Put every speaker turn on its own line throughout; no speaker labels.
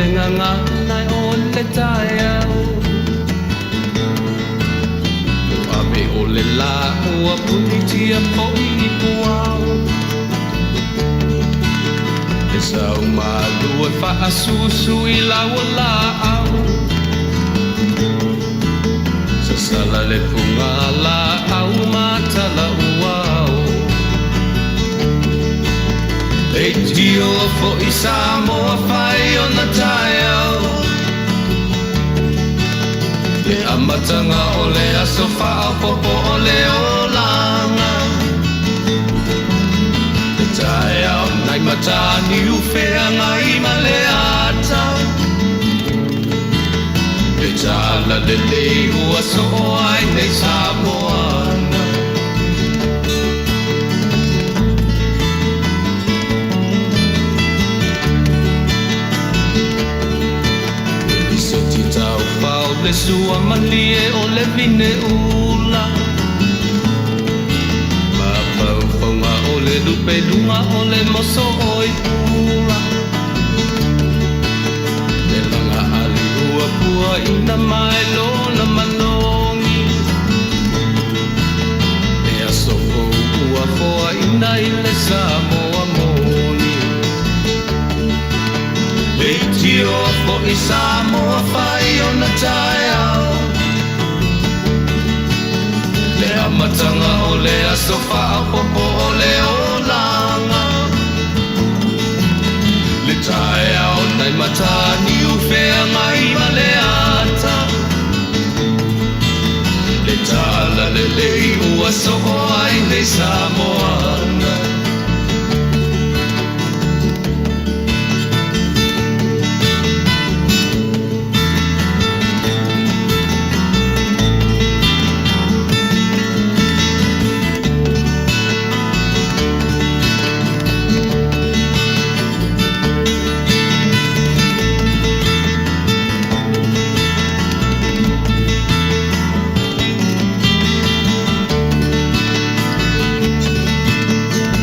le gagana o le taeao. Ua ave o le lā ua punitia foi i puao. Le sau malu e faasusu i lau o laau. Sasala le puga laau ma tala uao. Leitio foi Samoa fai ona taeao. Le amataga o le aso faaopoopo o le olaga. Le taeao nai Mataniu feagai ma le ata. Le tala lelei ua soo ai nei Samoana. Le lisoti taufao le sua malie o le vine ula. Mafaufauga o le lupe luga o le moso o i pula. Le laga ali ua puaina mai lona manogi. Le aso fou ua foaina i le Samoa moni. Leitioa foi Samoa fai ona taeao. Le amataga o le aso faaopoopo o le olaga. Le taeao nai Mataniu feagai ma le ata. Le tala lelei ua soo ai nei Samoana.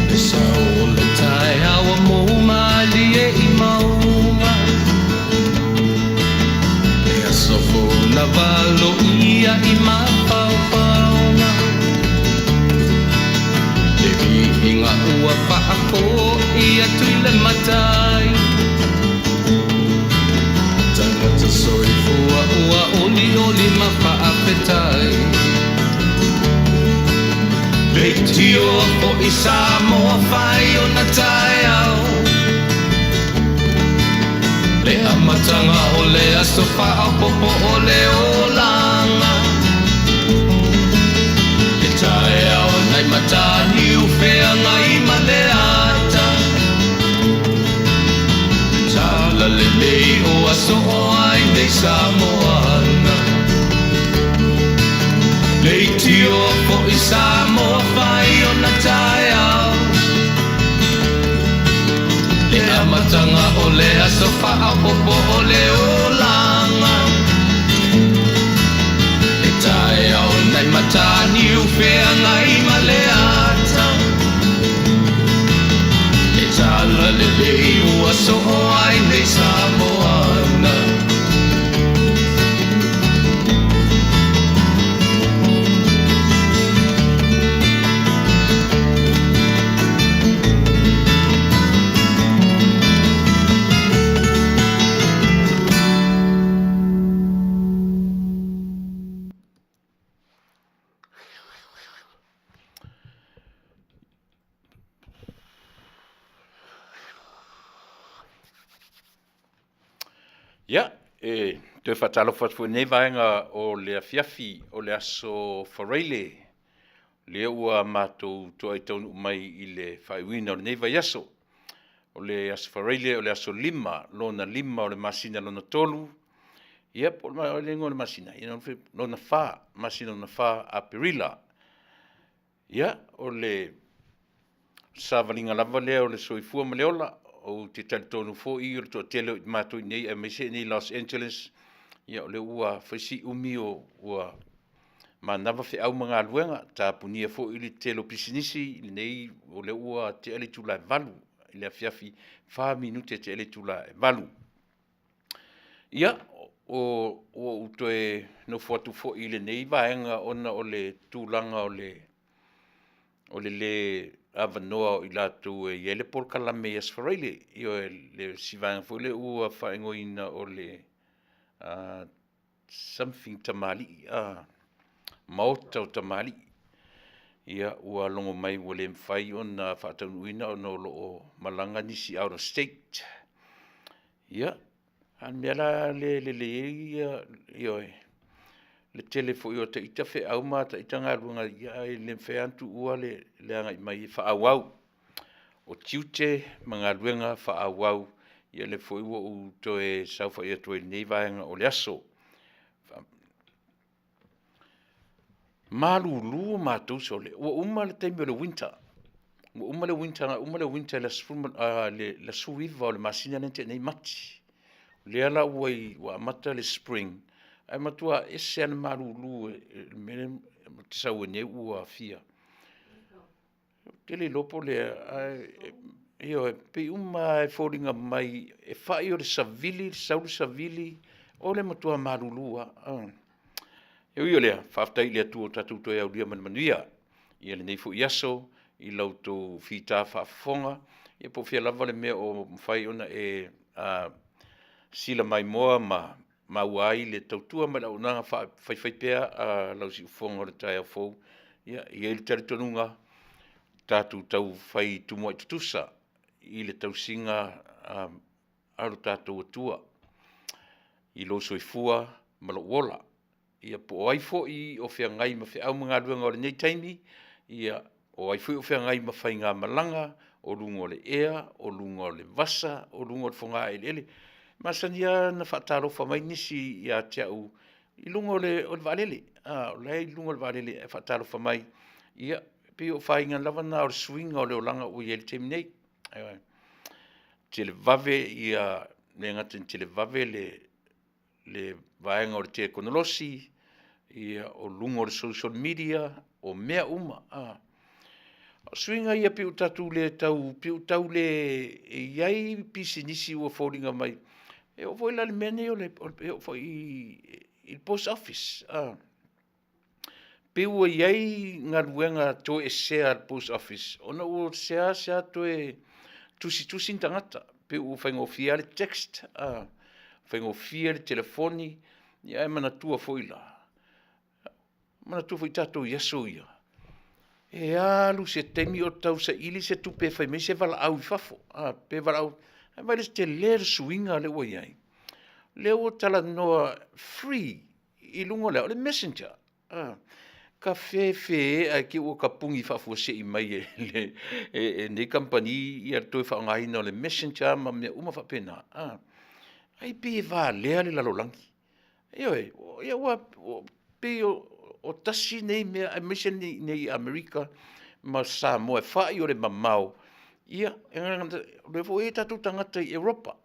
Le sao o le taeao ua mou malie i mauga. Le aso fou na valoia i mafaufauga. Le viiga ua faafoi atu i le Matai. Tagata soifua ua olioli ma faafetai. Leitioa foi Samoa fai ona taeao. Le amataga o le aso faaopoopo o le olaga. Le taeao nai Mataniu feagai ma le ata. Le tala lelei ua soo ai nei Samoana. Leitioa foi Samoa fai ona taeao. Le amataga o le aso faaopoopo o le olaga. Le taeao nai Mataniu feagai ma le ata. Le tala lelei ua soo ai nei Samoana.
Ia, e toe faatalofa atu foi i lenei vaega o le afiafi o le aso Faraile, lea ua matou toai taunuu mai i le faaiuina o lenei vaiaso. O le aso Faraile o le aso 5, lona 5 o le masina lona 3, ia po o le igoa o le masina, ia lona 4, masina lona 4, Aperila. Ia, o le savaliga lava lea o le soifua ma le ola. Ou te talitonu foi o le toatele o matou i inei aemaise i inei i Los Angeles, ia o lea ua fai si umi o ua manava feau ma galuega, tapunia foi le tele o pisinisi i lenei, o lea ua tea le itula e 8 i le afiafi, 4 minute tea le itula e 8. Ia, o, ua ou toe nofo atu foi i lenei vaega ona o le tulaga o le o le lē avanoa o i latou e i ai le polokalame i Aso Faraile, ioe, le si vaega foi lea ua faaigoaina o le something tamalii, Maota o Tamalii. Ia, ua logo mai ua le mafai ona faataunuuina ona o lo o malaga nisi out of state. Ia, a o le mea la lea e lelei ai ia, ioe, le tele foi o ata ita feau ma ata ita galuega, ae le mafai lava ona tuua le agai mai e faaauau. O tiute ma galuega faaauau, ia lea foi ua ou toe saofai atu ai i lenei vaega o le aso. Malulu matou sole, ua uma le taimi o le winter, ua uma le winter na uma le winter i le aso 19 o le masina lea na tea nei Mati. O lea la ua i ua amata le spring, ae matua ese lava le malulu i le mea lea ou te sau ai nei ua fia. Ou te le iloa po o le a, ae ioe, pei uma lava e foliga mai e fai o le savili, sau le savili, o le matua malulu lava. E ui o lea, faafetai i le Atua ua tatou toe aulia ma le manuia lenei foi aso i la outou fita faafofoga, ia po o fea lava le mea o mafai ona e silamaimoa ma maua ai le tautua ma le auaunaga faifaipea a lau siufofoga o le taeao fou. Ia, e i ai le talitonuga, tatou taufai tumuai tutusa i le tausiga a lo tatou Atua i lou soifua ma lou ola. Ia po o ai foi o feagai ma feau ma galuega o lenei taimi, ia o ai foi o feagai ma faigamalaga o luga o le ea, o luga o le vasa, o luga o le fogaeleele. E masani lava ona faatalofa mai nisi ia te au i luga o le vaalele, a o la e i luga o le vaalele ae faatalofa mai. Ia, pei o faiga lava na o le suiga o le olaga ua i ai i le taimi nei. Ioe. Televave ia, e le gata ina televave le vaega o le tekonolosi, ia o luga o le social media, o mea uma. O suiga ia pei ua tatou le tau, pei ua tau le i ai pisinisi ua foliga mai, e oo foi la i le mea nei e oo foi i le post office, pei ua i ai galuega toesea a le post office ona ua seasea toe tusitusi ni tagata, pei ua faigofie lava le text, faigofie le telefoni, ae manatua foi la, manatua foi tatou i aso ia, e alu se taimi o tausaili se tupe e fai mai se valaau i fafo, a, pe valaau, ae vaai i le tele o le suiga lea ua i ai? O lea ua talanoa free i luga o le a? O le messenger. Ka fefe ae te i ua tapuni faafuasei mai e lenei kamupani le toe faaaogaina o le messenger ma mea uma faapena, ai pei e valea le lalolagi. Ioe, ia ua pei o tasi nei mea aemaise i inei i Amerika ma Samoa e fai o le mamao, ia, o lea foi e i ai tatou tagata i Europa,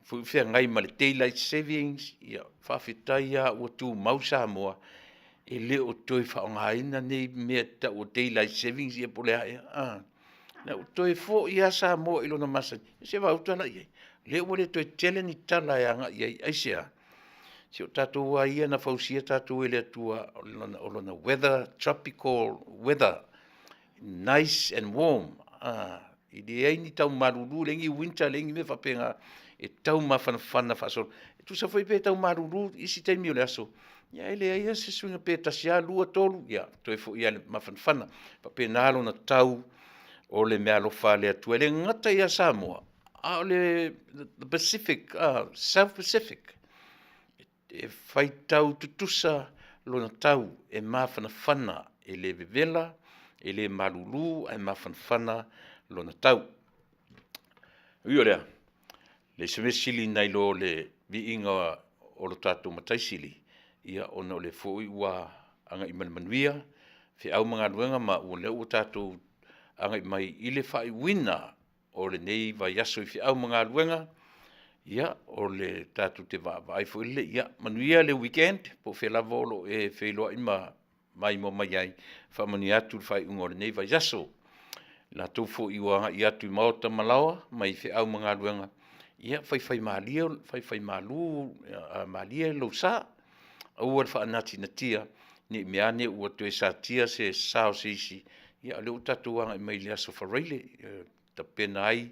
foi ua feagai ma le daylight savings, ia faafetai lava ua tumau Samoa e le o toe faaaogaina nei mea e tau o daylight savings ia po o le a ea, a. Ua toe foi lava Samoa i lona masani, ia se i vaai atu la i ai? O lea ua le toe tele ni tala e agai i ai. Aisea? Se o tatou lava ia na fausia tatou e le Atua o lona weather, tropical weather, nice and warm, e leai ni tau malulu, leai ni winter, leai ni mea faapena, e tau mafanafana faasolo. E tusa foi pe tau malulu isi taimi o le aso, ae leai lava se suiga pe tasi lava, lua, tolu, ia toe foi lava i le mafanafana. E faapena lona tau o le meaalofa a le Atua, e le gata ia Samoa, a o le Pacific, South Pacific, e faitau tutusa lona tau e mafanafana, e le vevela, e le malulu ae mafanafana lona tau. E ui o lea, leai se mea sili nai lo le viiga o lo tatou Matai Sili, ia ona o lea foi ua agai mai i le manuia feau ma galuega ma o lea ua tatou agai mai i le faaiuina o lenei vaiaso i feau ma galuega, ia, o le tatou te vaavaai foi lele, ia manuia le weekend po o fea lava o lo o e feiloai ma maimoa mai ai, faamanuia atu le faaiuga o lenei vaiaso. I latou foi ua agai atu i maota ma laoa mai feau ma galuega, Ia, faifaimalie, faifaimalu malie lou sa, aua le faanatinatia ne i mea ane ua toe satia se sa o se isi, ia a o lea ua tatou agai mai i le aso Faraile e tapena ai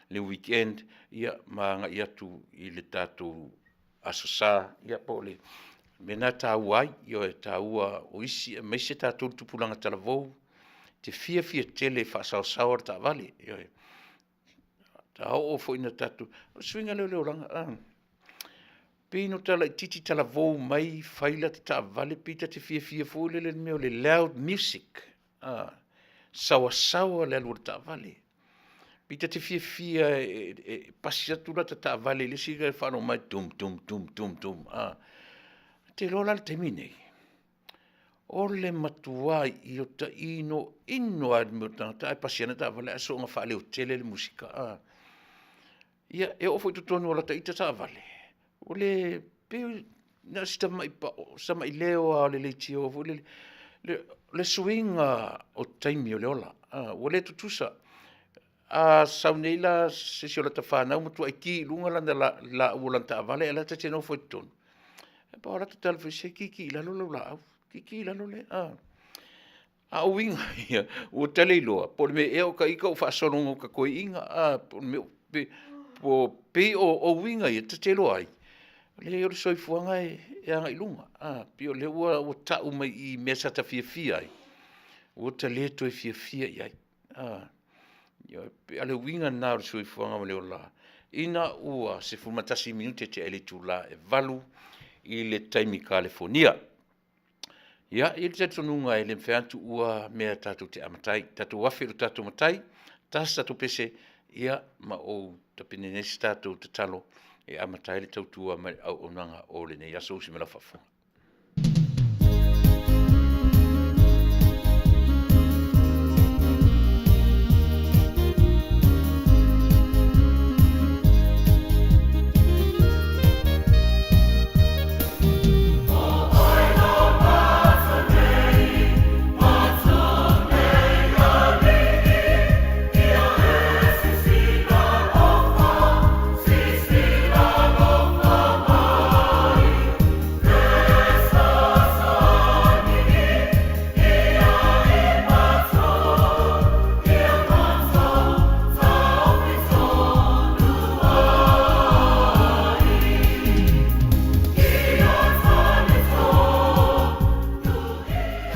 le weekend, ia ma agai atu i le tatou Aso Sa, ia po o le mea lena e taua ai, ioe, e taua o isi aemaise tatou le tupulaga talavou, e te fiafia tele e faasaosaoa le taavale, ioe. A oo foi ina tatou… o le suiga lea o le olaga, e pei ona ota laitiiti talavou mai fai lata taavale pei ta te fiafia foi lele i le mea o le loud music, a, saoasaoa le alu o le taavale. Pei ta te fiafia e pasi atu lata taavale i le isi ona e faalogo mai dum dum dum dum a. Ou te iloa la i le taimi lenei, o le matuai ota inoino lava i le mea o le tagata ae pasi ane le taavale ae soona faaleotele le musika a. Ia, e oo foi i totonu o lata ita taavale, e pei na o si tamai leo lava o le leitio foi lele, o le suiga o taimi o le ola, ua le tutusa. A sau nei la se isi o lata fanau matuai ki i luga laau o lana taavale ae o la e ta te nofo i totonu, e pau lava lata tala foi, se kiki i lalo lau laau, kiki i lalo le… A o uiga ia, ua ta le iloa po o le mea ea o ita o faasolo ina toeaiina a, pe pei o uiga ia ta te iloa ai, leai o le soifuaga e agai i luma. E pei o lea ua tau mai i i i mea sa ta fiafia ai, ua ta le toe fiafia i ai. A o le uiga lena o le soifuaga ma le ola, ina ua 11 minute tea i le itula e 8:00 i le taimi Kalifonia. Ia, e i ai le talitonuga e le mafai lava ona tuua mea tatou te amata ai, tatou afe i lo tatou Matai, tasi se tatou pese, ia ma ou tapena nei se tatou tatalo e amata ai le tautua ma le auaunaga o lenei aso. Usi mai lau faafofoga.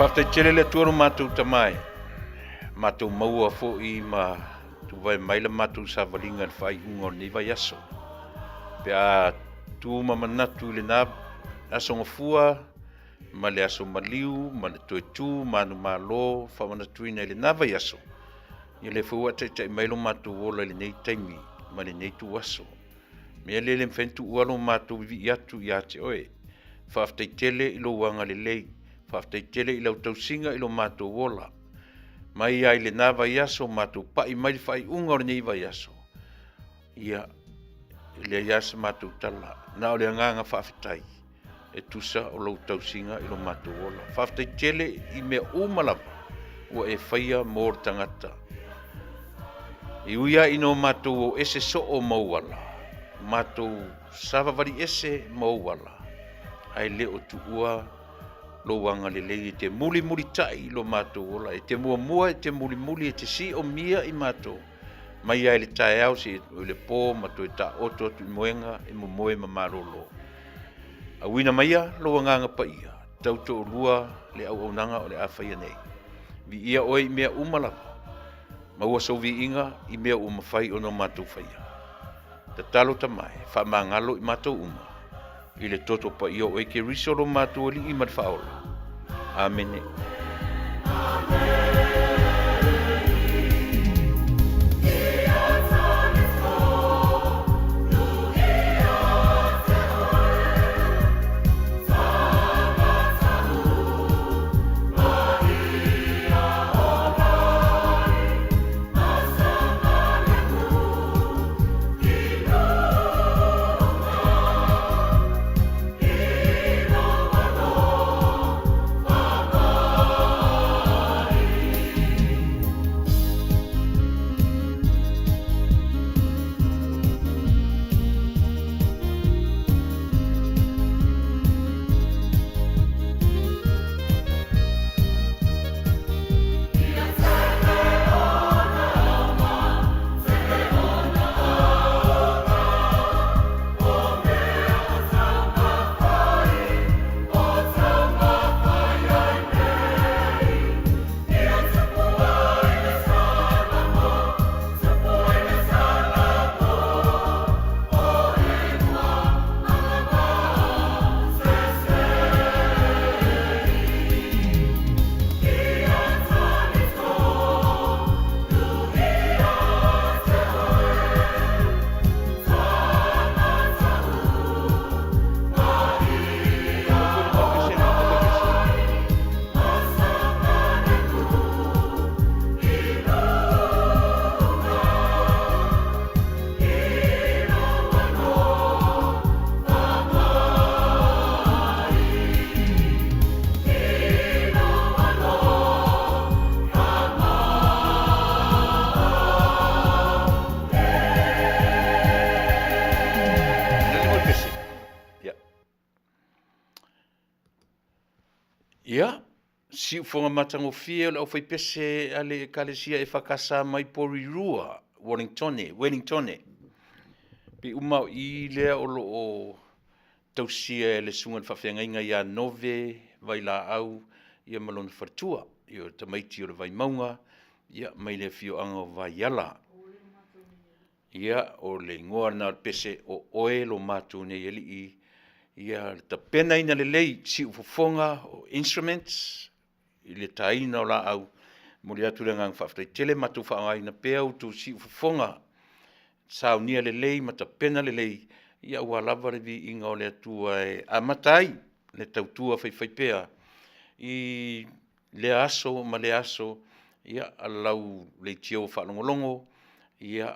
Faafetai tele le Atua lo matou Tama e, matou maua foi ma tuvae mai la matou savaliga i le faaiuga o lenei vaiaso. Pe a tu ma manatu i lena aso gafua ma le aso maliu ma le toe tu manumalo faamanatuina i lena vaiaso, ia lea foi ua e taitai mai lo matou ola i lenei taimi ma lenei ituaso. Mea lea e le mafai ona tuua lo matou vivii atu ia te oe. Faafetai tele i lou agalelei, faafetai tele i lau tausiga i lo matou ola. Mai lava i lena vaiaso matou pai mai le faaiuga o lenei vaiaso. Ia, e leai lava se matou tala, na o le agaga faafetai e tusa o lou tausiga i lo matou ola. Faafetai tele i mea uma lava ua e faia mo le tagata. E ui lava ina o matou o ese soo ma ou ala, matou savavali ese ma ou ala, ae le o tuua lou agalelei e te mulimulitai i lo matou ola, e te muamua, e te mulimuli, e te siomia i matou, mai lava i le taeao seia oo i le po ma toe taoto atu i moega e momoe ma malolo. Auina maia lou Agaga Paia, tautoalua le auaunaga o le a faia nei. Viia oe i mea uma lava. Maua sou viiga i mea ua mafai ona o matou faia. Tatalo Tama e, faamagalo i matou uma, i le toto paia o oe Keriso lo matou Alii ma le Faaola. Amene. Siufoga matagofie o le aufaipese a le Ekalesia EFKS mai Porirua, Wellingtone, Wellingtone. Pei uma o i lea o lo o tausia e le susuga i le faafeagaiga ia Nove Vailaau ia ma lona faletua, ia o le tamaiti o le Vaimauga ia mai le afioaga o Vaiala. Ia, o le igoa lena o le pese o oe lo matou nei alii, ia le tapenaina lelei siufofoga o instruments i le taina o laau. Momoli atu le agaga faafetai tele, matou faaaogaina pea outou siufofoga, saunia lelei ma tapena lelei, ia aua lava le viiga o le Atua e amata ai le tautua faifaipea i lea aso ma lea aso, ia lau leitio faalogologo, ia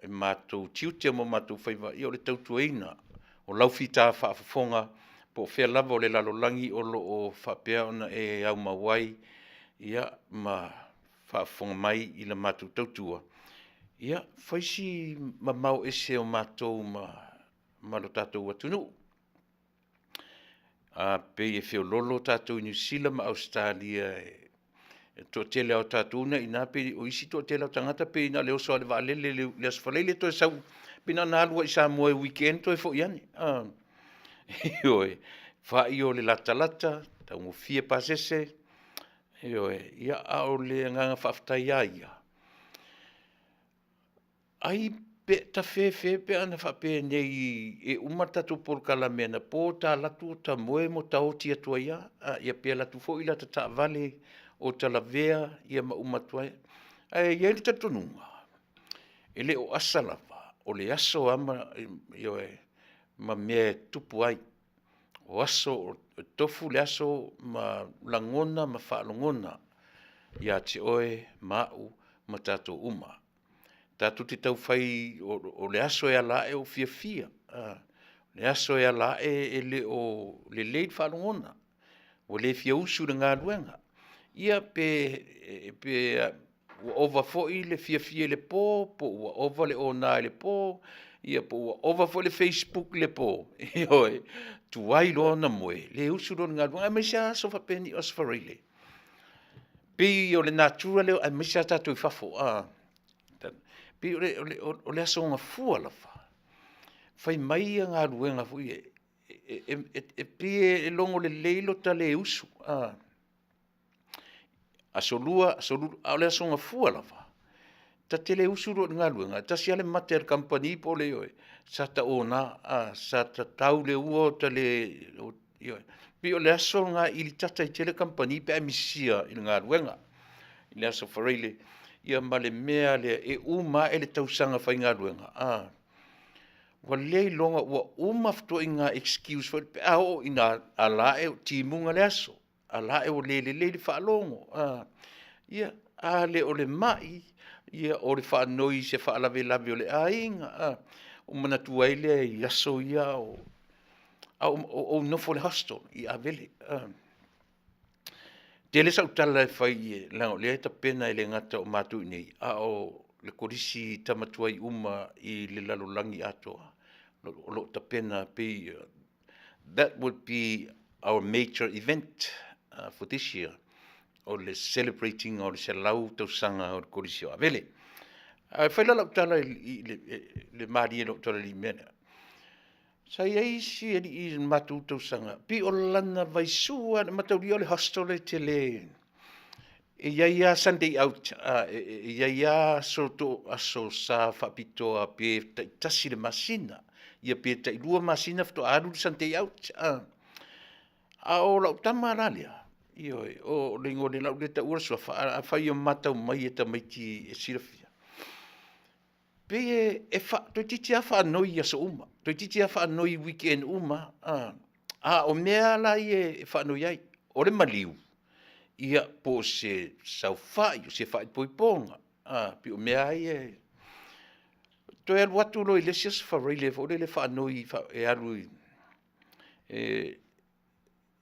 e matou tiute ma o matou faiva, ia o le tautuaina o lau fita faafofoga, po o fea lava o le lalolagi o lo o faapea ona e aumau ai, ia ma faafofoga mai i la matou tautua, ia fai si mamao ese o matou ma lo tatou atunuu. A pei e feoloolo tatou i Niu Sila ma Ausetalia e toatele lava o tatou na i ina, pei o isi toatele lava o tagata pei na o le oso lava i le vaalele i le Aso Faraile toe sau, pei na ona alu lava i Samoa e weekend toe foi ane. Ioe, fai o le latalata, taugofie pasese, ioe, ia a o le agaga faafetai lava ia, ai pe tafefe pe ana faapea nei e uma le tatou polokalame anapo, ta alu atu ta moe ma ta oti atu ai lava, ia pe alu atu foi lata taavale o ta lavea ia ma uma atu ai. Ae i ai le talitonuga, e le o asa lava, o le aso lava ioe, ma mea e tutupu ai. O aso, e tofu le aso ma lagona ma faalogona ia te oe ma au ma tatou uma. Tatou te tau fai o le aso e ala ae ua fiafia, o le aso e ala ae e le o lelei le faalogona, ua le fia usu i le galuega, ia pe ua ova foi le fiafia i le po, po ua ova le ona i le po, ia po ua ova foi le facebook i le po, ioe, tuai loa ona moe, le usu loa i le galuega, aemaise lava aso faapenei o aso Faraile. E pei o le natura lea aemaise lava tatou i fafo, e pei o le aso gafua lava, fai mai galuega foi ia, e pei e logo lelei lo ta le usu, Aso Lua, Aso Lulu, a o le Aso Gafua lava, ta te le usu loa i le galuega, e tasi lava le mate a le kamupani po o le, ioe, sa ta ona, sa ta tau i le ua, ioe. E pei o le aso lena e ilitata ai tele kamupani pe a e misia i le galuega i le Aso Faraile, ia ma le mea lea, e uma ae le tausaga faigaluega, a, ua leiloga ua uma fetuaiga excuse foi pe a oo ina ala ae ua timuga le aso, ala ae ua le lelei le faalogo, a, ia, a le o le mai, ia o le faanoi i se faalavelave o le aiga, a. Ona ou manatua ai lea i aso ia a o ou nofo i le hostel i Avele. E tele sau tala e fai leaga o lea e tapena e le gata o matou i inei, a o le Kolisi i tama tuai uma i le lalolagi atoa o lo o tapena pei that would be our major event for this year, o le celebrate ina o le 100 tausaga o le Kolisi o Avele. Ae fai la lau tala i le malie i lau tala i le mea lea. Sa i ai isi alii i le matou tausaga, pei o lana vaisu lava, e mataulia o le hostel e tele, e i ai lava Sunday out, e i ai lava aso sa faapitoa pe taitasi i le masina, ia pe tailua masina faatoa alu le Sunday out. A o lau tama la lea, ioe, o le igoa o le a ou le taua le suafa, ae afai o matau mai e tamaiti e silafia, pei e toeitiiti lava faanoi i aso uma, toeitiiti lava faanoi i weekend uma lava. A o mea la ia e faanoi ai, o le maliu, ia po o se saofai, o se faaipoipoga, pei o mea lava ia e... Toe alu atu loa i le isi Aso Faraile foi lele faanoi e alu e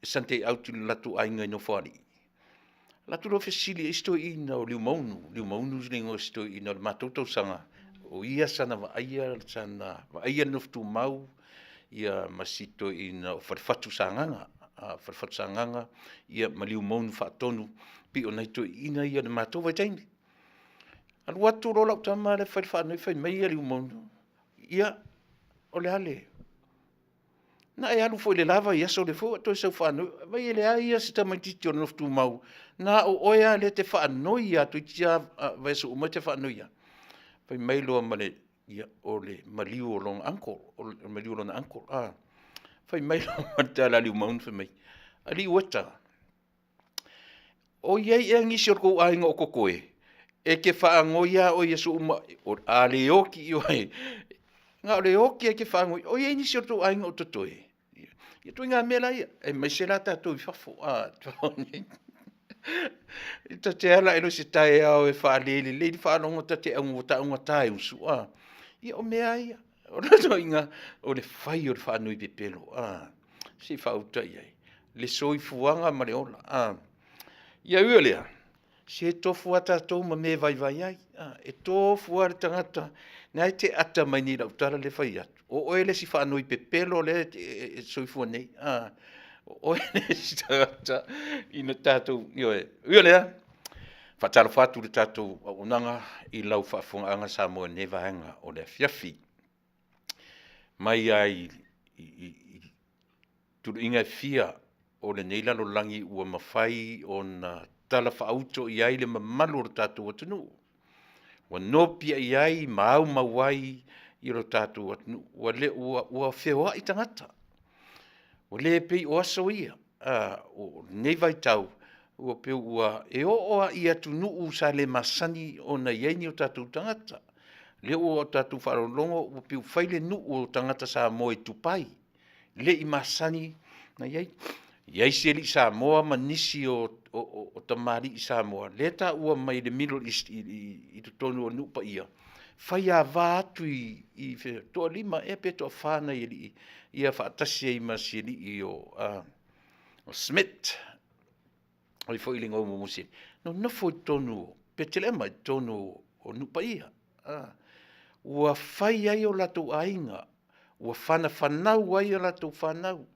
Sunday out i le latou aiga i Nofoalii, alu atu loa fesili i si toeaina o Liumaunu, Liumaunu le igoa o si toeaina o le matou tausaga, o ia sa na vaaia le nofo tumau ma si toeaina o Falefatu Sagaga. Falefatu Sagaga, ia ma Liumaunu Faatonu, pei o nai toeaiina ia o le matou vaitaimi. Alu atu loa lau tama lea fai le faanoi fai mai ia Liumaunu, ia, o le a le... Na e alu foi i le la vaiaso lea foi ua e toe sau faanoi, vaai e leai lava se tamaitiiti o le nofo tumau, na o oe lava lea e te faanoi lava toeitiiti lava vaiaso uma e te faanoi lava. Fai mai loa ma le, ia, o le maliu o lona uncle, o le maliu o lona uncle, a. Fai mai loa ma le tala a Liumaunu fai mai, alii Ueta, o i ai ea nisi o le tou aiga o totoe? E te faanoi lava oe i aso uma, a le oti, ioe, na o le oti lava e te faanoi. O i ai nisi o le tou aiga o totoe? Ia ituaiga mea la ia, aemaise la tatou i fafo, a, ta te ala ae loa i se taeao e faalelelei le faalogo ta te ua taugata e usu, a, ia o mea lava ia. O le ituaiga, o le fai o le faanoi pepelo, a, se i faauta i ai le soifuaga ma le ola. A, ia ui o lea, se tofu lava tatou ma mea e vaivai ai. E tofu lava le tagata, lena e te ata mai nei i lau tala lea e fai atu, o oe le isi faanoi pepelo lea e soifua nei. O oe le isi tagata ina tatou, ioe. Ui o lea, faatalofa atu i le tatou auaunaga i lau faafofogaaga Samoa i lenei vaega o le afiafi. Mai lava i tuluiga e fia o lenei lalolagi ua mafai ona talafaauto i ai le mamalu o le tatou atunuu, ua nopiai ai ma aumau ai lo tatou atunuu, ua le, ua, ua feoai tagata, ua le pei o aso ia, o lenei vaitau, ua pei ua, e oo lava i atunuu sa le masani ona i ai ni o tatou tagata. O lea ua tatou faalogologo ua pei ua fai le nuu o tagata Samoa i Dubai, le i masani ona i ai. E i ai si alii Samoa ma nisi o tamalii Samoa lea e taua mai i le Middle East i totonu o nuu paia, faiava atu i toalima ea pe toafa nai alii ia faatasi ai ma si alii o Smith, o ai foi le igoa o si alii, nonofo i totonu o Petelema i totonu o nuu paia. Ua fai ai o latou aiga, ua fanafanau ai a latou fanau,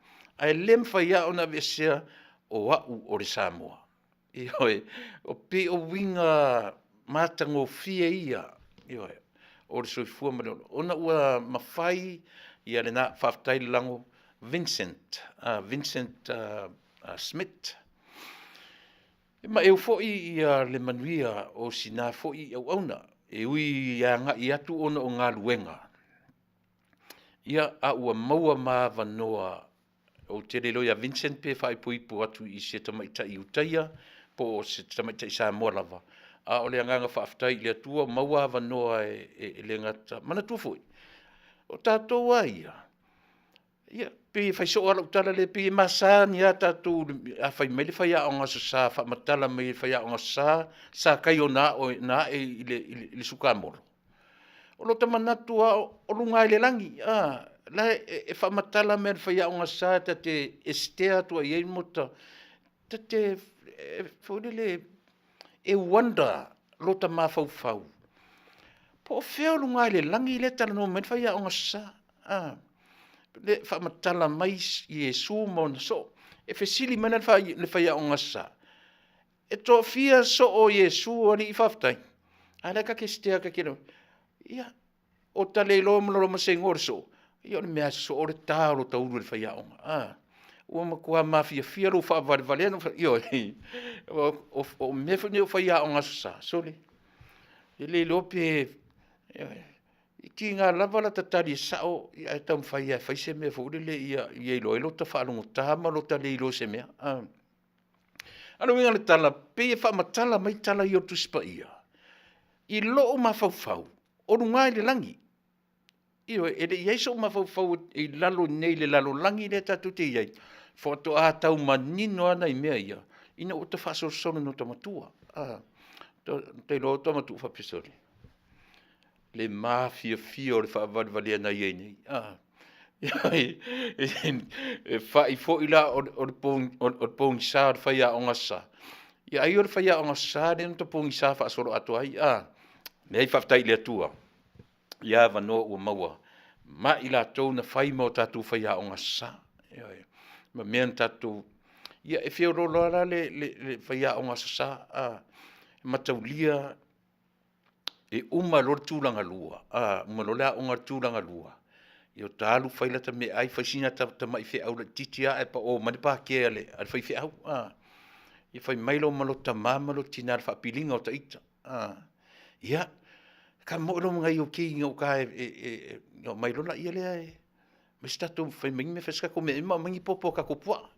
ae le mafai lava ona aveesea o au o le Samoa. Ioe, e pei o uiga matagofie ia, ioe, o le soifua ma le ola, ona ua mafai ia lena, faafetai lalago Vincent, Vincent Smith. E maeu foi ia le manuia o sina foi auauna, e ui e agai atu ona o galuega, ia a ua maua ma avanoa, ou te le iloa ia Vincent pe faaipoipo atu i se tamaitai Iutaia po o se tamaitai Samoa lava, a o le agaga faafetai i le Atua ua maua avanoa e le gata, manatua foi, o tatou lava ia, ia, pei e fai soo lava lau tala lea, pei e masani lava tatou, a fai mai le faiaoga Aso Sa, faamatala mai e le faiaoga Aso Sa Sakaio na ae i le sukamolo, o lota manatu lava o luga lava i le lagi, a, la e faamatala mai e le faiaoga Aso Sa ta te Esetea atu ai i ai ta te, foi lele, e wonder lota mafaufau, po o fea o luga i le lagi lea e talanoa mai ai le faiaoga Aso Sa, a, lea e faamatala mai Iesu ma ona soo. E fesili mai la le faiaoga Aso Sa, e toafia soo o Iesu alii faafetai? A lea ta te sitea ta te ia, o ta le iloa loa ma se igoa o le soo, ia o le mea lava e sosoo le ta o lota ulu e le faiaoga, a. Ua matua mafiafia lou faavalevalea, ioe, o mea foi nei o faiaoga Aso Sa, sole, e le iloa pe, ioe, e tiga lava lata tali e sao ae taumafai lava e fai se mea foi lele ia iloa ai lota faalogogata ma lota le iloa i se mea. A o le uiga o le tala, pei e faamatala mai tala ia o le Tusi Paia, i lou mafaufau, o luga i le lagi. Ioe, e le i i ai sou mafaufau i lalo nei i le lalolagi lea tatou te i ai, faatoa tau manino lava nai mea ia, ina ua ta faasolosolo ina ua ta matua. Ta iloa ua ta matua faapea, sole, le mafiafia o le faavalevalea na i ai nei. E fai foi la o le pogisa o le faiaoga Aso Sa, ia ai o le faiaoga Aso Sa lea na ta pogisa faasoloatoa ai. Leai, faafetai i le Atua i avanoa ua maua ma i latou na fai ma o tatou faiaoga Aso Sa. Ioe. Ma mea na tatou Ia, e feoloolo lava la le, le, le faiaoga Aso Sa, a, e mataulia e uma loa le tulaga lua, a, uma loa le aoga i le tulaga lua, ia ua ta alu fai lata meaai fai sina ta tamai feau laitiiti lava ae pao mai le pake a le faifeau, a. Ia fai mai loa ma lota tama ma lota tina i le faapiliga o ta ita, a. Ia, tamoe loa ma nai okei i gauta e ona omai loa lea e aumai se tatou fai mai ni mea e fai ai se tatou meaai ma aumai ni popo o tatou puaa.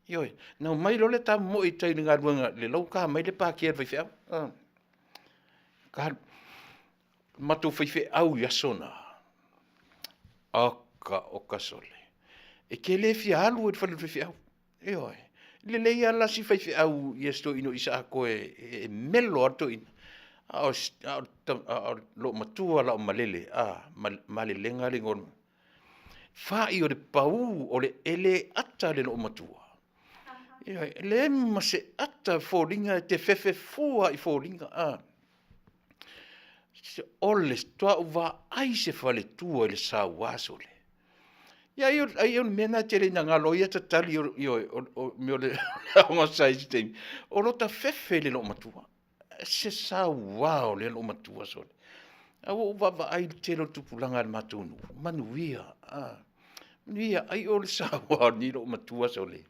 Ioe, ona omai loa lea ta momoe i tai i le galuega o la e ua ta mai le pake a le faifeau. O matou faifeau i aso na, oka oka sole, e te le fia alu ai i le fale o le faifeau, ioe. E lelei lava la si faifeau i si toeaina o Isaako e melo lava le toeaina, a o loomatua laomalele Malelega le igoa o le fai o le pau, e le ata le loomatua. Ioe, e leai ma se ata, e foliga e te fefe fua lava i foliga. O le faatoa ou vaai i se faletua i le saua sole, ia ai o le mea lena e te le galo ai ota tali ioe o mea o le aoga sa i ai i se taimi, o lota fefe i le loomatua. E ese le saua o lea loomatua sole. Ae ua ou vaavaai i le tele o tupulaga a le matou nuu, manuia, manuia. Ai o le saua o lenei loomatua sole,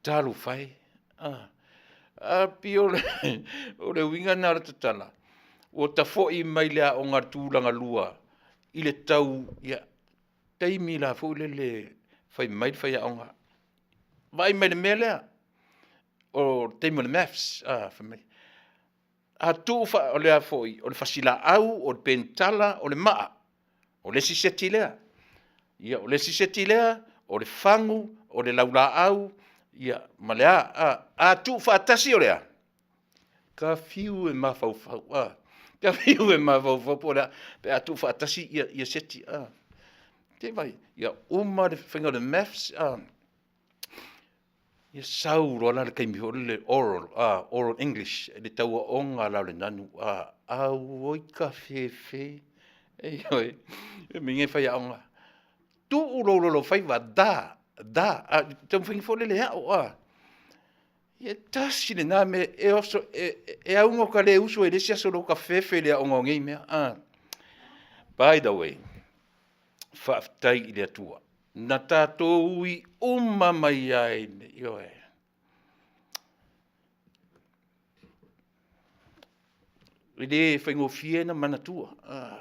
talofa e, a. Ae pei o le uiga lena o lau tala, ua ta foi mai le aoga i le tulagalua i le tau, ia taimi la foi lele fai mai le faiaoga, vaai mai i le mea lea, o le taimi o le Maths. Fai mai, a tuu o le a foi, o le fasilaau, o le penitala, o le maa, o le isi seti lea. Ia o le isi seti lea, o le fagu, o le laulaau ia ma le a? A tuufaatasi o le a? Ta fiu e mafaufau, ta fiu e mafaufau po o le a pe a tuufaatasi ia seti a. Se i vaai, ia uma le faiga o le Maths, ia sau loa la le taimi foi lea o le oral, oral English, le tau aoga la o le nanu, auoi tafefe, ioe, fai mai faiaoga, tuu lou lalofaiva, da, da, le taumafaiga foi lele e ao a. Ia e tasi lena mea e oso, e au ina ota le usu ai i le isi aso i lota fefe i le aoga o nei mea. By the way, faafetai i le Atua, na tatou ui uma mai lava, ioe. E le faigofie ona manatua,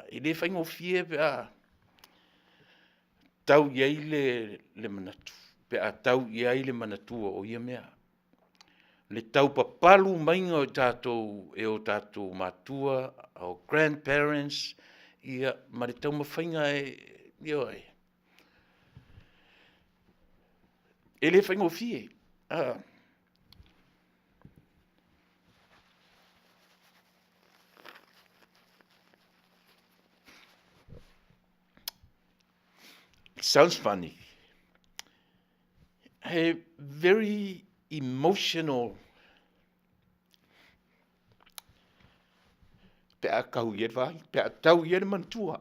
e le faigofie pe a tau i ai le manatu, pe a tau i ai le manatua o ia mea. Le tau papalu maiga o tatou e o tatou matua, our grandparents, ia ma le taumafaiga e, ioe. E le faigofie. It sounds funny. A very emotional pe a tau i ai le vai, pe a tau i ai le manatua.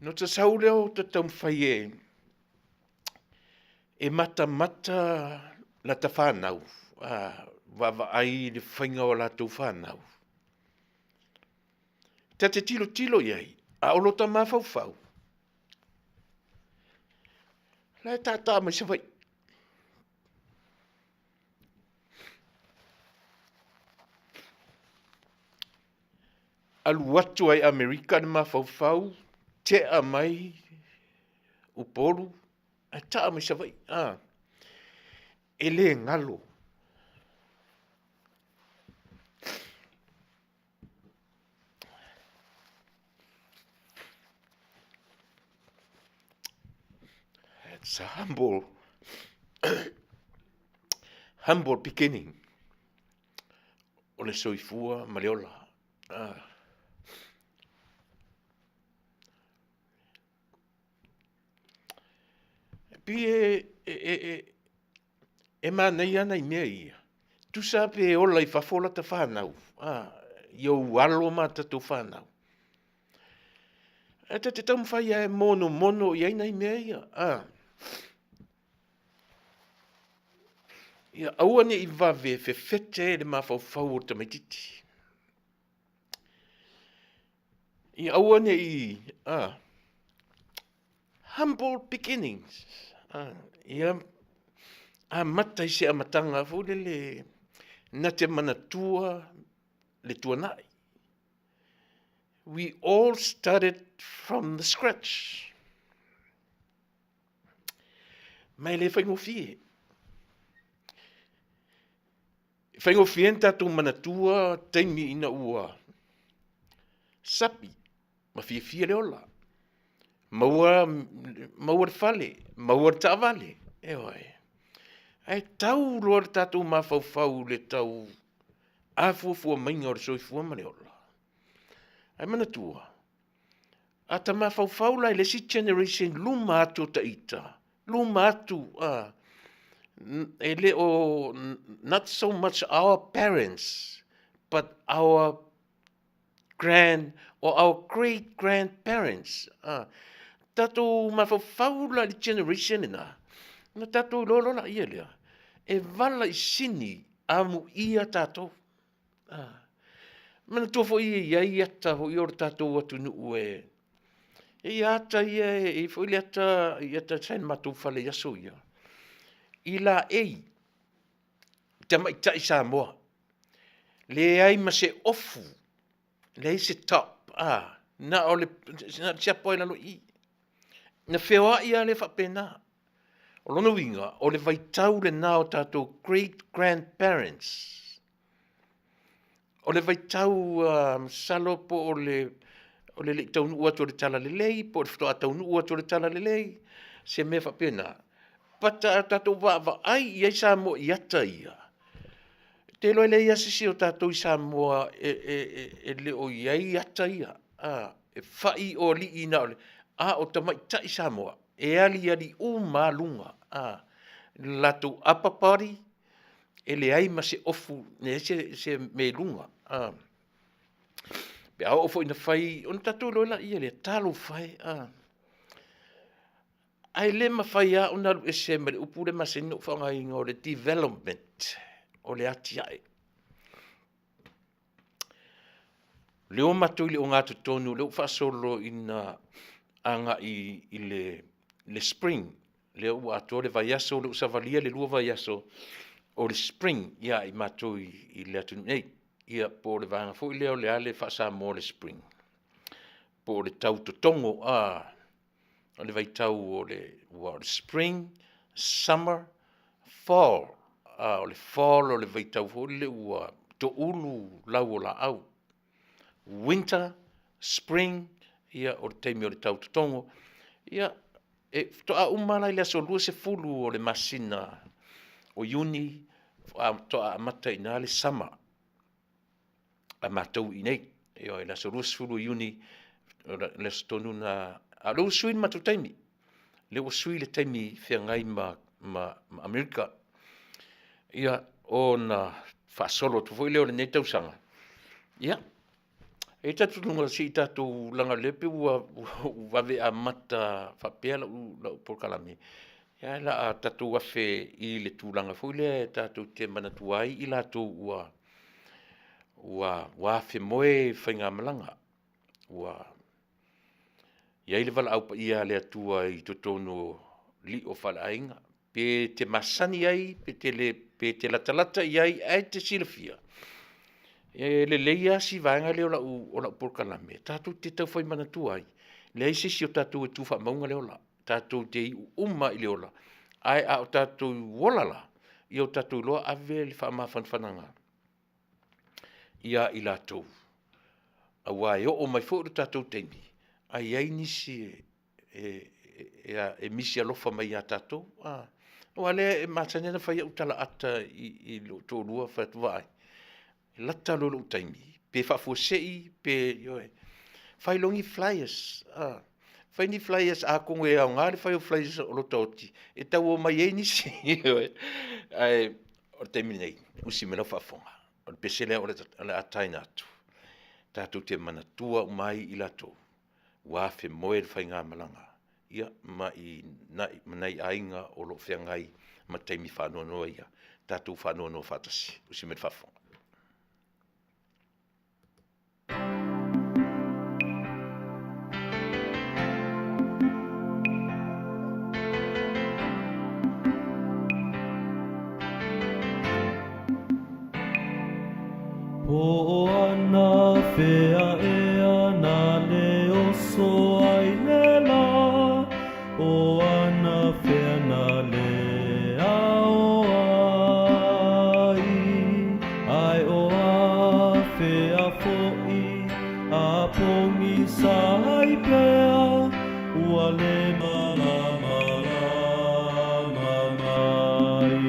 Ona ota sau lea o ta taumafai e e matamata lata fanau, vaavaai i le faiga o latou fanau. Ta te tilotilo i ai, a o lota mafaufau, la e tata mai Savaii. Alu atu ai Amerika le mafaufau, tea mai Upolu, ae taa mai Savaii. A, e le galo. It's a humble, humble beginning o le soifua ma le ola. Ah. Pei e, e, e, e, e manaia nai mea ia. Tusa pe ola i fafo lata whanau, a, i ou alo ma tatou whanau. E te te taumawhai e mono mono i ai nai mea ia. A. Ia aua ne i vave fefete le mafaufau o le tamaititi. Ia aua ne i a, humble beginnings. A, ia amata i se amataga foi lele na te manatua le tuanai. We all started from the scratch. Ma e le faigofie. E faigofie ni tatou manatua taimi ina ua sapi ma fiafia le ola. Maua, maua le fale, maua le taavale, ioe. Ae tau loa le tatou mafaufau i le tau afuafua maiga o le soifua ma le ola. Ae manatua, A ta mafaufau la i le isi generation luma atu o taita, luma atu a, e le o, not so much our parents, but our grand or our great grandparents. A, tatou mafaufau la i le generation lena, ona tatou iloa loa laia lea, e vala i sini amuia tatou. Manatua foi e i ai ata foi o le tatou atunuu e e i ai ata ia e i ai foi le ata i ata sa i le matou fale i aso ia, i laei tamaitai Samoa, leai ma se ofu, leai se top, na o le siapo lava i lalo i i. Na feoai lava lea faapena. O lona uiga, o le vaitau lena o tatou great grandparents. O le vaitau masalo po o le o le le i taunuu atu o le talalelei po o le faatoa taunuu atu o le talalelei, se mea faapena. But a tatou vaavaai i ai Samoa i ata ia, ou te iloa e leai lava se isi o tatou i Samoa e le o i ai ata ia, e fai o alii na o le, a o tamaitai Samoa, e aliali uma lava luga, a, le latou upper body, e leai ma se ofu, leai se mea i luga, a. Pe a oo foi ina fai, ona tatou iloa lea, talofa e, a. Ae le mafai lava ona alu ese ma le upu lea e masani ona ou faaaogaina o le development, o le atiae. O lea ua matou i le ogatotonu, o lea ua faasolo ina agai i le spring, lea ua atoa le vaiaso, lea ua savalia le 2 vaiaso o le spring ia i matou i le atunuu nei. Ia po o le vaega foi lea o le a le faa-Samoa o le spring, po o le tau totogo, o le vaitau o le, ua o le spring, summer, fall. O le fall o le vaitau foi lea ua toulu lau o laau. Winter, spring, ia o le taimi o le tau totogo. Ia, e faatoa uma la i le aso 20 o le masina o Iuni, faatoa amata i ina le summer a matou i inei. Ioe, le aso 20 o Iuni, o le aso tonu lena, a o lea ua sui le matou taimi, lea ua sui le taimi feagai ma, ma, ma Amerika. Ia, ona faasolo atu foi lea o lenei tausaga, ia, e i ai talitonuga se i tatou, leaga o lea e pei ua vave amata faapea lau, lau polokalame, ae o le a tatou afe i le tulaga foi lea tatou te manatua ai i latou ua ua afemoe i faigamalaga, ua i ai le valaau paia a le Atua i totonu o lio faaleaiga, pe te masani ai pe te le, pe te latalata i ai ae te silafia, e lelei lava si vaega lea o lau, o lau polokalame, tatou te tau fai manatua ai, leai se isi o tatou e tu faamauga le ola, tatou te iu uma lava i le ola, ae a o tatou ola la, ia o tatou iloa ave le faamafanafanaga ia i latou, aua e oo mai foi lo tatou taimi, ae i ai nisi e misi alofa mai ia tatou. Aua o lea e masani ona fai au tala ata i lou toalua, fai atu, vaai, lata loa lou taimi, pe faafuasei pe, ioe, fai loa ni flyers, Fai ni flyers atonu e aoga le fai o flyers o lo taoti e tau o mai ai nisi. Ae o le taimi nei, usi mai lau faafofoga, o le pese lea o le a taina atu, tatou te manatua uma ai i latou ua afemoe le faigamalaga, ia, ma i ma nai aiga o lo o feagai ma taimi faanoanoa ia, tatou faanoanoa faatasi. Usi mai le faafofoga.
Po o ana fea ea na le oso ai le la, O ana fea na le ao ai, Ai o a fea foʻi a pogisa ai pea, Ua le malamalama mai.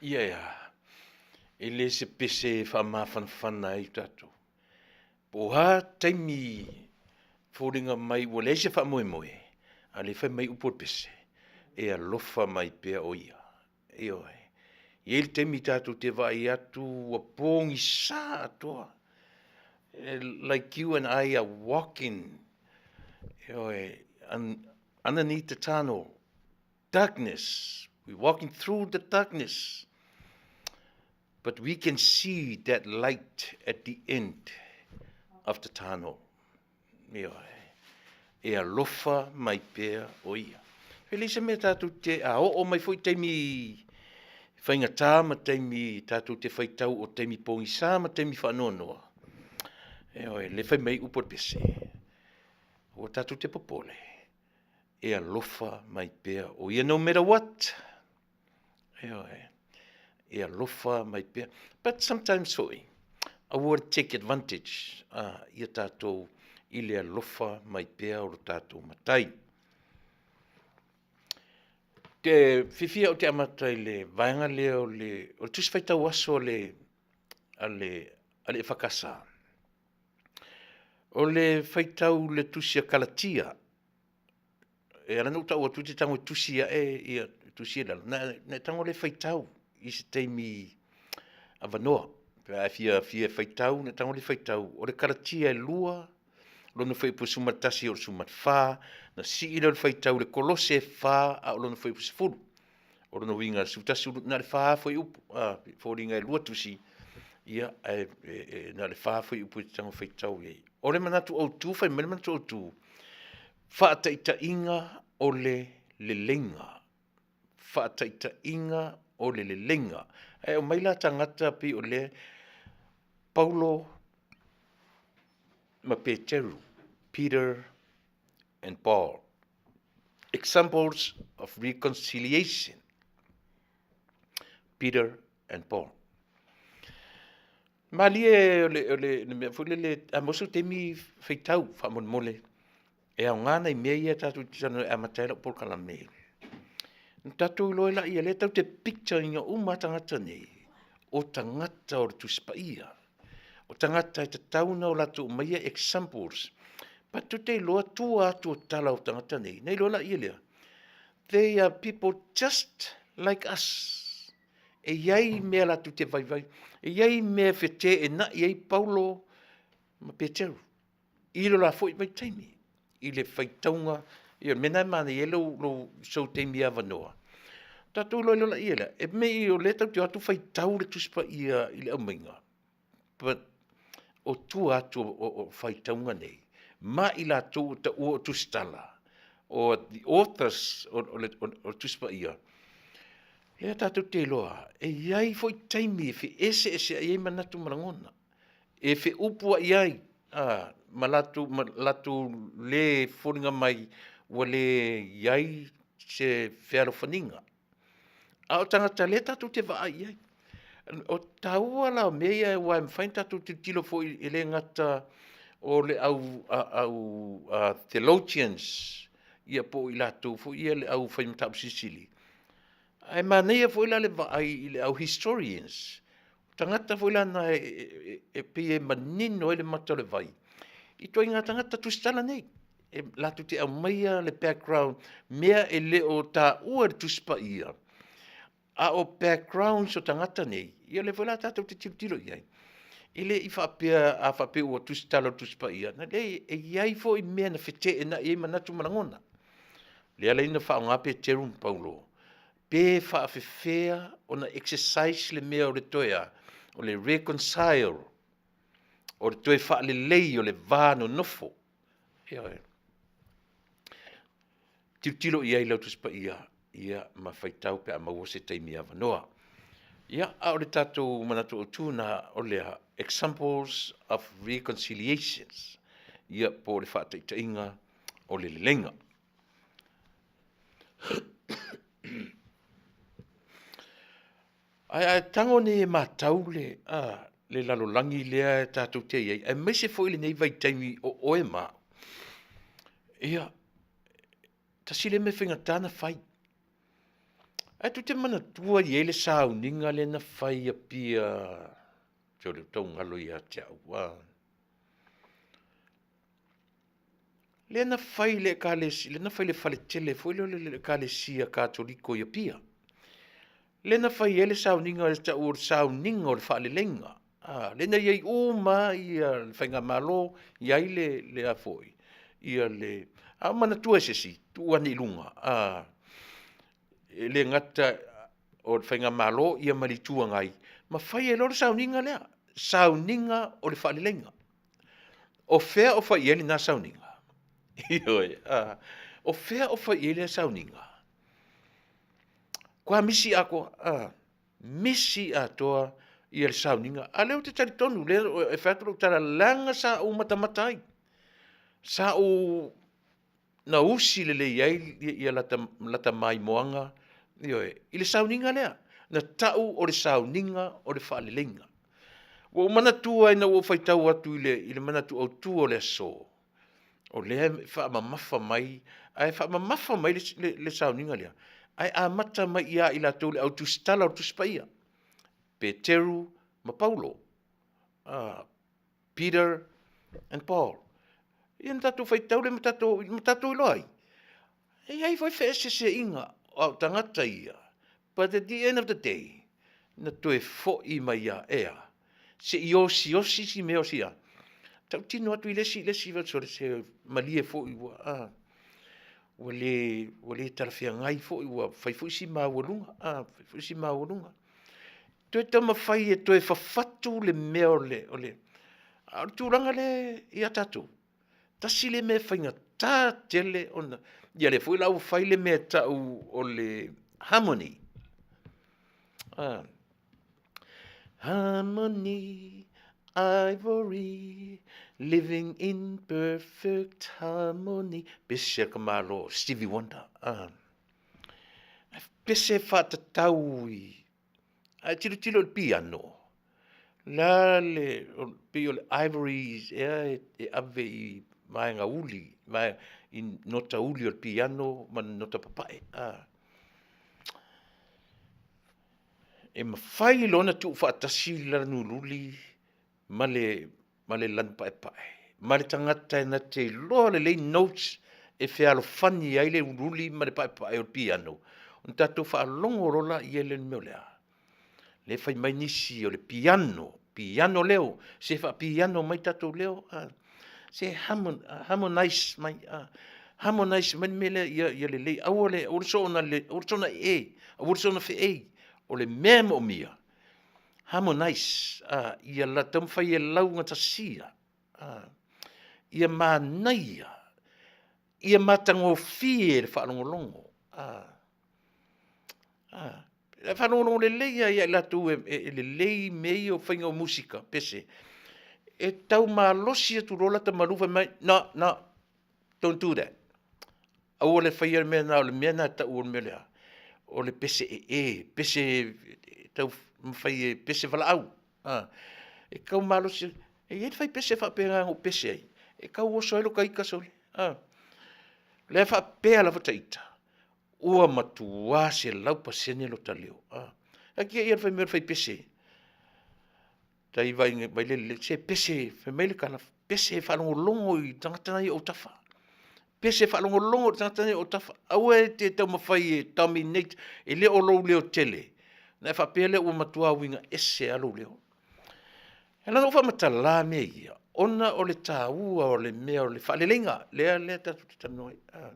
Ia ea, e le se pese e faamafanafana ai tatou. Po o a taimi foliga mai ua leai se faamoemoe, a o lea e fai mai upu o le pese, e alofa mai pea o Ia. Ioe. E i ai le taimi tatou te vaai atu ua pogisa atoa, like you and I are walking, ioe, underneath the tunnel, darkness, we walking through the darkness, but we can see that light at the end of the tunnel. Ioe. E alofa mai pea o ia. E leai se mea tatou te, a oo mai foi taimi faigata ma taimi tatou te faitau o taimi pogisa ma taimi faanoanoa, ioe, le fai mai upu o le pese, aua tatou te popole, e alofa mai pea o ia, no matter what. Ioe, e alofa mai pea. But sometimes foi, aua le take advantage a ia tatou i le alofa mai pea o lo tatou Matai. Te fiafia ou te amata i le vaega lea o le, o le Tusi Faitau Aso a le, a le, a le EFKS. O le faitau le Tusi a Kalatia, E ala ona ou tau atu e te tago e tusi ae ia tusi i lalo, na, na e tago lea e faitau i se taimi avanoa. Pe a e fia, fia faitau, na e tago lea e faitau. O le Kalatia e 2, lona fuaiupu e 11 o le 14, na sii lea o le faitau i le Kolose e 4, a o lona fuaiupu 10. O lona uiga, 11, na o le 4 fuaiupu, a, foliga e 2 tusi, ia, ae e, e, na o le 4 fuaiupu e te tago faitau i ai. O le manatu autu, fai mai le manatu autu, Faataitaiga o le leleiga. Faataitaiga o le leleiga. Ae aumai la tagata pei o le Paulo ma Peteru, Peter and Paul. Examples of reconciliation. Peter and Paul. Malie o le, o le, le mea foi lele, a maua sou taimi faitau faamolemole, e aoga nai mea ia tatou te talanoa e amata ai lau polokalame. Na tatou iloa ai laia, lea tatou te picture ina uma lava tagata nei, o tagata o le Tusi Paia. O tagata e tatau ona o latou aumaia examples. But tou te iloa tua atu o tala o tagata nei, na iloa laia lea. They are people just like us. E i ai mea latou te vaivai, e i ai mea e feteenai ai Paulo ma Peteru i lo la foi vaitaimi, i le faitauga, ia o le mea lena e manaia ai lou, lou, sou taimi avanoa. Tatou iloa loa laia lea, e mei o lea tatou te o atu faitau le Tusi Paia i le aumaiga, but o tua atu o, o, o faitauga nei, ma i latou o taua o tusitala, o the authors o, o, le, o, o le Tusi Paia, lea tatou te iloa, e i ai foi taimi e feeseeseai ai manatu ma lagona, e feupuai ai a, ma latou, ma latou le foliga mai ua le i ai se fealofaniga. A o tagata lea tatou te vaai i ai. O taua la o mea ia aua e mafai ona tatou tilotilo foi e le gata o le au, a, au a, theologians, ia po o i latou foi ia le au fai mataupu silisili. Ae manaia foi la le vaai i le au historians, tagata foi la na e, e, e pei e manino ai le mata o le vai i ituaiga tagata tusitala nei. E latou te aumaia le background, mea e le o taua i le Tusi Paia, a o backgrounds o tagata nei, ia lea foi la tatou te tilotilo i ai. E le i faapea, a faapea ua tusitala o le Tusi Paia, na leai, e i ai foi mea na feteenai ai manatu ma lagona. Lea la na faaaoga Peteru ma Paulo, pe faafefea ona exercise le mea o le toe a, o le reconcile, o le toe faalelei o le va nonofo. Ioe. Tilotilo i ai lau Tusi Paia, ia, ma faitau pe a maua se taimi avanoa. Ia, a o le tatou manatu autu na o lea, examples of reconciliations, ia, po o le faataitaiga o le leleiga. Ae a tago nei e matau le, a, le lalolagi lea e tatou te i ai, aemaise foi lenei vaitaimi o oe ma au, ia, tasi lea mea faigata na fai. Ae tou te manatua e i ai le sauniga lea na fai i Apia, se o lea ua tau galo ia te au, a. Lea na fai le ekalesia, lea na fai le faletele foi lea o le ekalesia Katoliko i Apia. Lea na fai ai le sauniga, le tau o le sauniga o le faaleleiga. A, lea na i ai uma lava le faigamalo, i ai le, le a foi, ia le... A o manatua e se isi, tuu ane i luga, a, e le gata o le faigamalo ia ma le Itu Agai, ma fai ai loa le sauniga lea, sauniga o le faaleleiga. O fea o fai i ai lena sauniga? Ioe, o fea o fai i ai lea sauniga? Matua misi atoa, a, misi atoa ia le sauniga. A o lea ou te talitonu, lea e fai atu lau tala, leaga sa ou matamata ai, sa ou gausi lelei ai ia lata maimoaga, ioe, i le sauniga lea, na tau o le sauniga o le faaleleiga. Ua ou manatua ina ua ou faitau atu i le manatu autu o le aso, o lea e faamamafa mai, ae faamamafa mai le sauniga lea, ae amata mai ia i latou le autusitala o le Tusi Paia, Peteru ma Paulo, Peter and Paul. Ia ona tatou faitau lea ma tatou iloa ai, e i ai foi feeseeseaiga a o tagata ia, but at the end of the day, na toe foi mai lava ea se i osiosi si mea o si a, tautino atu i le isi, le isi, sole se malie foi ua, a, ua le, ua le talafeagai foi, ua fai foi si maualuga, a, fai foi si maualuga. Toe taumafai e toe fafatu le mea o le, a o le tulaga lea ia tatou, tasi lea mea e faigata tele ona, ia lea foi la ua fai le mea e tau o le harmony. Harmony, ivory, living in perfect harmony. Pese a ka malo, Stevie Wonder. Pese faatatau i, a e tilotilo i le piano, la le, pei o le ivory ea e ave i vaega uli, i nota uli o le piano ma le nota papae. E mafai loa ona tuufaatasi le lanu uliuli ma le lanu paepae ma le tagata e na te iloa lelei notes e fealofani ai le uliuli ma le paepae o le piano, ona tatou faalogo loa lea i le mea o le a? Lea e fai mai nisi o le piano, piano leo, se faapiano mai tatou leo, se harmonize mai, harmonize mai le mea lea ia lelei, aua le soona ee, aua le soona feei, o le mea e moomia, harmonize, ia taumafai e laugatasia, ia manaia, ia matagofie le faalogologo. E faalogologo lelei lava ia i latou e lelei mea ia o faiga o musika, pese, e tau malosi atu loa lata malu fai mai, no, no, don't do that. Aua le faia le mea lena, o le mea lena e tau o le mea lea, o le pese ee, pese taumafai e pese valaau. E tau malosi, e i ai le faipese faapena na ou pese ai, e tau oso ai lota ita sole. O lea e faapea lava ta ita, ua matua 100% lota leo. Taatia ia le fai mai o le faipese, tai vailele, se pese, fai mai le tala, pese e faalogologo i tagata la e i ou autafa. Pese e faalogologo i le tagata la e i ou autafa. Aua e te taumafai e dominate, e le o lou leo tele, ona e faapea lea ua matua uiga ese lava lou leo. E ala ona ou faamatala mea ia, ona o le taua o le mea o le faaleleiga, lea lea tatou te talanoa ai.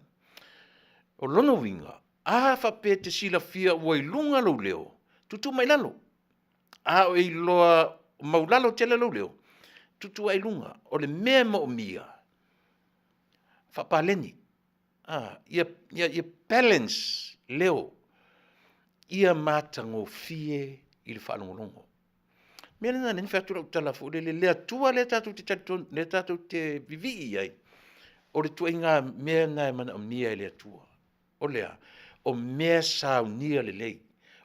O lona uiga, a faapea e te silafia ua i luga lou leo, tuutuu mai i lalo. A o e iloa maulalo tele lou leo, tuutuu ae i luga. O le mea e moomia, faapaleni, ia, ia, ia balance leo, ia matagofie i le faalogologo. Mea lena lea na fai atu lau tala foi lele, le Atua lea tatou te talitonu, lea tatou te vivii i ai, o le ituaiga mea lena e manaomia e le Atua. O le a? O mea saunia lelei,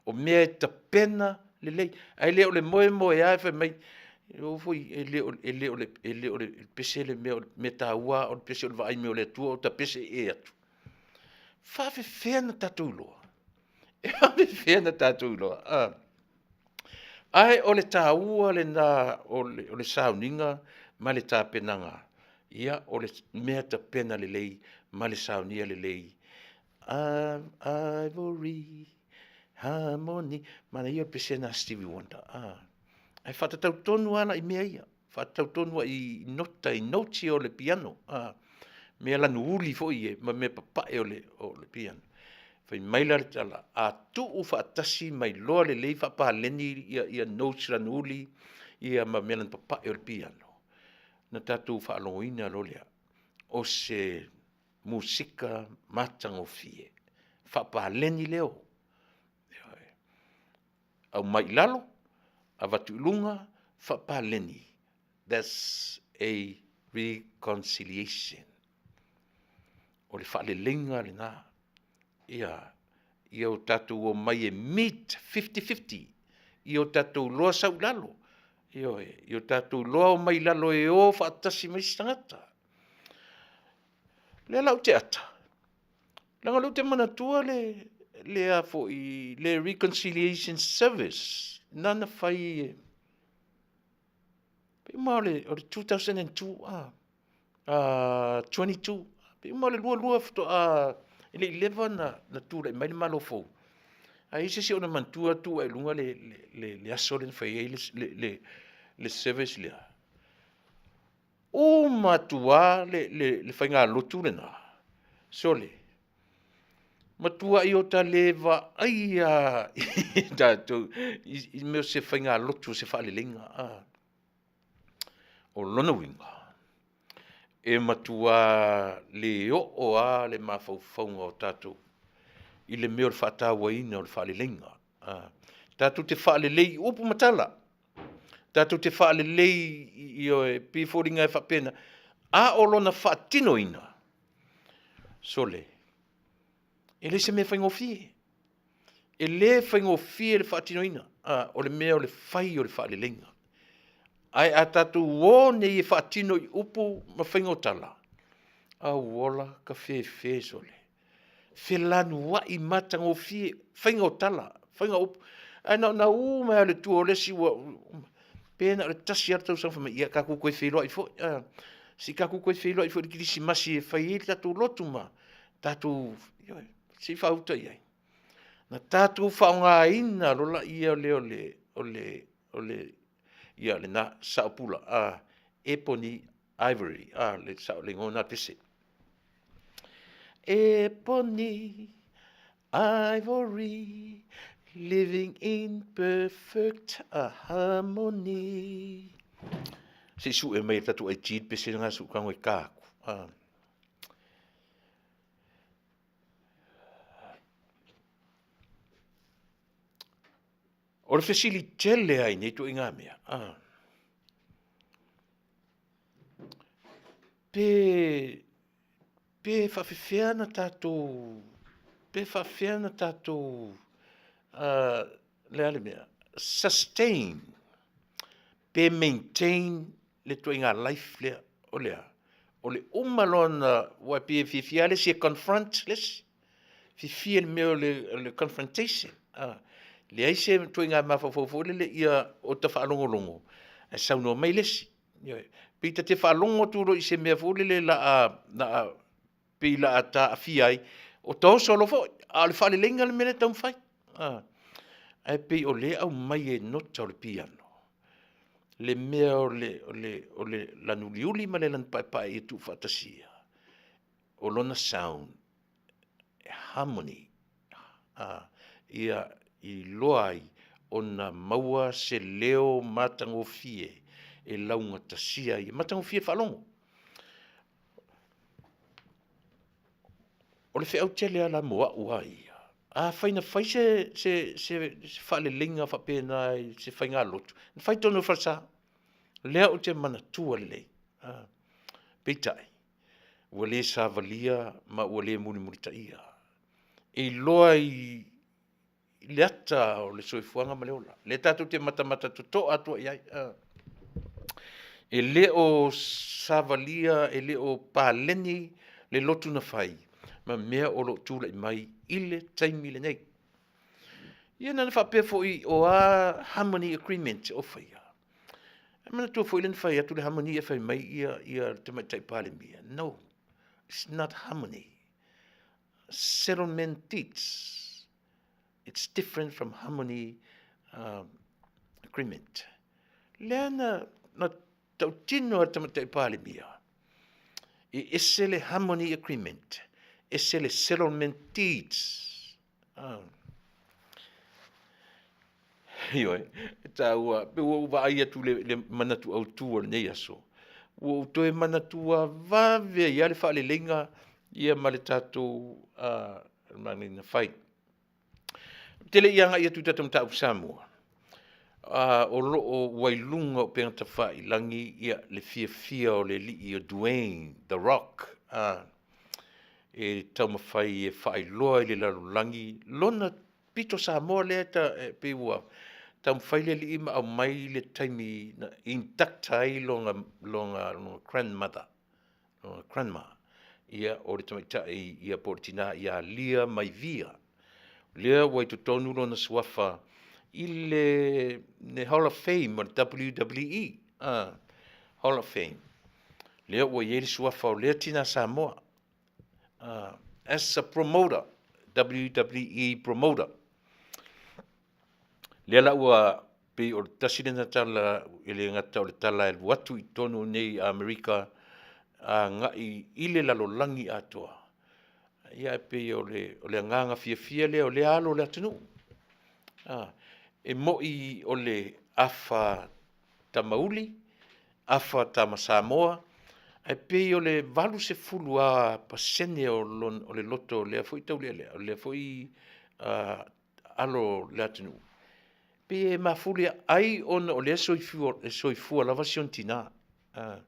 o mea e tapena lelei, ae le o le moemoeā e fai mai, e oo foi, e le o le pese le mea taua, o le pese o le vaai mai o le Atua o ta pese ē atu. E faapefea ona tatou iloa? E faapefea ona tatou iloa? Ae o le taua lena o le sauniga ma le tapenaga. Ia, o le mea tapena lelei ma le saunia lelei. Ivory Harmony, manaia le pesena a Stevie Wonder. Ah. Ae faatatau tonu lava la i mea ia, faatatau tonu lava i nota, i notes ia o le piano, ah, mea lanu uli foi ia ma mea papae o le piano. Fai mai la le tala, a tuu faatasi ma iloa lelei faapaleni ia notes lanu uli ia ma mea lanu papae o le piano, ona tatou faalogoina loa lea, o se musika matagofie, faapaleni leo. Ioe, aumai i lalo, avatu i luga, faapaleni, that's a reconciliation. O le faaleleiga lena, ia o tatou omai e meet 50:50, ia o tatou iloa sau i lalo, ioe, ia o tatou iloa omai i lalo e o faatasi ma isi tagata. O lea la ou te ata, leaga o lea ou te manatua le reconciliation service na na fai pei uma lava o le 2022, pei uma lava o le 2022 faatoa, e le i leva ona tulai mai le Malo fou, a i ai se isi o manatua tuu ae i luga le aso lea na fai ai le service lea? Uma atu lava le faigalotu lena, sole, matuai ota le vaaia lava i tatou i mea o se faigalotu o se faaleleiga. O lona uiga, e matua le oo lava le mafaufauga o tatou i le mea o le faatauaina o le faaleleiga. Tatou te faalelei i upu ma tala, tatou te faalelei ioe, e pei e foliga e faapena, a o lona faatinoina, sole, e le o se mea faigofie. E le faigofie le faatinoina, o le mea o le fai o le faaleleiga. Ae a tatou o nei e faatino i upu ma faiga o tala, auola kafefe sole, felanuai matagofie, faiga o tala, faiga o upu. Ae na ona u mai lava i le tua o le isi ua pe na o le tasi lava le tausaga, fai mai, ia tatou toe feiloai foi, se i tatou toe feiloai foi i le kerisimasi e fai ai le tatou lotu ma tatou, ioe, se i faauta i ai. Ona tatou faaaogaina loa lea o le ia lena, sao Pula, Epony Ivory, le igoa lena o le pese. Epony Ivory, living in perfect harmony. Se i sue mai e le tatou IT le pese lena se i ou tago e ta atu. O le fesili tele lava i nei ituaiga mea, pe faapefea ona tatou, pe faapefea ona tatou o le a le mea? Sustain pe maintain le ituaiga life lea, o le a? O le uma loa ona, aua e pei e fiafia lava le isi e confront le isi, fiafia i le mea o le confrontation, leai se ituaiga mafaufau foi lele ia ota faalogologo ae saunoa mai le isi. Ioe. Pei ta te faalogo atu loa i se mea foi lele pei o le a ta aafia ai, ota oso loa foi, a o le faaleleiga le mea lea e taumafai. Ae pei o lea e aumai e nota o le piano le mea o le lanu uliuli ma le lanu paepae ia tuufaatasia, o lona sound, e harmony, ia iloa ai ona maua se leo matagofie e laugatasia ai, e matagofie i le faalogo. O le feau tele lava la mo au lava ia, afai na fai se faaleleiga faapena i se faigalotu, na fai i totonu o le falesa, lea ou te manatua lelei, peitai, ua le savalia ma ua le mulimulitaia. E iloa i le ata o le soifuaga ma le ola, lea tatou te matamata totoa atu i ai, e le o savalia, e le o paleni le lotu na fai ma mea o lo o tulai mai i le taimi lenei. Ia na ona faapea foi o a harmony agreement o faia? Ae manatua foi lea na fai atu le harmony e fai mai ia ia le Tamaitai Palemia. No, it's not harmony. Settlement deeds. It's different from harmony agreement. Lea na, na tautino a le Tamaitai Palemia, e ese le harmony agreement, ese le settlement deeds. Ah. Ioe, e tāua, pe ua ou vaai atu le, le manatu autū o lenei aso, ua ou toe manatua vave ai lava le faaleleiga ia ma le tatou uh, na fai. Ou te le i agai atu i tatou mataupu Samoa, uh, o lo o ua i luga o upega tafailagi ia le fiafia o le alii o Dwayne The Rock, uh, e taumafai e faailoa i le lalolagi lona pito Samoa lea ta, e, pei ua taumafai le alii ma aumai le taimi na induct ai lona, lona, lona grandmother, lona grandma, ia o le tamaitai ia po o le tinā ia Lia Maivia. Lea ua i totonu lona suafa i le, le Hall of Fame o le WWE, Hall of Fame. Lea ua i ai le suafa o lea tinā Samoa. As a promoter, WWE promoter. Lea la ua pei o le tasi lena tala e le gata o le tala e alu atu i totonu nei Amerika agai i le lalolagi atoa. Ia e pei o le, o le agaga fiafia lea o lea alo o le atunuu. Ah, e moi o le afa Tamauli, afa Tama Samoa, ae pei o le 80% o, lon, o le loto o lea foi taulealea, o lea foi uh, alo o le atunuu. Pei e mafuli ai ona o lea soifua, e soifua lava si ona tinā. Uh,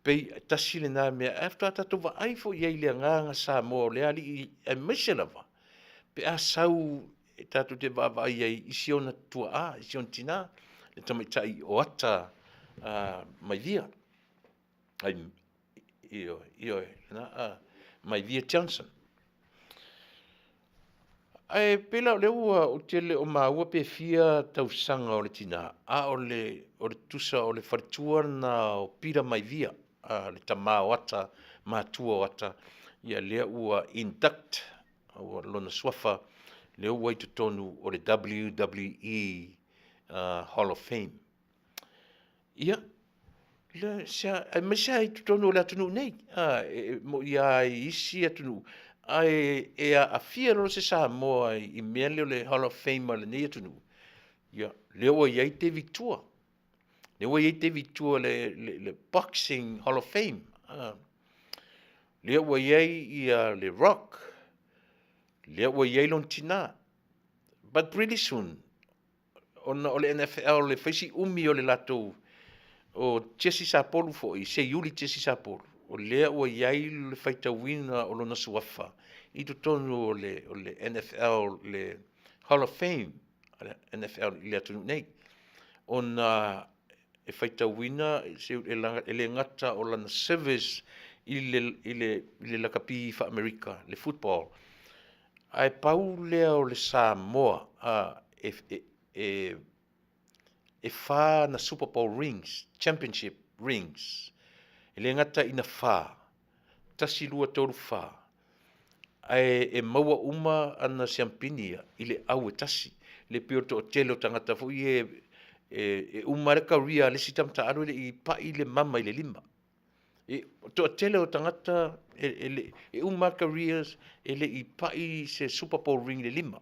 pei tasi lena mea, ae faatoa tatou vaai foi i ai i le agaga Samoa o le alii aemaise lava pe a sau e tatou te vaavaai ai i si ona tuaa, i si ona tinā, le tamaitai o Ata uh, Maivia. Ai, ioe, ioe, na, uh, Maivia Johnson. Ae pei la o lea ua ou te le o maua pe fia tausaga o le tinā, a o le, o le tusa o le faletua lena o Peter Maivia, a le tamā o Ata, matua o Ata, ia lea ua induct, ua lona suafa, lea ua i totonu o le WWE uh, Hall of Fame. Ia, le, sea, aemaise lava i totonu o le atunuu nei, a, e, mo'i lava i isi atunuu, ae e aafia loa se Samoa i mea lea o le Hall of Fame a lenei atunuu, ia, lea ua i ai David Tua. Lea ua i ai David Tua le, le, le Boxing Hall of Fame. A, lea ua i ai ia le Rock, lea ua i ai lona tinā. But pretty soon, ona o le NFL e fai si umi o le latou o Jesse Sapolu foi, Seiuli Jesse Sapolu, o lea ua i ai le faitauina o lona suafa i totonu o le, o le NFL, le Hall of Fame a le NFL i le atunuu nei. Ona e faitauina e le gata o lana service i le, i le, i le lakapi faa-Amerika, le football, Ae pau lea o le Samoa a e, e, e, e whā na Super Bowl rings, championship rings. E le gata ina whā, tasi, lua, tolu, whā. Ae e maua uma ana siampini ia i le au e tasi. Le pei o le toatele o tagata foi e, e, e uma le career a le isi tamata alu e le i pai le mama i le lima. E toatele o tagata e, e, le, e uma careers e le i pai se Super Bowl ring le lima.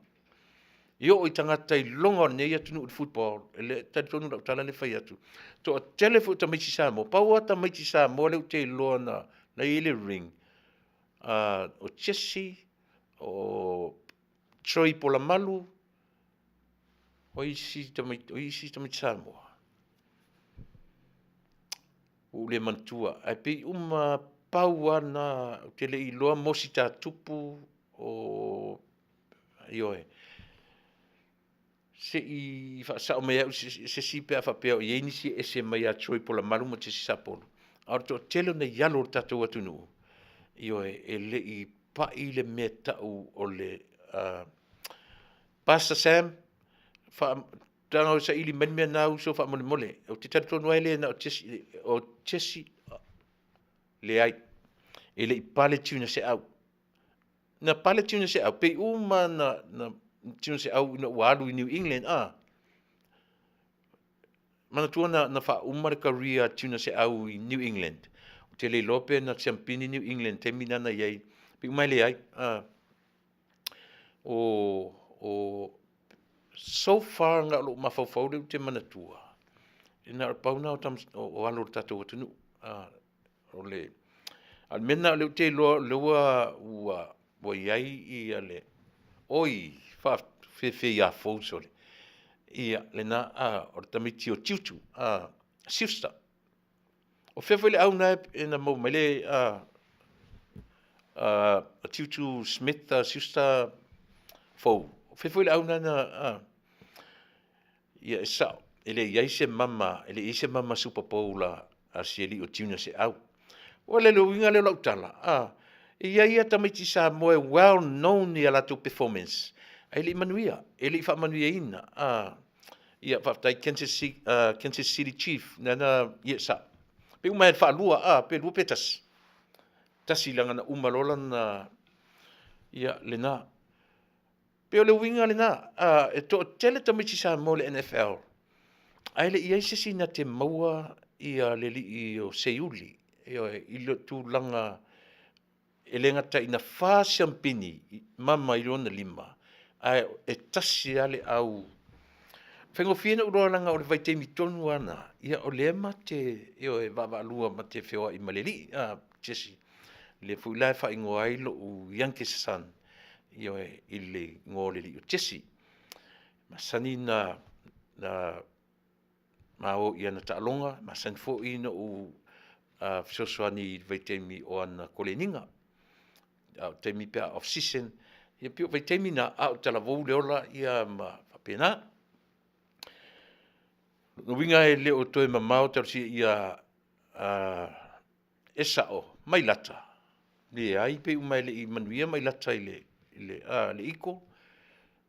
E oo i tagata i loga o lenei atunuu i le football, e le talitonu lau tala le fai atu. Toatele foi o tamaiti Samoa, pau lava tamaiti Samoa lea ou te iloa na, na i ai le ring, uh, o Jesse, o Troy Polamalu, o isi tamaiti, o isi tamaiti Samoa. Ua ou le manatua, ae pei uma pau lava na, ou te le i iloa Mosi Tatupu o, ioe, se i faasao mai au se isi pe a faapea o i ai nisi e ese mai ia Troy Polamalu ma Jesse Sapolu. A o le toatele o nai alo o le tatou atunuu, ioe, e le i pai le mea tau o le uh, Pastor Sam, wha, Taga o saili mai le mea na uso faamolemole. Ou te talitonu ai le na o Jesse, o Jesse leai. E le i pale tuna seau. Na pale tuna seau, pei uma na, na tuna seau ina ua alu i New England, ah. Manatua na, na faauma le career a tuna seau i New England. Ou te le iloa pe na siampini New England taimi na na i ai. Pei uma e leai. Ah. O, o, so far na o lou mafaufau lea ou te manatua, e na o le pau lena o, tam, o, o alo o le tatou atunuu. Ah, o le, a o le mea lena o lea ou te iloa o lea ua, ua, ua i ai ia le, oi, faafefea ia fou sole. Ia, lena, a, o le tamaiti o Tiutu, a, sister. O fea foi le au na e na maua mai le a, a, a Tiutu Smith a sister fou. O fea foi le au na na a, ia e sao, e le i ai se mama, e le i ai se mama Super Bowl a, a si alii o Junior Seau. O le le uiga lea o lau tala, a, e i ai lava tamaiti Samoa e well known i a latou performance, ae le i manuia, e le i faamanuiaina. A, ia, faafetai Kansas City, Kansas City Chief, na, ia, sa, pe uma e faalua, a, pe lua pe tasi. Tasi leaga na uma loa lana, ia, lena. Pei o le uiga lena, a, e toatele tamaiti Samoa i le NFL, ae le i i ai se isi na te maua ia le alii o Seiuli, ioe, i le tulaga e le gata ina fa siampini mama i lona lima, ae e tasi lava le au. Faigofie na ou iloa leaga o le vaitaimi tonu lava lena, ia o lea ma te, ioe, vaavaalua ma te feoai ma le alii, a, Jesse. Lea foi la e faaigoa ai lou youngest son, ioe, i le igoa o le alii o Jesse. Masani na, na ma o i ana taaloga, masani foi na ou fesoasoani i le vaitaimi o ana koleniga. A o taimi pe a off season, ia pei o vaitaimi na, a o talavou le ola ia ma faapena. O lona uiga e le o toe mamao talosia ia e sao mai lata, leai pei uma e le i manuia mai lata i le, i le, a, le iko,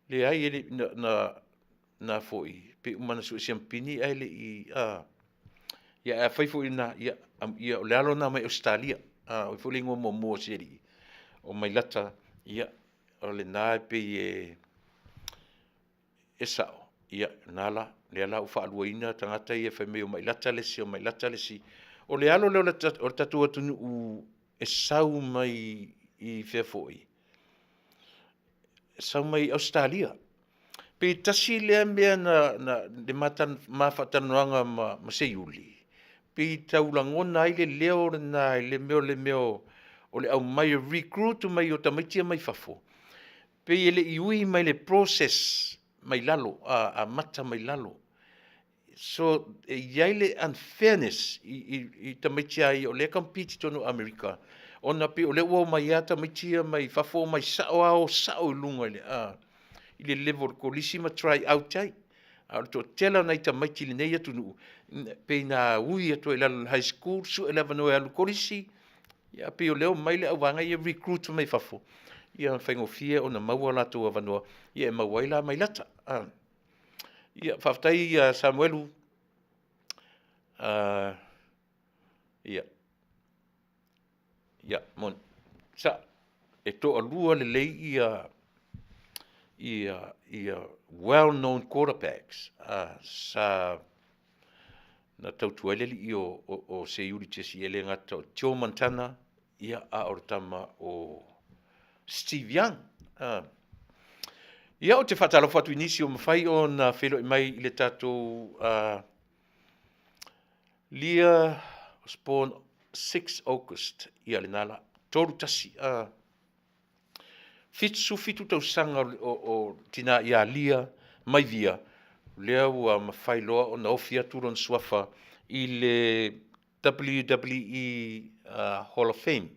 leai e le, na, na, na foi, pei uma na sue siampini ae le i, a, ia ae afai foi na, ia, ia o le alo lena mai Ausetalia, a, o ai foi le igoa muamua o si alii, o Mailata, ia, o lena e pei e, e sao, ia, lena la, lea la ua faaluaina tagata ia fai mai o Mailata le isi, o Mailata le isi. O le alo lea o le tatou atunuu e sau mai i fea foi, e sau mai Ausetalia. Pe tasi lea mea na, na, le ma faatalanoaga ma, ma Seiuli, pei tau lagona ai le leo lena i le mea o le mea o, o le aumai o recruit mai o tamaiti ia mai fafo, pei e le i ui mai le process mai lalo, a, amata mai lalo. So, e i ai le unfairness i, i, i tamaiti a ia o lea e compete i totonu o Amerika, ona pei o lea ua omai lava tamaiti ia mai fafo, omai sao lava o sao i luga i le, a, i le level o le kolisi ma try out ai. A o le toatele o nai tamaiti i lenei atunuu, pei na ui atu ai i lalo i le high school, sue le avanoa e alu i le kolisi, ia pei o lea omai le auvaega ia recruit mai fafo, ia faigofie ona maua latou avanoa, ia e maua ai la mai lata. A. Ia, faafetai ia Samuelu. Ia. Ia, moni. Sa, e toalua lelei ia ia ia well known quarterbacks sa na tautua ai le alii o, o, o Seiuli Jesse e le gata o Joe Montana, ia, a o le tama o Steve Young. Ia, ou te faatalofa atu i nisi o mafai ona feiloai mai i le tatou Lia was born 6 August, ia lena la, 31, 77 tausaga o, o, o tina ia Lia Maivia, lea ua mafai loa ona ofi atu lona suafa i le WWE Hall of Fame.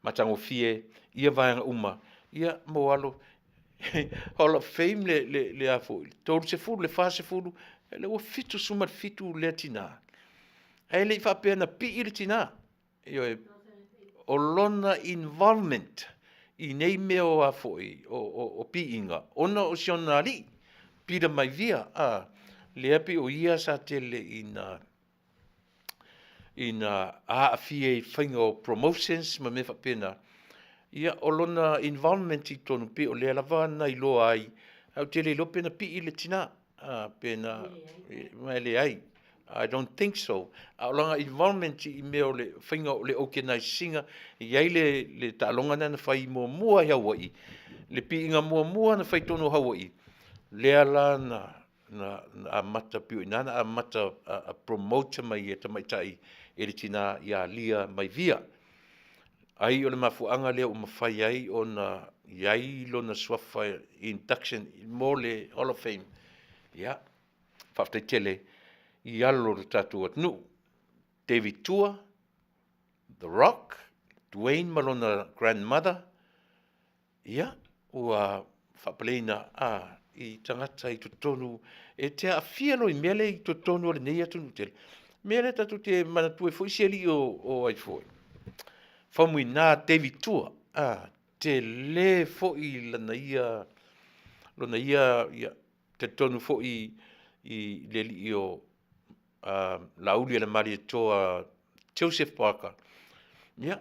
Matagofie ia vaega uma, ia mo alo Hall of Fame le, le, le a foi, 30, le 40, le ua 77 lea tina. Ae le i faapea na pii le tina. Ioe, o lona involvement i nei mea o a foi, o, o, o piiga, ona o si ona alii. Peter Maivia, a, lea pei o ia sa tele ina ina aafia i faiga o promotions ma mea faapena. Ia, o lona involvement i totonu pei o lea lava na iloa ai, ae ou te le iloa pe na pii le tina, a, pe na, ma e leai. I don't think so. A o lana involvement i mea o le faiga o le organise ina, e i ai le, le taaloga lea na fai muamua i Hawaii, le piiga muamua na fai i totonu o Hawaii, lea la na, na, na amata, pei o i ina na amata a, a promote mai e tamaitai e le tina ia Lia Maivia. Ai o le mafuaaga lea ua mafai ai ona i ai lona suafa induction mo le Hall of Fame. Ia, faafetai tele i alo o le tatou atunuu. David Tua, The Rock, Dwayne ma lona grandmother, ia, ua faapaleina a i tagata i totonu e te aafia loa i mea lea i totonu o lenei atunuu tele. Mea lea tatou te manatua ai foi si alii o, o ai foi. Faumuina David Tua, a, tele foi lana ia, lona ia, ia talitonu foi i le alii o Laauli a le Malietoa Joseph Parker. Ia,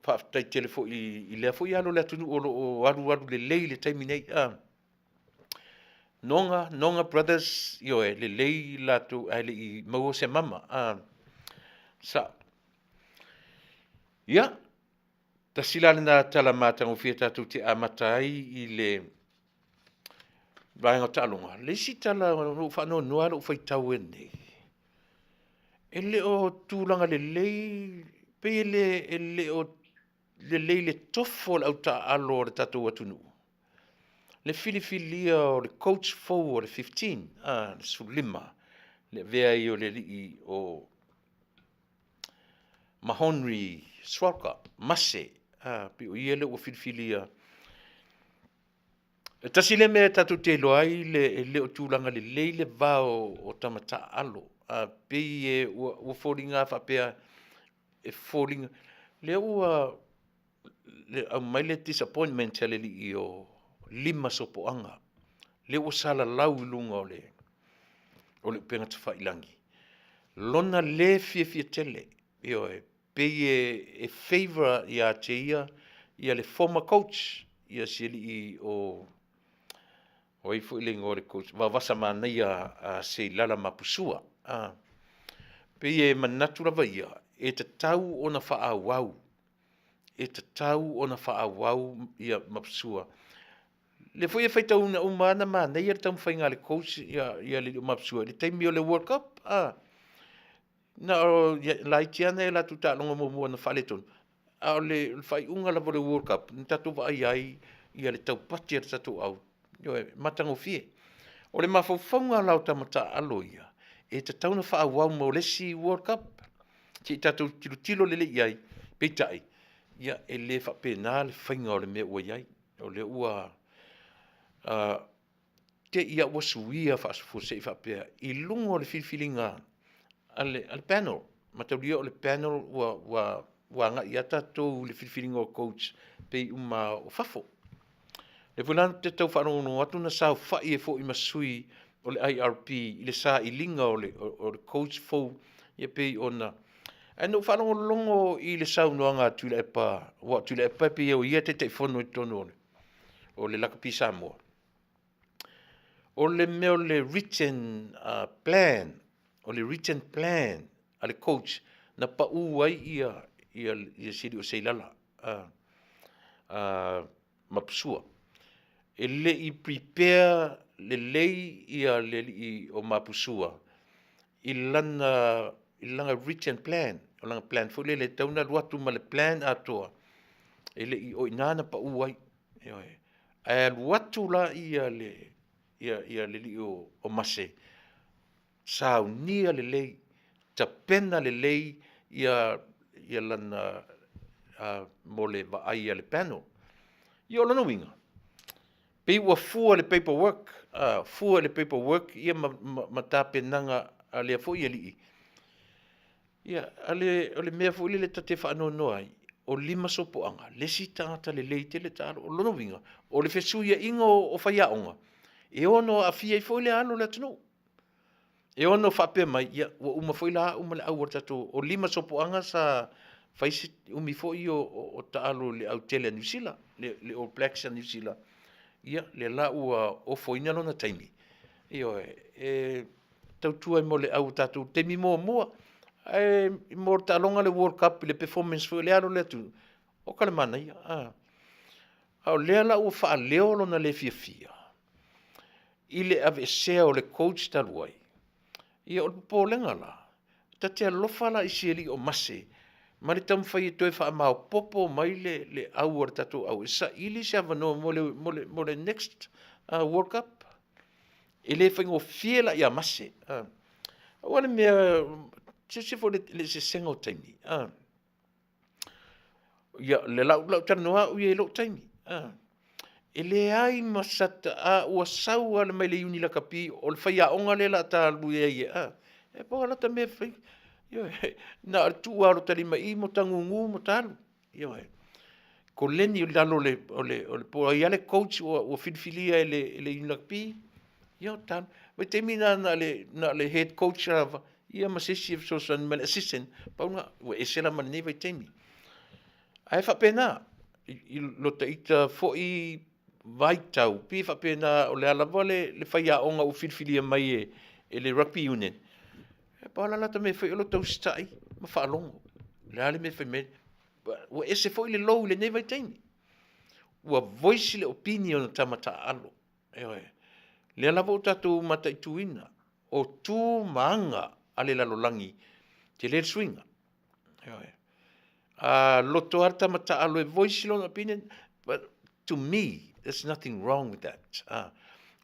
faafetai tele foi i lea foi alo o le atunuu o lo o alualu lelei i le taimi nei. Noga, Noga Brothers, ioe, lelei latou ae le i maua se mama. Sa. Ia, tasi la lena tala matagofie tatou te amata ai i le vaega o taaloga. Le isi tala o lo o faanoanoa lava lou faitau nei, e le o tulaga lelei, pei e le, e le o lelei le tofo o le au taaalo a le tatou atunuu. Le filifilia o le coach fou o le 15, a, le 15, le avea ai o le alii o Mahonri Swalka, Mase, a, pei o ia lea ua filifilia. E tasi lea mea tatou te iloa ai le, e le o tulaga lelei le va o, o tama taaalo. A, pei e, ua, ua foliga faapea, e foliga, lea ua le, aumai le disappointment a le alii o Lima Sopoaga, lea ua salalau i luga o le, o le upega tafailagi. Lona le fiafia tele, ioe, pei e, e favour ia te ia ia le former coach, ia si alii o o ai foi le igoa o le coach, Vaovasa Manaia a Seilala Mapusua. A, pei e manatu lava ia, e tatau ona faaauau, e tatau ona faaauau ia Mapusua. Lea foi e faitauina uma lava na manaia le taumafaiga a le coach ia, ia le Mapusua i le taimi o le World Cup. A, na o laiti lava nai a latou taaloga muamua na faaletonu, a o le faaiuga lava o le World Cup na tatou vaaia ai ia le taupati a le tatou au, ioe, matagofie. O le mafaufauga la o tama taaalo ia, e tatau ona faaauau mo le isi World Cup, se i tatou tilotilo lelei i ai, peitai, ia e le faapena le faiga o le mea ua i ai. O lea ua te i ua suia faafuasei faapea i luga o le filifiliga a le, a le panel. Mataulia o le panel ua, ua, ua agai ia tatou i le filifiliga o coach pei uma o fafo. Le foi la te tau faalogologo atu na saofai ai foi ma sui o le IRP i le sailiga o le, o, o le coach fou ia pei ona Ae na ou faalogologo i le saunoaga a Tuilaepa, aua o Tuilaepa e pei o ia e Taitaifono i totonu o le, o le Lakapi Samoa. O le mea o le written uh, plan, o le written plan a le coach na pau ai ia, ia, ia sili o Seilala uh, uh, Mapusua. E le i prepare lelei ia le alii o Mapusua i lana, i lana written plan, o lana plan foi lele e tatau ona alu atu ma le plan atoa, e le i o i ina na pau ai. Ioe. Ae alu atu la ia le, ia, ia le alii o, o Mase, saunia lelei, tapena lelei ia, ia lana uh, mo le vaai a le panel. Ia o lona uiga, pei ua fua le paperwork, uh, fua le paperwork ia ma, ma, ma tapenaga a lea foi alii. Ia, a le, o le mea foi lele ta te faanoanoa ai, o Lima Sopoaga, le isi tagata lelei tele taalo. O lona uiga, o le fesuiaiga o, o faiaoga, E ono aafia ai foi le alo o le atunuu. E ono faapea mai, ia, ua uma foi la au ma le au a le tatou, o lima sopoaga sa fai si umi foi o, o, o taalo i le autele a Niu Sila, le, le All Blacks a Niu Sila. Ia, lea la ua ofoina lona taimi. Ioe, e tautua ai mo le au tatou taimi muamua. Ae mo le taaloga le World Cup i le performance foi o le alo o le atunuu, oka le manaia. A, a o lea la ua faaleo lona le fiafia i le aveesea o le coach talu ai, ia o le popolega la, ta te alofa la i si alii o Mase ma le taumafai e toe faamaopopo mai le, le au a le tatou au e saili se avanoa mo le, mo le, mo le next World Cup. E le faigofie la ia Mase. Aua le mea, silasila foi le, le eseesega o taimi. Ia, le lau, lau talanoa au ia i lou taimi. E leai ma sata, a ua sau lava mai le Iuni Lakapi, o le faiaoga lea o le a ta alu ai, a, e pau lava lata mea e fai, ioe, na o le tuu lava o lota lima i i ma ota gugu ma ota alu, ioe. Koleni i lalo o le, o le, o le, po o ai lava le coach ua, ua filifilia e le, e le Iuni Lakapi, ia ota alu. Vaitaimi na, na o le, na o le head coach lava, ia ma se isi e fesoasoani mai le assistant, pau lena, ua ese la ma lenei vaitaimi. Ae faapena, i lo ta ita foi vaitau, pei e faapena o le a lava le, le faiaoga ua filifilia mai e, e le rugby union, e pau la lata mea e fai o lo ta usitai ma faalogo. O le a le mea e fai mai, ua ese foi le lou i lenei vaitaimi. Ua voice le opinion o tama taaalo. Ioe. Lea lava ua tatou mataituina, o tu ma aga a le lalolagi, tele le suiga. Ioe. A loto lava le tama taaalo e voice lona opinion, but to me, there's nothing wrong with that. Ah,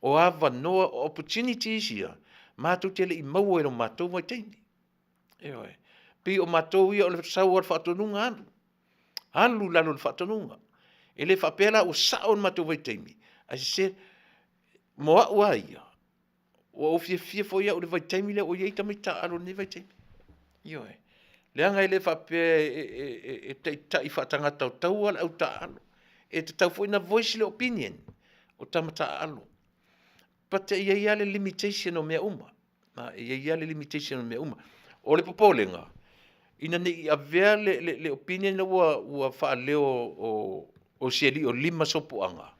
o avanoa, o opportunities ia, matou te le i maua i lo matou vaitaimi. Ioe. Pei o matou ia o le sau o le faatonuga alu. Alu i lalo o le faatonuga. E le faapea la ua sao le matou vaitaimi, ae sese, mo au lava ia, ua ou fiafia foi au i le vaitaimi lea ua i ai tamaiti taaalo i lenei vaitaimi. Ioe. Leaga e le faapea e, e, e, e taitai faatagata o taua le au taaalo. E tatau foi ona voice le opinion o tama taaalo. But e i ai lava le limitation o mea uma. E i ai lava le limitation o mea uma. O le popolega, ina ne i avea le, le, le opinion ua, ua faaleo o, o si alii o lima sopoaga,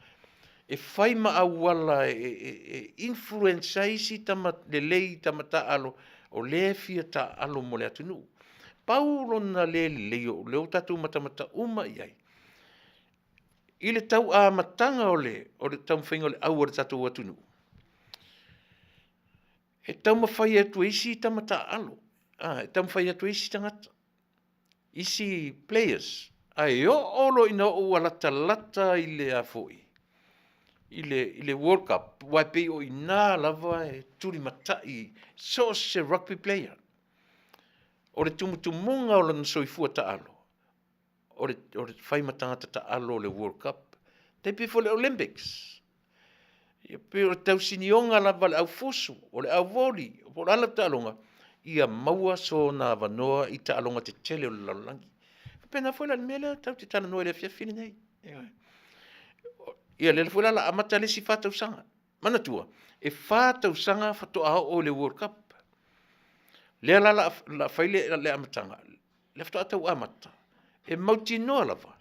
e fai ma auala e, e, e influence ai isi tama lelei, tama taaalo, o lea e fia taaalo mo le atunuu. Pau lona le lelei o lea ua tatou matamata uma i ai, i le tau amataga o le, o le taumafaiga o le au a le tatou atunuu, E taumafai atu e isi tama taaalo, a, e taumafai atu e isi tagata, isi players, ae oo loa ina oo ua latalata i le a foi, i le, i le World Cup, aua e pei o i ina lava e tulimatai so o se rugby player. O le tumutumuga o lona soifua taalo, o le, o le fai ma tagata taalo o le World Cup, tai pei foi le Olympics. Ia pei o le tausinioga lava a le aufusu, o le auvoli, po o le a le taaloga, ia maua sona avanoa i taaloga tetele o le lalolagi. Faapena foi la i le mea lea tatou te talanoa i le afiafi lenei. Ia lea foi la o le a amata le isi fa tausaga. Manatua, e fa tausaga faatoa oo i le World Cup. Lea la o le a fai le amataga, lea faatoa tau amata, e mautinoa lava,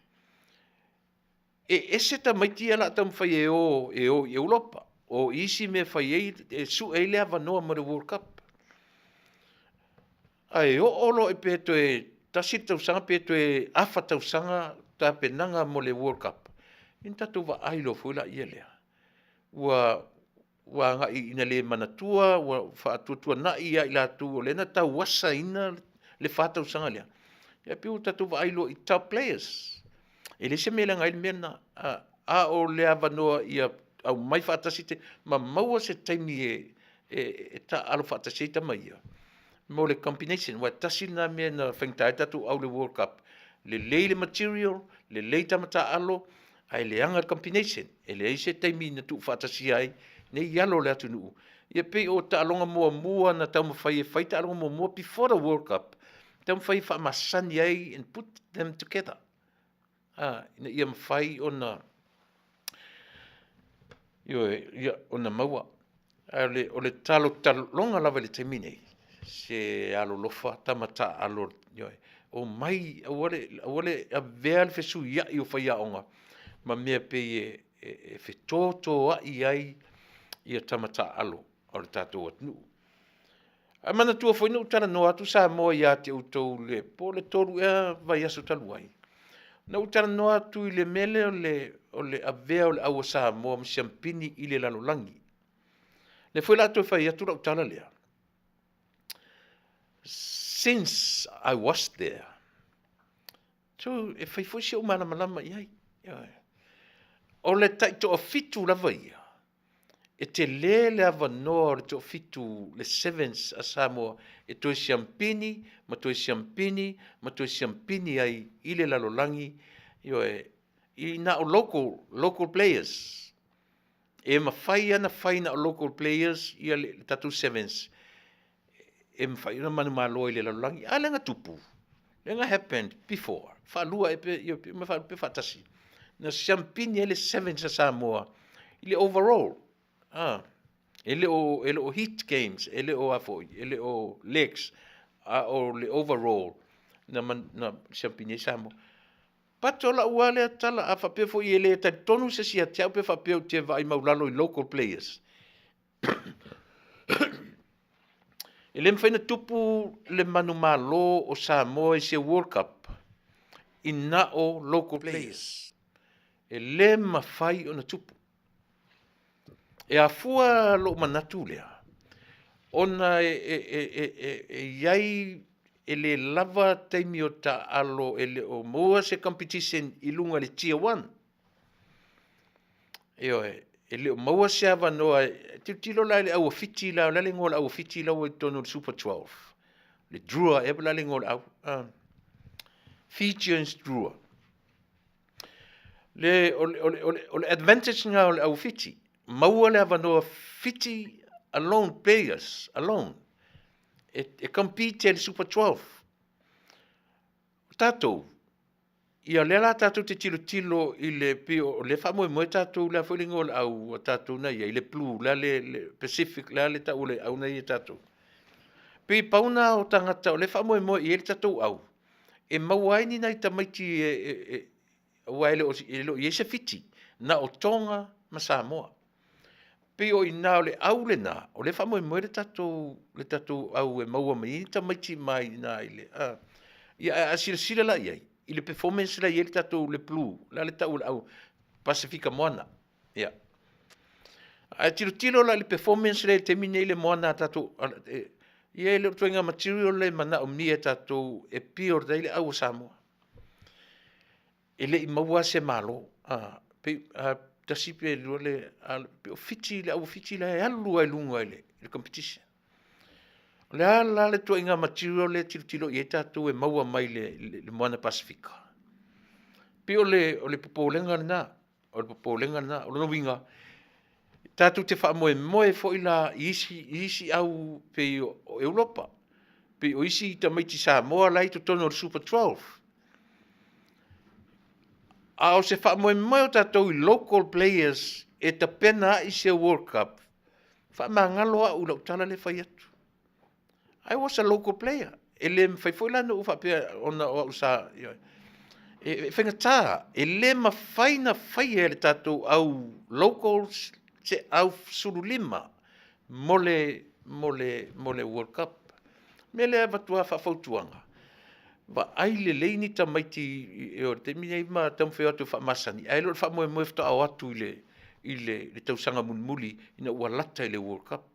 e ese tamaiti ia o le a taumafai e o, e o i Europa, o i isi mea e fai ai, e sue ai le avanoa mo le World Cup. Ae oo loa i pe toe tasi le tausaga pe toe afa tausaga tapenaga mo le World Cup, ia ona tatou vaai loa foi laia lea, ua ua agai ina le manatua, ua faatuatuanai ia i latou o lea na tauasaina le fa tausaga lea. Ia pei ua tatou vaai loa i top players. E leai se mea e leaga ai le mea lena. A, a o le avanoa ia aumai faatasi te, ma maua se taimi e, e, e taaalo faatasi ai tama ia mo le combination. Aua e tasi lena mea na faigata ai tatou au i le World Cup. Lelei le material, lelei tama taaalo, ae leaga le combination. E leai se taimi na tuufaatasia ai nei alo o le atunuu. Ia pei o taaloga muamua na taumafai e fai taaloga muamua before the World Cup, taumafai e faamasani ai and put them together. Ah, ina ia mafai ona Ioe, ia, ona maua. Ae o le, o le talotaloga lava i le taimi nei, se alolofa tama taaalo, ioe, omai, aua le, aua le avea le fesuiai o faiaoga ma mea pei e, e, e fetotoai ai ia tama taaalo o le tatou atunuu. Ae manatua foi na ou talanoa atu Samoa ia te outou le po o le 3 ea vaiaso talu ai, na ou talanoa atu i le mea lea o le, o le avea o le au a Samoa ma siampini i le lalolagi. Lea foi la toe fai atu lau tala lea. Since I was there, so e fai foi si ou malamalama i ai. O le taitoafitu lava ia, E tele le avanoa o le toafitu, le Sevens a Samoa e toe siampini ma toe siampini ma toe siampini ai i le lalolagi, ioe, i na o local, local players. E mafai lava ona fai na o local players ia le tatou Sevens e mafai ona manumalo ai i le lalolagi. A lea na tupu, lea na happened before, faalua ea pe, ia, pe faalua pe faatasi, na siampini ai le Sevens a Samoa i le overall. Ah, e le o, e le o hit games, e le o a foi, e le o legs, a o le overall na, man, na siampini ai Samoa. But o lau lava lea tala, a faapea foi e le talitonu se isi ia te au pe faapea ou te vaai maulalo i local players, E le mafai ona tupu le manumalo o Samoa i se World Cup i na o local players. E le mafai ona tupu. E afua lou manatu lea, ona e, e, e, e, e, e i ai e le lava taimi o taaalo e le o maua se competition i luga i le Tier 1. Ioe, e le o maua se avanoa, tilotilo la i le au a Fiti la, o le a le igoa o le au a Fiti la ua i totonu o le Super 12. Le Drua ea po o le a le igoa o le au. Fijians Drua. Le, o, le, o, le, o, le, o le advantage lena o le au a Fiti. Maua le avanoa Fiti alone players alone e, e compete i le Super 12. O tatou, Ia o lea la tatou te tilotilo i le pei o lea faamoemoe tatou le a foi le igoa o le au a tatou na i ai le blue le a le, le Pacific le a le tau o le au na i ai tatou. Pei pau na o tagata o lea faamoemoe i ai le tatou au e maua ai ni nai tamaiti e, e, e aua e le o, e le o i ai se Fiti na o Tonga ma Samoa. Pei o i ina o le au lena, o lea e faamoemoe le tatou, le tatou au e maua mai ai ni tamaiti mai ina i le, a, ia, ae a silasila la i ai, i le performance la i ai le tatou, le blue, la le tau o le au Pasifika Moana, ia. Ae tilotilo la i le performance lea i le taimi nei le Moana a tatou, e, ia e le o le ituaiga material lea e manaomia e tatou e build ai le au a Samoa. E le i maua se Malo, a, pei, a, tasi pe lua le, a, pei o Fiti, le au o Fiti la e alu lava i luga i le, i le competition. O le a la le tuaiga material lea e tilotilo i ai tatou e maua mai le, le, le Moana Pasifika? Pei o le, o le popolega lena, o le popolega lena. O lona uiga, tatou te faamoemoe foi la i isi, i isi au pei o, o Europa, pei o isi tamaiti Samoa la i totonu o le Super 12. A o se faamoemoe o tatou i local players e tapena ai se World Cup, faamagalo au i lau tala lea e fai atu. I was a local player. E le mafai foi la ona ou faapea ona o au sa... E, e faigata, e le mafai na faia e le tatou au locals se au 15 mo le, mo le, mo le World Cup. Mea lea e avatu lava faafautuaga, vaai lelei ni tamaiti o le taimi nei ma taumafai atu e faamasani, ae le o le faamoemoe faatoa o atu i le, i le, le tausaga mulimuli ina ua lata i le World Cup.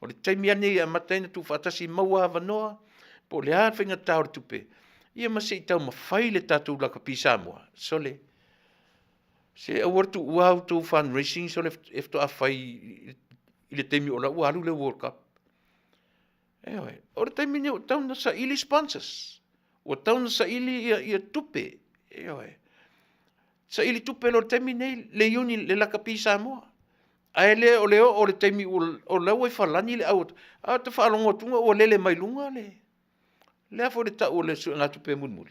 O le taimi lava lenei e amata ai ona tuufaatasi maua avanoa, po o le a le faigata o le tupe, ia ma se i taumafai le tatou lakapi Samoa, sole, se aua le tuua outou fundraising sole e faatoa fai i le taimi o la ua alu le World Cup. Ioe, o le taimi lenei ua tatau ona saili sponsors, ua tatau ona saili ia, ia tupe, ioe. Saili tupe loa i le taimi lenei le uni, le lakapi Samoa. Ae le o le oo o le taimi o la ua i Falani le au, a ta faalogo atuga ua lele mai luga le, le a foi le tau o le suegatupe mulimuli.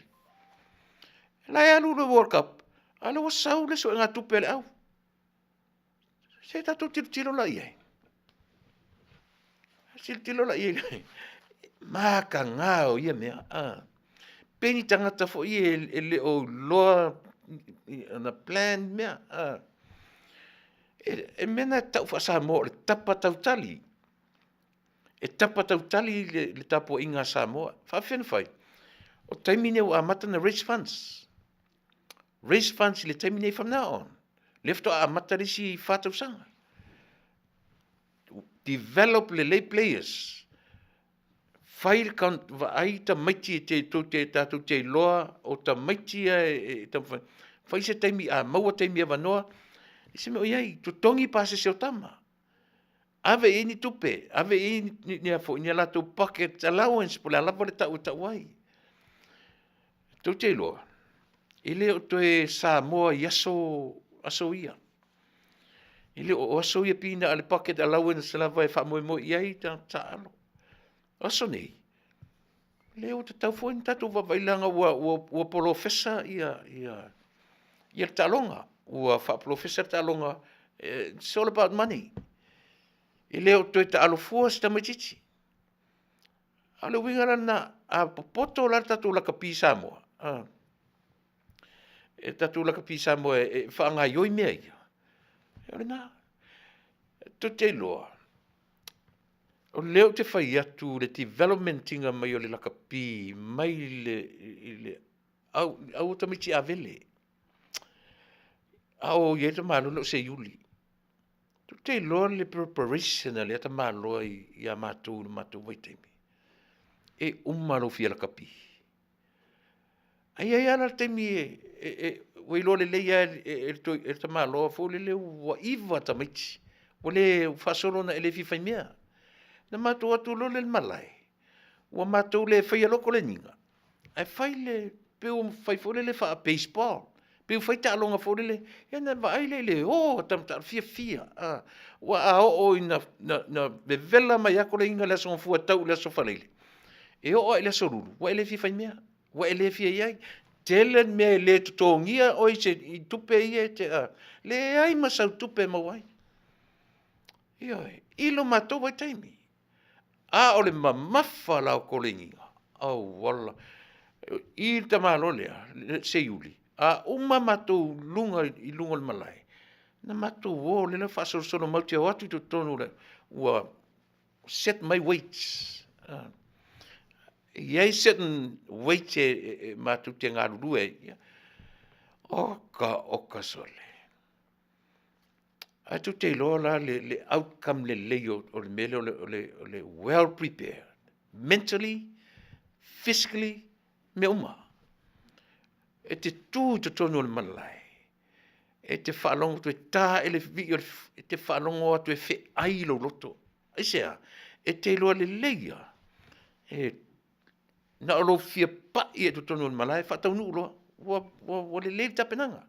La e alu le World Cup, a lea ua sau le suegatupe a le au. Se tatou tilotilo la i ai. Tilotilo la i ai. Mataga o ia mea. Ah. Pe ni tagata foi e, e le o iloa ana plan mea. Ah. E, e mea na tau faa-Samoa o le tapa tautali. E tapa tautali le, le tapuaiga a Samoa. Faafefea na fai? O taimi nei ua amata na raise funds. Raise funds i le taimi nei from now on. Lea faatoa amata le isi wha tausaga. Develop lelei players. Fai le vaai tamaiti e te, tou te, tatou te iloa o tamaiti ia e, e, e fai se taimi a maua taimi avanoa, se mea o i ai, totogi pasese o tama. Ave i ai ni tupe, ave i ai ni, ni, ni, ni a latou pocket allowance, po o le a lava le tau e tau ai. Tou te iloa, e le o toe Samoa i aso, aso ia. E le o aso ia pina a le pocket allowance lava e faamoemoe i ai tagata taaalo. O aso nei, le ua tatau foi ona tatou vaavaai leaga ua, ua, ua polofesa ia, ia, ia le taaloga. Ua faapolofesa le taaloga, eh, it's all about money. E le o toe taalo fua se tamaitiiti. A o le uiga la lena, a popoto la le tatou lakapi Samoa, a, e tatou lakapi Samoa e, e faagaioi mea ia, o lena. Tou te iloa, o lea ou te fai atu le development inga mai o le lakapi mai le, i le au, au tamaiti avele. A o i ai le tamaloa o Seiuli. Tou te iloa le preparation a lea tamaloa ia matou i le matou vaitaimi. E uma lou fia lakapi. Ai ai lava le taimi e, e, e, ua iloa lelei lava e, e, e, e le tamaloa foi lele ua iva tamaiti. Ua le faasolo ona e le fia faimea. Na matou o atu loa lea i le malae, ua matou le faia loa koleniga, ae fai le, pei ua fai foi lele faa-baseball, pei ua fai taaloga foi lele, ia ona vaai lea i le o a tama taalo, fiafia. A, ua a oo ina na, na vevela mai lava koleniga i le Aso Gafua e tau i le Aso Faraile, e oo lava i le Aso Lulu, ua e le fia fai mea, ua e le fia i ai. Tele mea e le totogia oe i se i tupe ia e te, a, leai ma sau tupe e maua ai. Ioe, i lo matou vaitaimi. A o le mamafa la o koleniga, auala, i le tamaloa lea, Seiuli, a uma matou luga i luga o le malae, na matou o lea faasolosolo matou te o atu i totonu o le, ua set mai weights. E i ai certain weights e, e, e matou te galulue ai. Oka, oka sole. Ae tou te iloa la le, le outcome lelei o, o le mea lea o le, o le, o le well prepared, mentally, physically, mea uma. E te tu i totonu o le malae, e te faalogo atu e ta e le vii o le, e te faalogo atu e feai lou loto. Aisea? E te iloa lelei lava, e Na o lou fia pai i totonu o le malae, faataunuu loa, ua, ua, ua lelei le tapenaga.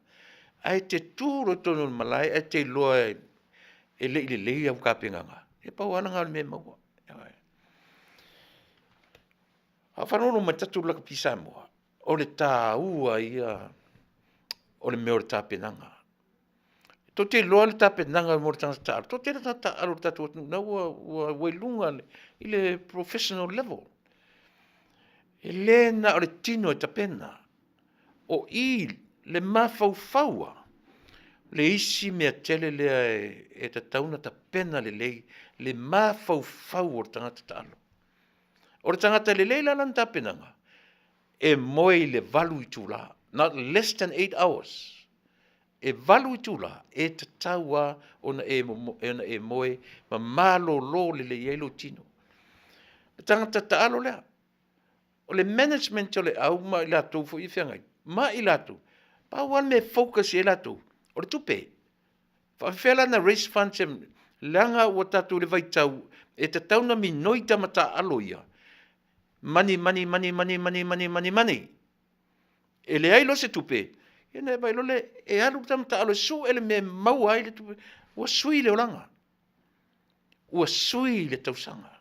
Ae te tu loa i totonu o le malae ae te iloa e, e le i lelei au tapenaga, e pau lava lena o le mea e maua. A o faalogologo mai tatou lakapi Samoa, o le taua ia o le mea o le tapenaga. Tou te iloa le tapenaga mo le tagata taaalo. Toatele tagata taaalo o le tatou atunuu na ua, ua, ua i luga i le professional level. E le na o le tino e tapena. O i le mafaufau a le isi mea tele lea e, e tatau ona tapena lelei le mafaufau o le tagata taaalo. O le tagata lelei la lana tapenaga, e moe i le valu itula, not less than 8 hours. E valu itula e tatau lava ona e, ona e moe ma malolo lelei ai lou tino. Le tagata taalo lea, o le management o le au ma i latou foi e feagai, ma i latou, pau lava le mea e focus i ai latou, o le tupe. Faafefea la na raise funds e, leaga ua tatou i le vaitau e tatau ona minoi tama taaalo ia, money, money, money, money, money, money, money, money. E leai loa se tupe, ia na e vaai loa lea, e alu le tama taaalo e sue le mea e maua ai le tupe, ua sui le olaga, ua sui le tausaga.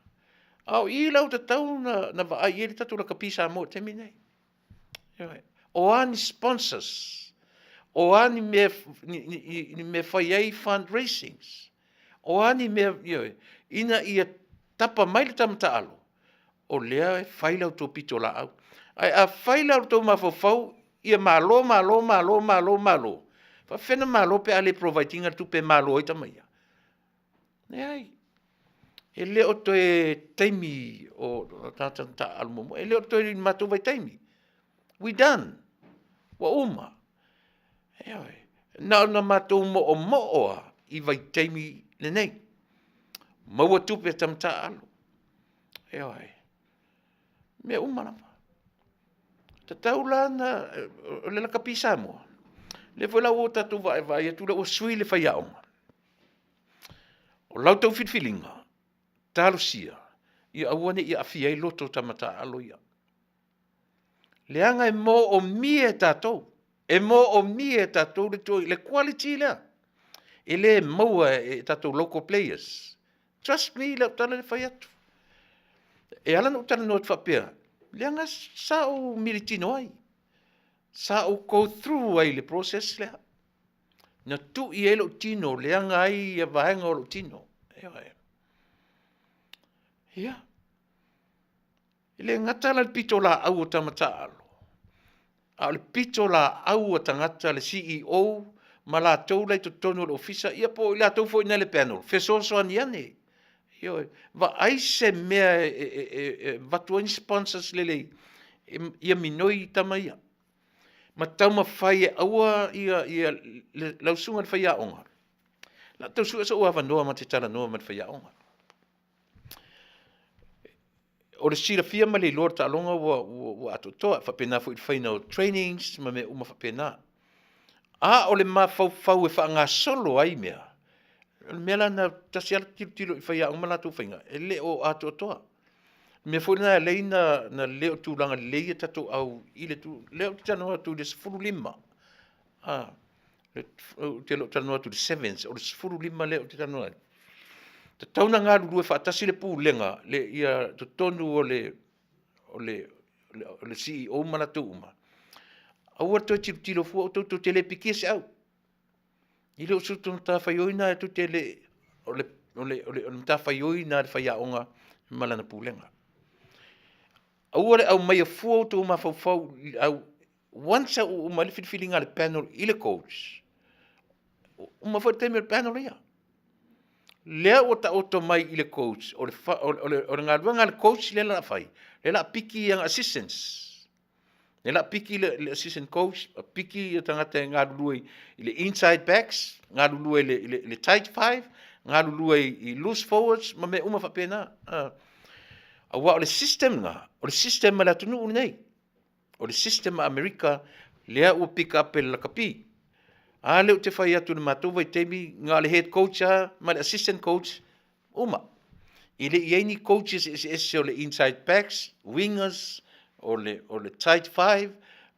A o i la ua tatau na, na vaai i ai le tatou lakapi Samoa i le taimi lenei. O a ni sponsors? O a ni mea, ni, ni, ni mea fai ai fundraisings. O a ni mea, ioe, ina ia tapa mai le tama taalo, o lea e fai la outou pitolaau. Ae a fai la outou mafaufau, ia malo, malo, malo, malo, malo, faapefea ona malo pe a le provide ina le tupe e malo ai tama ia? Leai. E le o toe taimi o tagata na taaalo muamua, e le o toe i le matou vaitaimi. We done. Ua uma. Ioe. Na ona matou moomoo lava i vaitaimi lenei. Maua tupe a tama taaalo. Ioe. Mea uma lava. Tatau la na, o le lakapi Samoa, lea foi la ua tatou vaai atu lea ua sui le faiaoga. O la outou filifiliga, talosia ia aua ne i aafia ai loto o tama taaalo ia. Leaga e moomia e tatou, e moomia e tatou le, le quality lea. E le maua e tatou local players. Trust me i lau tala le fai atu. E ala ona ou talanoa atu faapea, leaga sa ou militino ai. Sa ou go through ai i le process lea. Na tui ai lou tino, leaga ai ia vaega o lou tino. Ioe. Ia. E le gata la i le pitolaau o tama taaalo, a o le pitolaau a tagata le CEO ma latou la i totonu o le ofisa, ia po o i latou foi na i le panel, fesoasoani ane. Ioe, vaai se mea e avatu ai ni sponsors lelei ia minoi tama ia. Ma taumafai e aua ia, ia lau susuga i le faiaoga, la tau sue sou avanoa ma te talanoa ma le faiaoga. O le silafia ma le iloa o le taaloga ua, ua, ua atoatoa, faapena foi i le faiga o trainings ma mea uma faapena. A o le mafaufau e faagasolo ai mea, o le mea la lena, tasi lava le tilotilo i faiaoga ma latou faiga, e le o atoatoa. O le mea foi lena e ala ai ona le o tulaga lelei a tatou au i le tu, lea ou te talanoa atu i le 15, a, ou te le o talanoa atu i le sevens, o le 15 lea ou te talanoa ai. Tatau ona galulue faatasi le Pulega, le, ia totonu o le, o le, o le CEO ma latou uma, aua le toe tilotilo fua outou tou te le pikia se au. I le o se matafaioi lena tou te le, o le, o le, o le, o le matafaioi lena a le faiaoga ma lana pulega. Aua le aumaia fua outou mafaufau i au, once a ua uma ai le filifiliga a le panel i le coach, uma foi le taimi o le panel ia. Lea ua taoto mai i le coach, o le, o le, o le galuega a le coach lea la fai, lea la piki ana assistants. Lea la piki le, le assistant coach, piki ia tagata e galulue i le inside backs, galulue i le, i le, i le tight five, galulue i loose forwards, ma mea uma faapena. Uh, aua o le system na, o le system a le atunuu lenei. O le system a Amerika lea ua pick up e le lakapi. A lea ou te fai atu i le matou vaitaimi, na o le head coach lava ma le assistant coach, uma. E le i i ai ni coaches eseese o le inside backs, wingers, o le, o le tight five,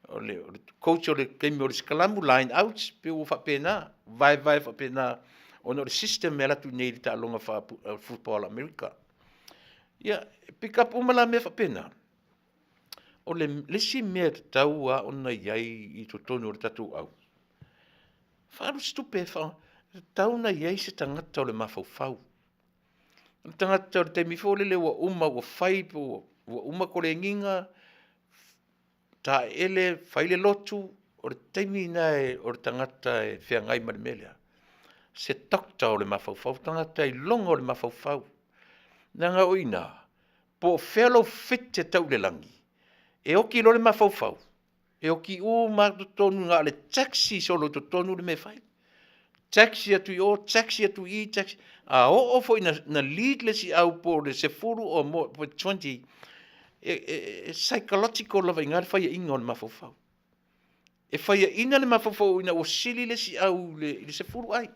o le, o le coach o le taimi o le sikalamu, line outs, pe ua faapena, vaevae faapena, ona o le system e alu atu nei i le taaloga faa-football a Amerika. Ia, pick up uma la mea faapena. O le isi mea e tatau lava ona i ai i totonu o le tatou au, faaalu se tupe e faa, e tatau ona i ai se tagata o le mafaufau. O le tagata o le taimi foi lele ua uma ua fai po ua uma koleniga, taeele, fai le lotu, o le taimi lena o le tagata e feagai ma le mea lea. Se doctor o le mafaufau, tagata iloga o le mafaufau. Leaga o i ina, Po o fea lou fit e tau i le lagi, e oki loa le mafaufau, e oki uma atu totonu na o le taxi solo i totonu le mea e fai. Taxi atu i o, taxi atu i i, taxi. A oo foi na, na lead le isi au po o le 10 or more, po 20, e, e, e psychological lava i ina le faiaina o le mafaufau. E faiaina le mafaufau ina ua sili le isi au i le 10 ai.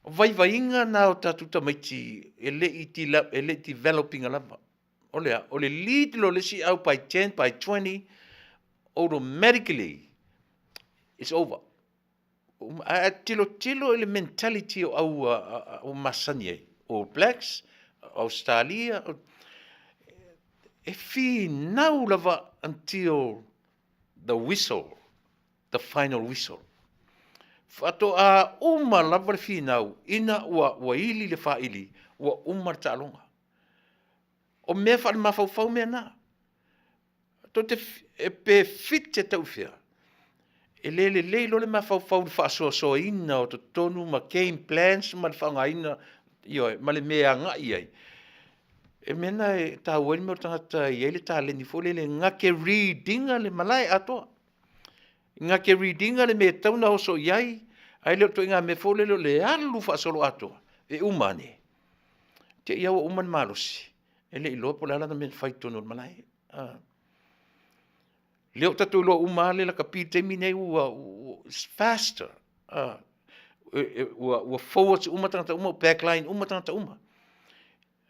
O vaivaiga na o tatou tamaiti e le i, e le i develop ina lava. O le a? O le lead lo le isi au by 10, by 20, automatically it's over. Ae a tilotilo i le mentality o au ua masani ai, All Blacks, Australia, e finau lava until the whistle, the final whistle. Faatoa uma lava le finau ina ua, ua ili le faili, ua uma le taaloga. O mea faalemafaufau mea na. Tou te, e pe fit e tau i fea, e le lelei loa le mafaufau i le faasoasoaina o totonu ma game plans ma le faaaogaina, ioe, ma le mea e agai i ai. E mea lena e taua ai le mea o le tagata e i ai le taleni foi lele na te read ina le malae atoa. Na te read ina le mea e tatau ona oso i ai, ae le o le ituaiga mea foi lele o le alu faasoloatoa, e uma ane, te i lava ua uma le malosi, e le i iloa po o le a lana mea na fai i totonu o le malae. Lea ua tatou iloa uma lava le lakapi i le taimi lenei ua it's faster, ua forwards uma tagata uma ua backline uma tagata uma.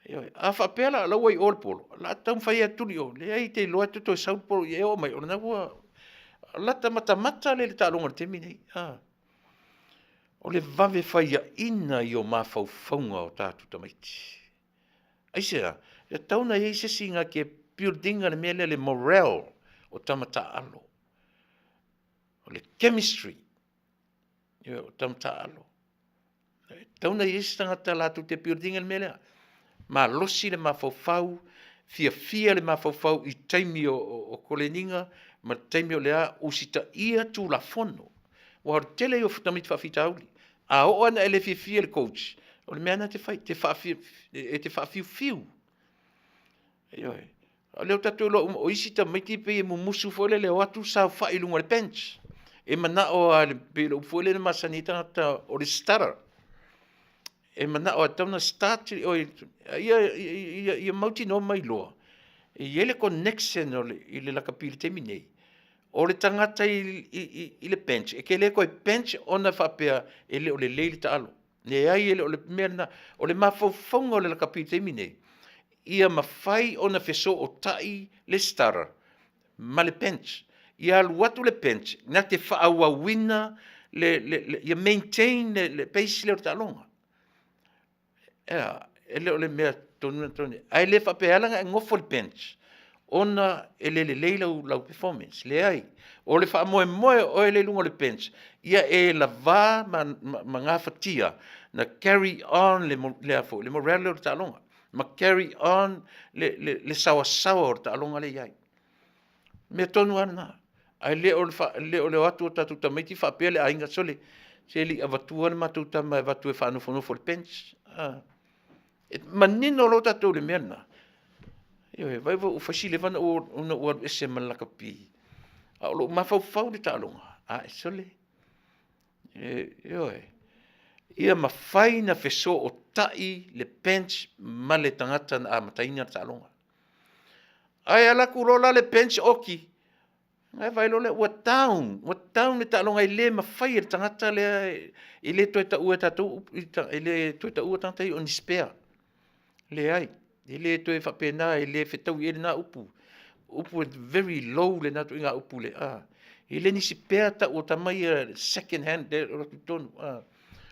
Ioe. A faapea la o la e ua i o le polo, o le a taumafai e tuli i o, leai e te iloa e toe sau le polo e oo mai, o lena ua lata matamata le taaloga i le taimi lenei. O le vave faiaina ia o mafaufauga o tatou tamaiti. Aisea? E tatau ona i ai se isi na te build ina le mea lea le morale o tama taaalo. O le chemistry o tama taaalo. E tatau ona i ai se tagata latou te build ina le mea lea. Malosi le mafaufau, fiafia le mafaufau i taimi o koleniga ma taimi o le a, usitaia Tulafono. Aua o le tele ia o tamaiti faafitauli, a oo lava ina e le fiafia i le coach, o le mea lava lena e te fai, e te faafiufiu. Ioe. O lea ua tatou iloa uma, o isi tamaiti e pei e mumusu foi lele e o atu saofai i luga o le bench. E manao lava e pei o le upu foi lea na masani ai tagata o le starter. E manao e tatau ona start oe ia mautinoa ma iloa e i ai le connection i le lakapi i le taimi lenei, o le tagata i le bench, e te le toe bench ona faapea e le o lelei le taalo. Leai e le o le mea lena. O le mafaufauga o le lakapi i le taimi lenei, ia mafai ona fesootai le starter ma le bench. Ia alu atu le bench na te faaauauina le, ia maintain le pace lea o le taaloga. E a? E le o le mea tonu lena, ae le faapea e ala ona e nofo i le bench ona e le lelei lau performance. Leai, o le faamoemoe o oe lea i luga o le bench, ia e lava ma gafatia na carry on le morale lea o le taaloga, ma carry on le saoasaoa o le taaloga lea e i ai. O le mea tonu lava lena, ae le o le o atu o tatou tamaiti faapea le aiga, sole, se e le i avatua le matou tama e avatu e faanofonofo i le bench. E manino loa tatou i le mea lena, ioe, vaai ua fai si leva ona ou alu ese ma le lakapi, a o lou mafaufau i le taaloga, ae sole, ioe, ia mafai ona fesootai le bench ma le tagata na amataina le taaloga. Ae alu atu loa la le bench oti, ona e vaai loa lea ua down, ua down le taaloga e le mafai e le tagata lea, e le toe taua e tatou, e le toe taua tagata ia o ni spare. Leai, e le toe faapena, e le fetaui i ai lena upu. O upu e very low lena ituaiga upu, e le ni spare tau o tama ia second hand e alu atu i totonu.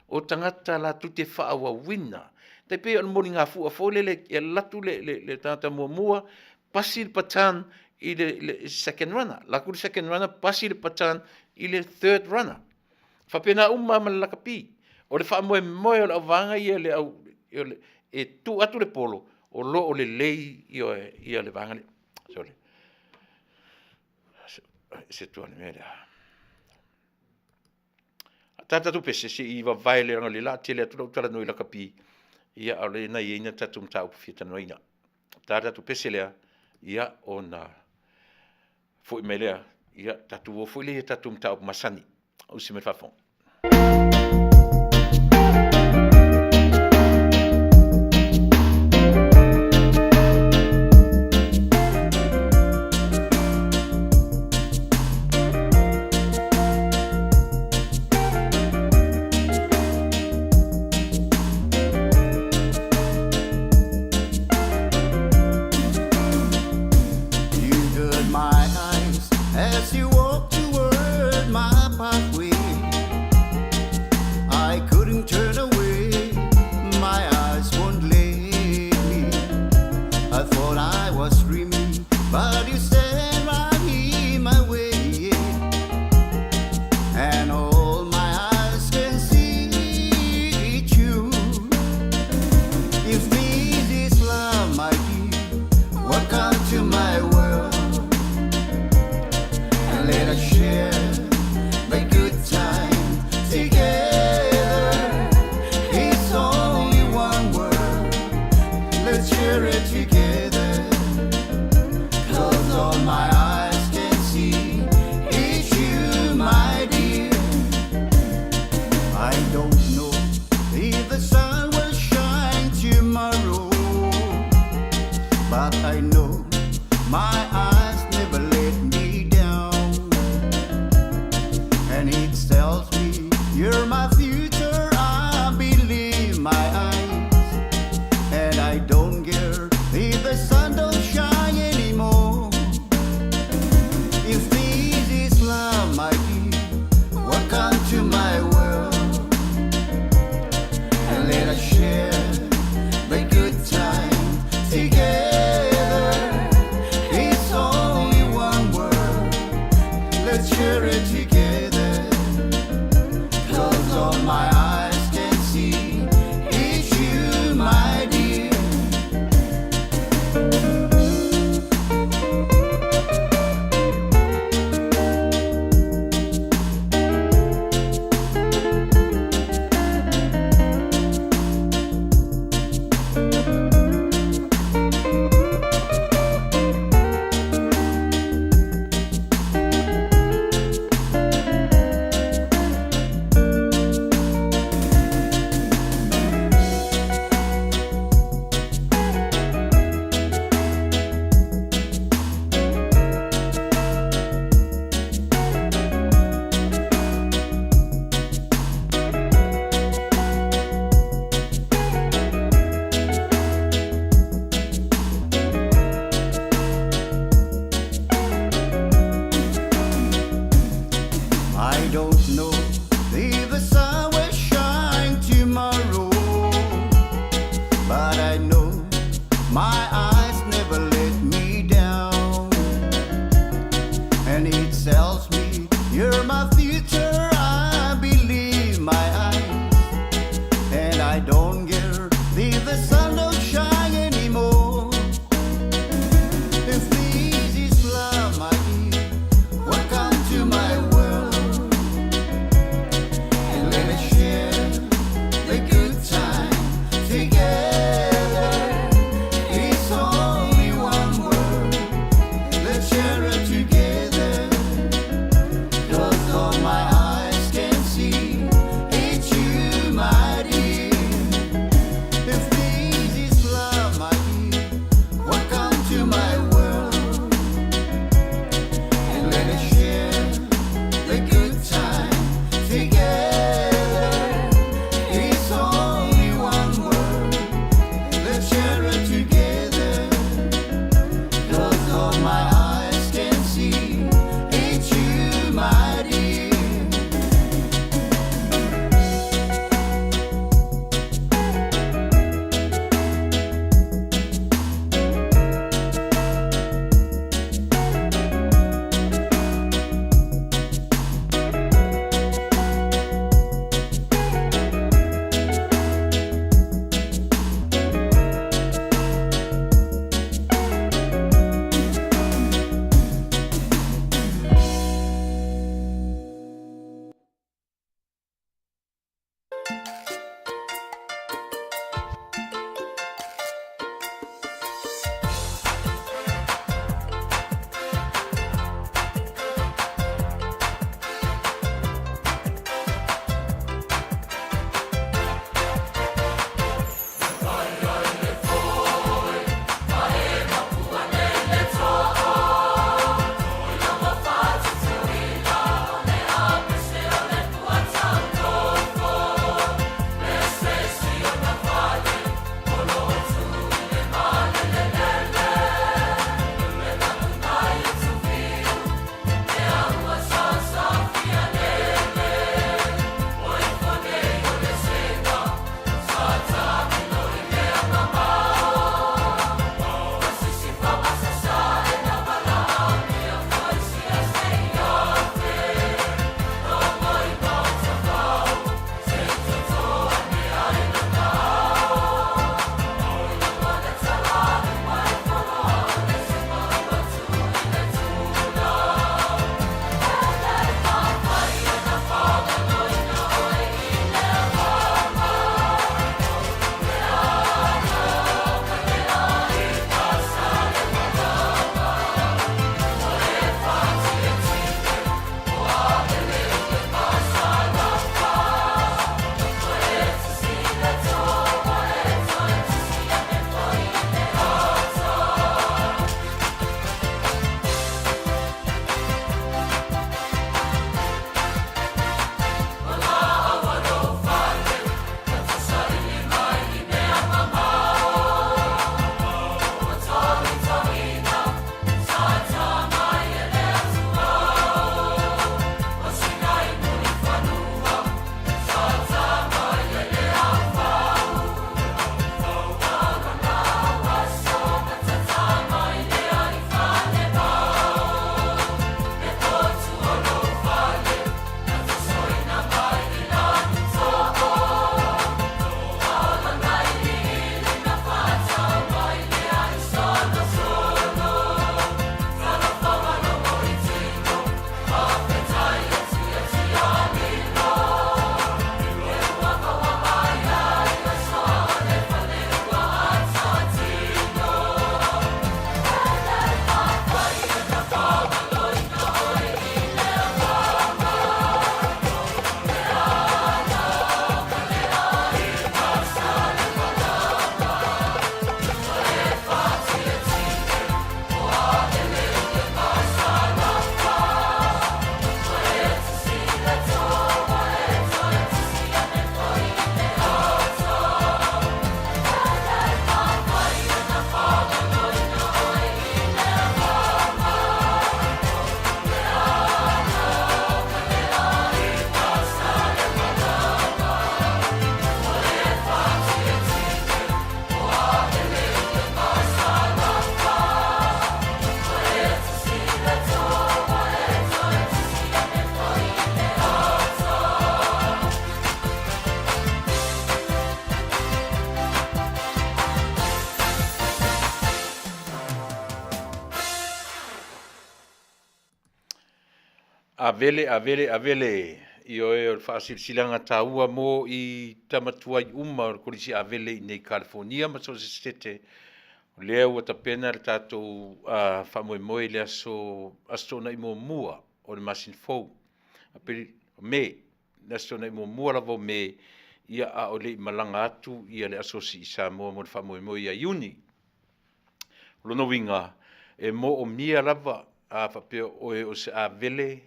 O tagata latou te faaauauina. E tai pei o le moligafua foi lele e alu atu le tagata muamua, pasi le baton i le second runner, alu atu le second runner pasi le baton i le third runner. E faapena uma lava ma le lakapi. O le faamoemoe o le auvaega ia e tuu atu le polo, o lo o lelei le vaega lea. Sorry. Ese atu lava le mea lea. Ta tatou pese se i vavae leaga o lea o le a tele atu lau talanoa i lakapi, ia a o lea na i ai nai a tatou mataupu e fia talanoaina. Ta le tatou pese lea, ia ona foi mai lea, ia tatou o foi lea i a tatou mataupu masani. Usi mai le faafofoga.
You got my eyes as you walk toward my pathway. I couldn't turn away, my eyes won't let me. I thought I was dreaming, but you stand right in my way. And all my eyes But I know my eyes never let me down. And it tells me you're my future. I believe my eyes. And I don't care if the sun don't shine anymore. If this is love, my dear, welcome to my world. And let us share the good time together. It's all.
Avele, avele, avele, ioe o le faasilasilaga taua mo i tama tuai uma o le Kolisi Avele i nei Kalifonia ma so o se setete, o lea ua tapena le tatou uh, faamoemoe i le aso Aso Toonai muamua o le masina fou, Aperila, Me, le Aso Toonai muamua lava o Me, ia a o le i malaga atu ia le Asosi i Samoa mo le faamoemoe ia Iuni. O lona uiga, e moomia lava a faapea o oe o se avele,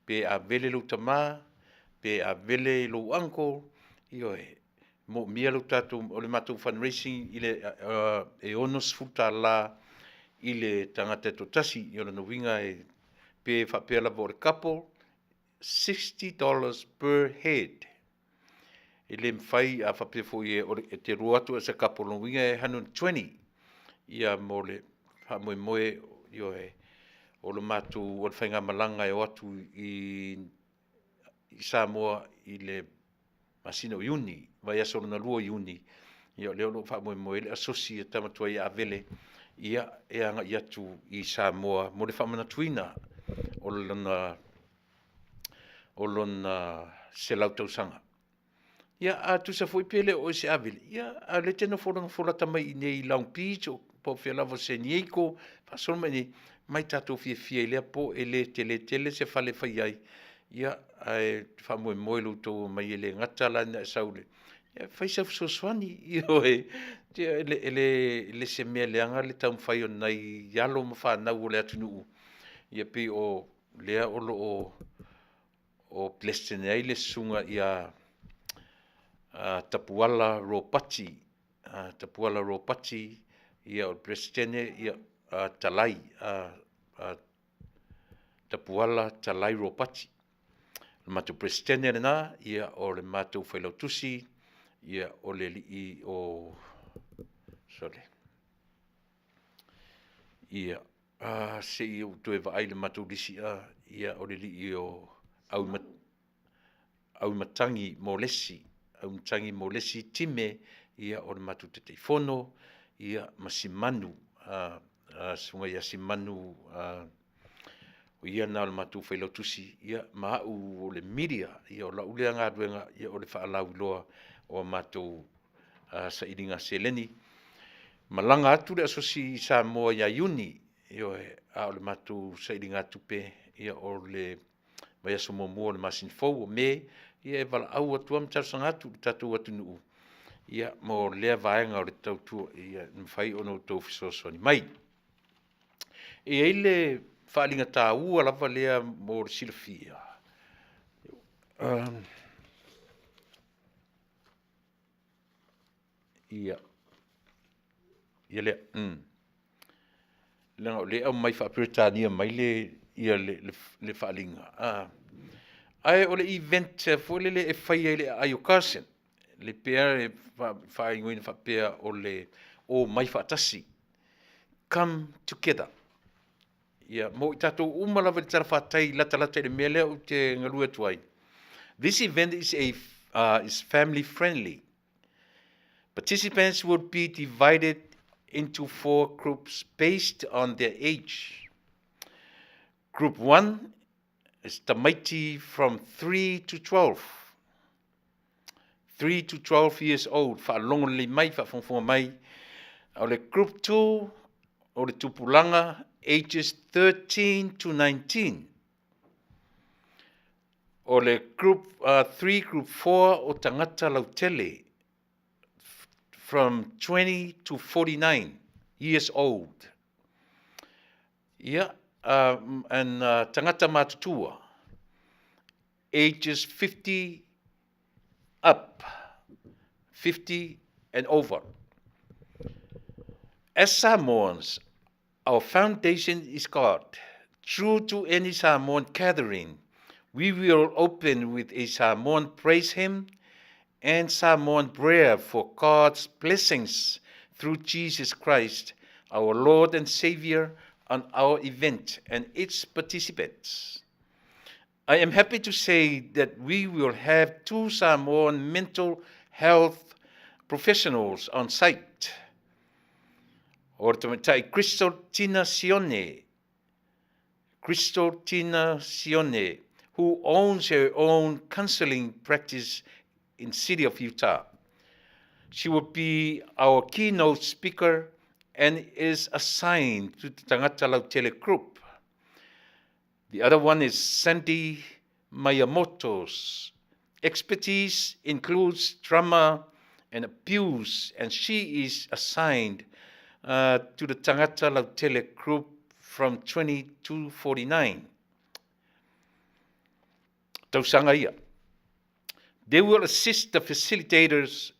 pe avele lou tama, pe avele lou uncle, ioe, moomia lo tatou, o le matou fundraising i le e $60 i le tagata e toatasi. O lona uiga e pe faapea lava o le couple, $60 per head. E le mafai, a faapea foi e te lua atu as a couple, lona uiga e 120 ia mo le faamoemoe, ioe, o le matou o le faigamalaga e o atu i Samoa i le masina o Iuni, vaiaso lona lua o Iuni, ia o lea o lo o faamoemoe ai le asosi a Tama Tuai Avele ia e agai atu i Samoa mo le faamanatuina o lona o lona 100 tausaga. Ia, a tusa foi pe le o oe se Avele, ia, a o lea e te nofonofo lata mai i inei i Long Beach, o po o fea lava o San Diego, faasolo mai i inei, mai tatou fiafia i lea po, e le tele tele se fale e fai ai, ia, ae faamoemoe lo outou omai e le gata la ina e sau i le, ia fai sau fesoasoani, ioe, e le se mea leaga le taumafai o nai alo ma fanau o le atunuu, ia pei o lea o lo o o Peresetene ai le susuga ia Tapuala Ropati, Tapuala Ropati, ia o le Peresetene ia Talai, Tapuala Talai Ropati. O le matou Peresetene lena, ia o le matou Failautusi, ia o le alii o sorry. Ia, a se i ou toe vaai i le matou lisi, a, ia o le alii o Auimatagi Molesi, Auimatagi Molesi Time, ia o le matou Taitaifono, ia ma Simanu, a, a susuga ia Simanu, a, o ia lena o le matou Failautusi, ia ma au o le media, ia o lau lea galuega, ia o le faalauiloa o a matou sailiga seleni. Malaga atu le asosi i Samoa ia Iuni, ioe, a o le matou sailigatupe, ia o le vaiaso muamua o le masina fou o Me, ia e valaau atu lava ma talosaga atu i le tatou atunuu, ia mo lea vaega o le tautua, ia mafai ona outou fesoasoani mai. E i ai le faaaliga taua lava lea mo le silafia. Um, Ia. Ia lea. Mm. Leaga o lea e aumai faa-Peretania mai le, ia le, le, le faaaliga. Ah. Ae o le event foi lele e faia i le aai o Carson, le pea e faaigoaina faapea o le omai faatasi. Come together. Ia, mo i tatou uma lava i le talafatai latalata i le mea lea ou te galue atu ai. This event is a is family friendly. Participants will be divided into four groups based on their age. Group 1 is tamaiti from 3 to 12. 3 to 12 years old, faalogo lelei mai, faafogafoga mai. O le group 2, o le tupulaga ages 13 to 19. O le group 3, group 4 o tagata lautele from 20 to 49 years old. Ia, and tagata matutua ages 50 up, 50 and over. As Samoans, our foundation is God. True to any Samoan gathering, we will open with a Samoan praise hymn and Samoan prayer for God's blessings through Jesus Christ, our Lord and Savior, on our event and its participants. I am happy to say that we will have two Samoan mental health professionals on site. O le tamaitai Crystal Tina Sione, Crystal Tina Sione, who owns her own counseling practice in city of Utah. She will be our keynote speaker and is assigned to the Tagata Lautele group. The other one is Sandy Miyamoto's expertise includes trauma and abuse, and she is assigned to the Tagata Lautele group from 20 to 49. Tausaga ia. They will assist the facilitators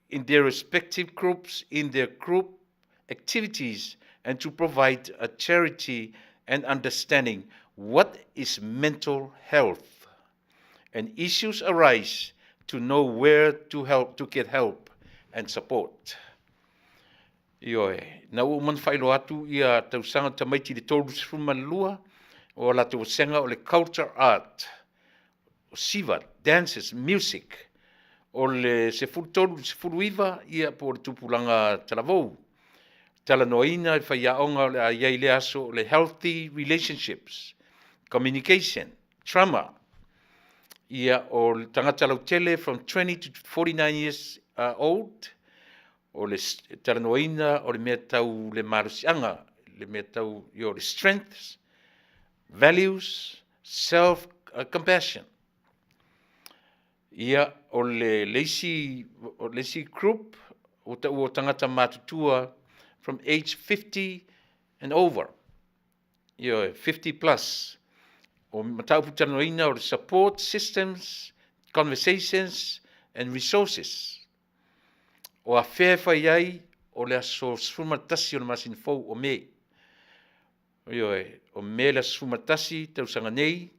in their respective groups in their group activities and to provide a charity and understanding what is mental health and issues arise to know where to help to get help and support. Ioe, na ua uma ona faailoa atu ia tausaga tamaiti i le 32 o a latou vasega o le Culture Art, o Siva, Dances, Music, o le 13 i le 19 ia po o le tupulaga talavou. Talanoaina i le faiaoga o le a i ai i lea aso o le Healthy Relationships, Communication, Trauma, ia o le tagata lautele from 20 to 49 years old, o le talanoaina o le mea tau le malosiaga, le mea tau i o le strengths, values, self compassion. Ia, o le, le isi, o le isi group, o taua o tagata matutua from age 50 and over. Ioe, 50 plus. O mataupu talanoaina o le support systems, conversations and resources. O afea e fai ai o le aso 11 o le masina fou o Me. Ioe, o Me le aso 11 tausaga nei,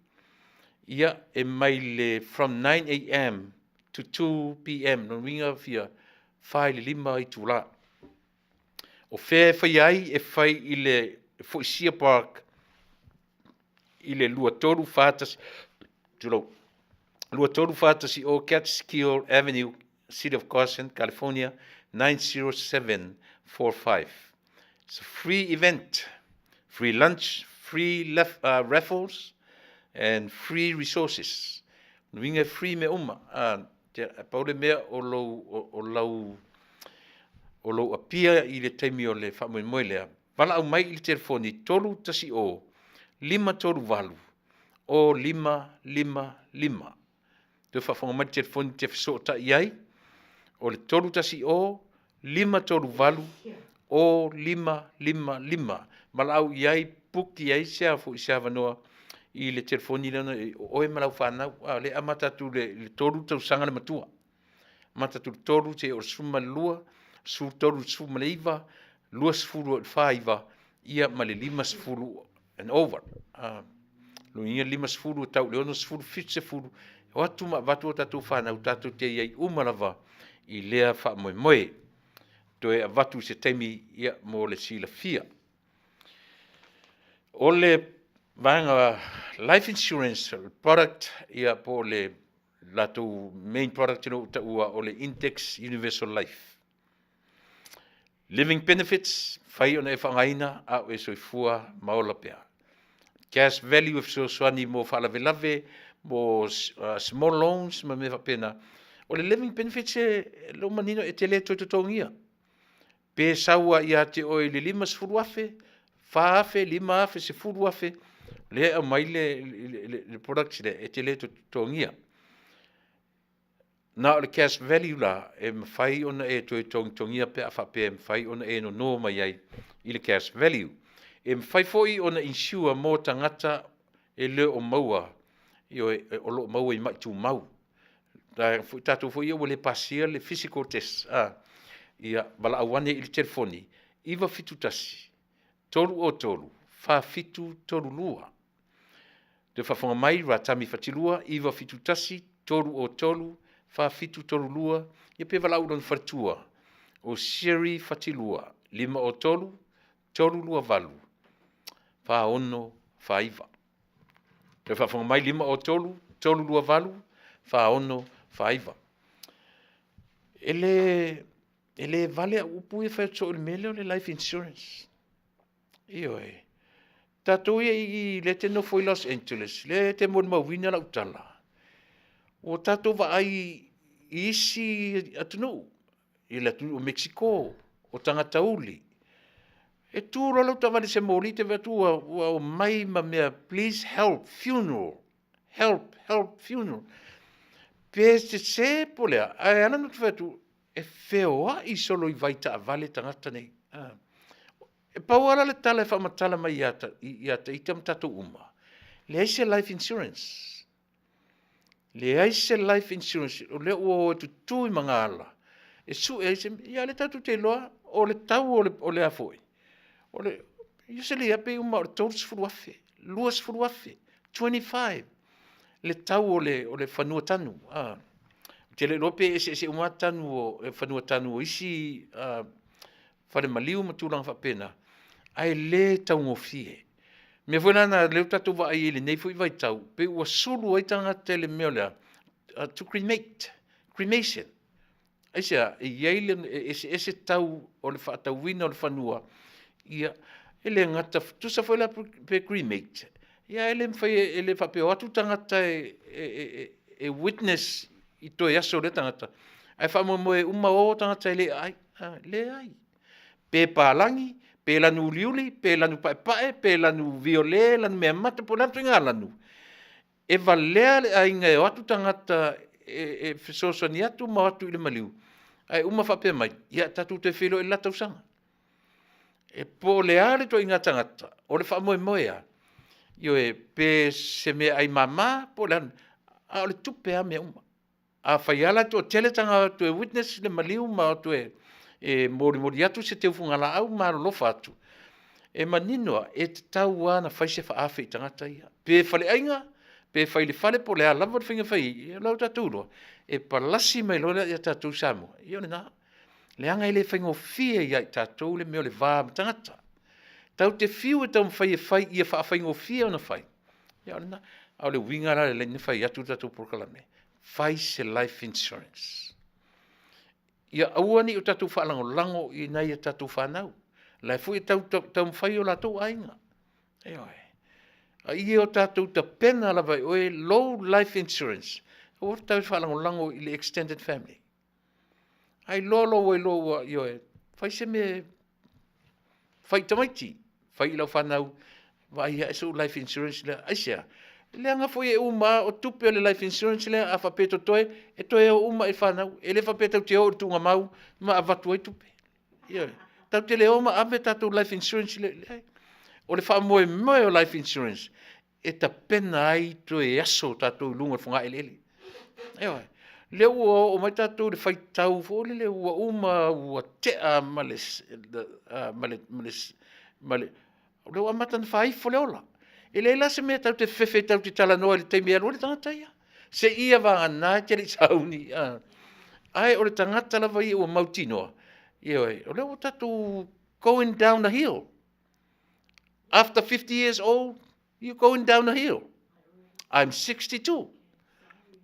ia e mai le from 9am to 2pm, lona uiga fia 4 i le 5 itula. O fea e faia ai? E fai i le Foisia Park i le 2341, tulou, 2340 Catskill Avenue, City of Carson, California, 90745. It's a free event, free lunch, free lef, raffles, and free resources. Nuinga e free mea uma. Te, pau le mea o lou, o, o lau, o lou apia i le taimi o le faamoemoe lea, valaau mai i le telefoni 310 538 o 555. Toe faafofoga mai le telefoni te fesootai ai, o le 310 538 o 555. Valaau i ai, puki ai se a foi se avanoa i le telefoni lea, o oe ma lau fanau, a o lea e amata atu le, le tolu tausaga le matua. Amata atu le tolu seia oo i le 12, 13 i le 19, 20 i le 49, ia ma le 50 and over. Lona uiga 50 e tau i le 60, 70, o atu ma avatu o tatou fanau tatou te i ai uma lava i lea faamoemoe. Toe avatu i se taimi ia mo le silafia. O le vaega life insurance product ia po o le latou main product ina ua taua o le Index Universal Life. Living benefits, fai ona e faaaogaina a o e soifua ma ola pea. Cash value e fesoasoani mo faalavelave, mo small loans ma mea faapena. O le living benefits e lou manino e te le toe totogia. Pe sau a ia te oe i le 50,000, 4,000, 5,000, 10,000, lea e aumai le, le, le product lea e te le toe totogia. Na o le cash value la e mafai ona e toe togitogia pe a faapea e mafai ona e nono mai ai i le cash value. E mafai foi ona insure mo tagata e le o maua, ioe, o lo o maua i mai tumau. Foi tatou foi ia ua le pasia le physical test, a, ia valaau ane i le telefoni 971 303 4732. Toe faafofoga mai Ratami Fatilua 971 303 4732, ia pe valaau lona faletua o Sherry Fatilua 503 328 4649. Toe faafofoga mai 503 328 4649. E le e le vale au upu ia fai atu soo i le mea lea o le life insurance. Ioe. Tatou ia i i lea e te nofo i Los Angeles, lea e te molimauina lau tala, ua tatou vaai i isi atunuu, i le atunuu o Mekisiko, o tagata uli. E tu loa lau taavale i se moli e te vaai atu ua, ua omai ma mea, please help funeral, help, help funeral. Pe sese po o le a, ae ala ona ou fai atu, e feoai solo i vai taavale tagata nei. E pau lava la le tala e faamatala mai ia, ia ita ma tatou uma, leai se life insurance. Leai se life insurance, o lea ua o e tutu i magaala, e sue ai se mea. Ia lea tatou te iloa, o le tau o le, o le a foi, o le, usually lava pei uma o le $30,000, $20,000, 25 le tau o le, o le fanua tanu. A. Ou te le iloa pe eseese uma tanu o fanua tanu o isi fale maliu ma tulaga faapena, ae le taugofie. O le mea foi la lena o lea ua tatou vaai ai i lenei foi vaitau, pei ua sulu ai tagata i le mea o le a? To cremate, cremation. Aisea? E i ai le, e eseese tau o le faatauina o le fanua, ia, e le gata, tusa foi la pe cremate, ia e le mafai e le faapea e o atu tagata e witness i toe aso o lea tagata, ae faamoemoe uma o tagata e le aai. Leai. Pe palagi, pe lanu uliuli, pe lanu paepae, pe lanu viole, lanu meamata, po o le a le ituaiga lanu, e valea le aiga e o atu tagata e fesoasoani atu ma o atu i le maliu, ae uma faapea mai, ia tatou toe feiloai i le la tausaga. E po o le a le ituaiga tagata, o le faamoemoe lava, ioe, pe se meaai mama po o le a le mea, a o le tupe lava mea uma. Afai lava la e toatele tagata e o atu e witness le maliu ma o atu e molimoli atu se teufugalaau ma alolofa atu, e manino lava, e tatau lava ona fai se faaafe i tagata ia, pe faleaiga, pe fai i le fale po o le a lava le faiga e fai ai, ia o la ua tatou iloa, e palasi mai loa ia tatou i Samoa, ia o lena. Leaga e le faigofie ia i tatou le mea o le va ma tagata. Tatou te fiu e taumafai e fai ia faafaigofie ona fai, ia o lena. A o le uiga la lea na fai atu le tatou polokalame, fai se life insurance. Ia aua ne i o tatou faalagolago i nai a tatou fanau, la e foi e taumafai o latou aiga. Ioe. A ia o tatou tapena lava e oe lou life insurance, aua e te faalagolago i le extended family. A iloa loa ua iloa ua, ioe, fai se mea, fai i tamaiti, fai i lau fanau, vaai ae sou life insurance lea. Aisea? Leaga foi e uma lava, o tupe o le life insurance lea a faapea e totoe, e toe o uma i fanau. E le faapea tatou te o i le tuugamau ma avatu ai tupe. Ioe. Tatou te le o ma ave tatou life insurance lea. Leai. O le faamoemoe o life insurance, e tapena ai toe aso o tatou i luga o le fogaeleele. Ioe. Lea ua oo mai tatou i le faitau foi lele ua uma ua tea ma le, ma le, ma le, ma le, lea ua amata ona faaifo le ola. E leai la se mea tatou te fefe tatou te talanoa i le taimi e alu ai le tagata ia. Seia vagana e te le i sauni. Ae o le tagata lava ia ua mautinoa, ioe, o lea ua tatou going down a hill. After 50 years old, you going down a hill. I'm 62.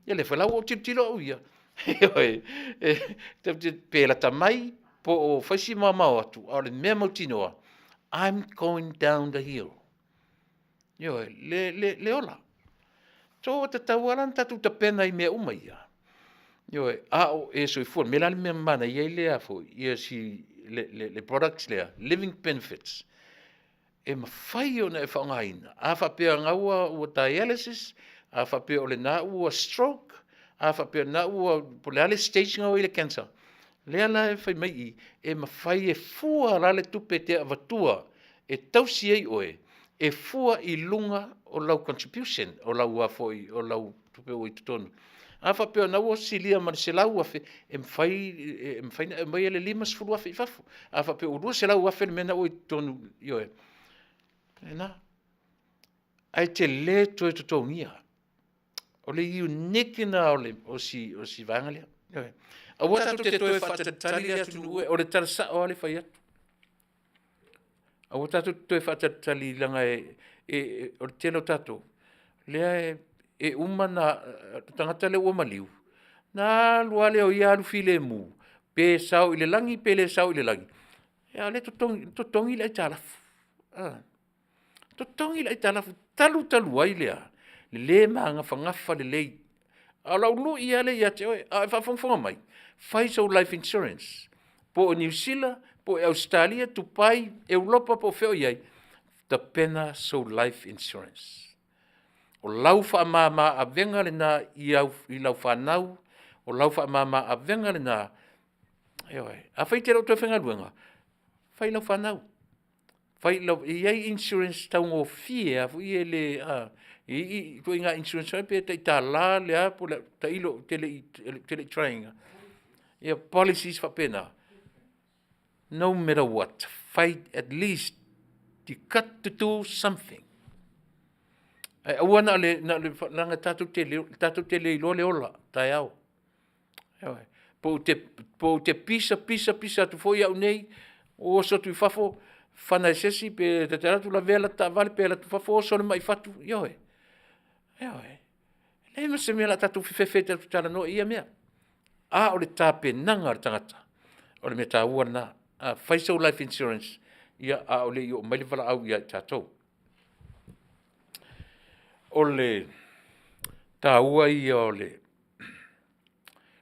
Ia le foi la ua ou tilotilo au ia. Ioe, pe lata mai, po o fai si mamao atu, a o le mea mautinoa, I'm going down the hill. Ioe, le, le, le ola. So, e tatau lava la ona tatou tapena i mea uma ia. Ioe, a o e soifua, me la le mea manaia ai lea foi, ia si, le, le, le products lea, living benefits, e mafai ona e faaaogaina. A faapea na ua, ua dialysis, a faapea o lena ua stroke, a faapea na ua, po o le a le stage na ua i le cancer, lea la e fai mai i, e mafai e fua la le tupe e te avatua e tausi ai oe, e fua i luga o lau contribution, o lau a foi, o lau tupe ua i totonu. A faapea na ua silia ma le $100,000, e mafai, e mafai ona e aumaia le $50,000 i fafo. A faapea ua $200,000 le mea na ua i totonu, ioe, lena. Ae e te le toe totogia. O le unique lena o, le, o, si, o si vaega lea. Ioe. Aua tatou te toe faatalitali le atunuu e, o le tala sao lava le fai atu. Aua tatou te toe faatalitali leaga e, e, o le tele o tatou, lea e, e uma na, tagata lea ua maliu, na alu lava lea o ia alu filemu, pe sao i le lagi pe le sao i le lagi, a o lea e totogi, totogi le aitalafu. Totogi le aitalafu talu talu ai lea, le le magafagafa lelei. A o lau lui lava lea ia te oe, a o e faafogafoga mai, fai sou life insurance, po o Niu Sila, po o Ausetalia, Tupai, Europa po o fea o i ai, tapena sou life insurance. O lau faamama avega lena i au, i lau fanau, o lau faamama avega lena, ioe. Afai e te le o toe faigaluega, fai i lau fanau, fai i lau, e i ai insurance taugofie lava foi ia e le e i ai ituaiga insurance foi lea pe tai $1 le a po o le a, tailo ou te le i try ina policies faapena. No matter what, fai at least you got to do something. Ae aua na o le leaga tatou te le iloa le ola taeao. Ioe. Po ou te pisa pisa pisa atu foi au nei, ou oso atu i fafo, fana e se isi pe ta te alu atu lavea lata taavale pe alu atu i fafo oso le mai i fatu, ioe, ioe. E leai ma se mea o le a tatou fefefe ai tatou te talanoa i ia mea, a o le tapenaga a le tagata, o le mea taua lena. Fai sou life insurance a o le i oo mai le valaau ia i tatou. O le taua ia o le…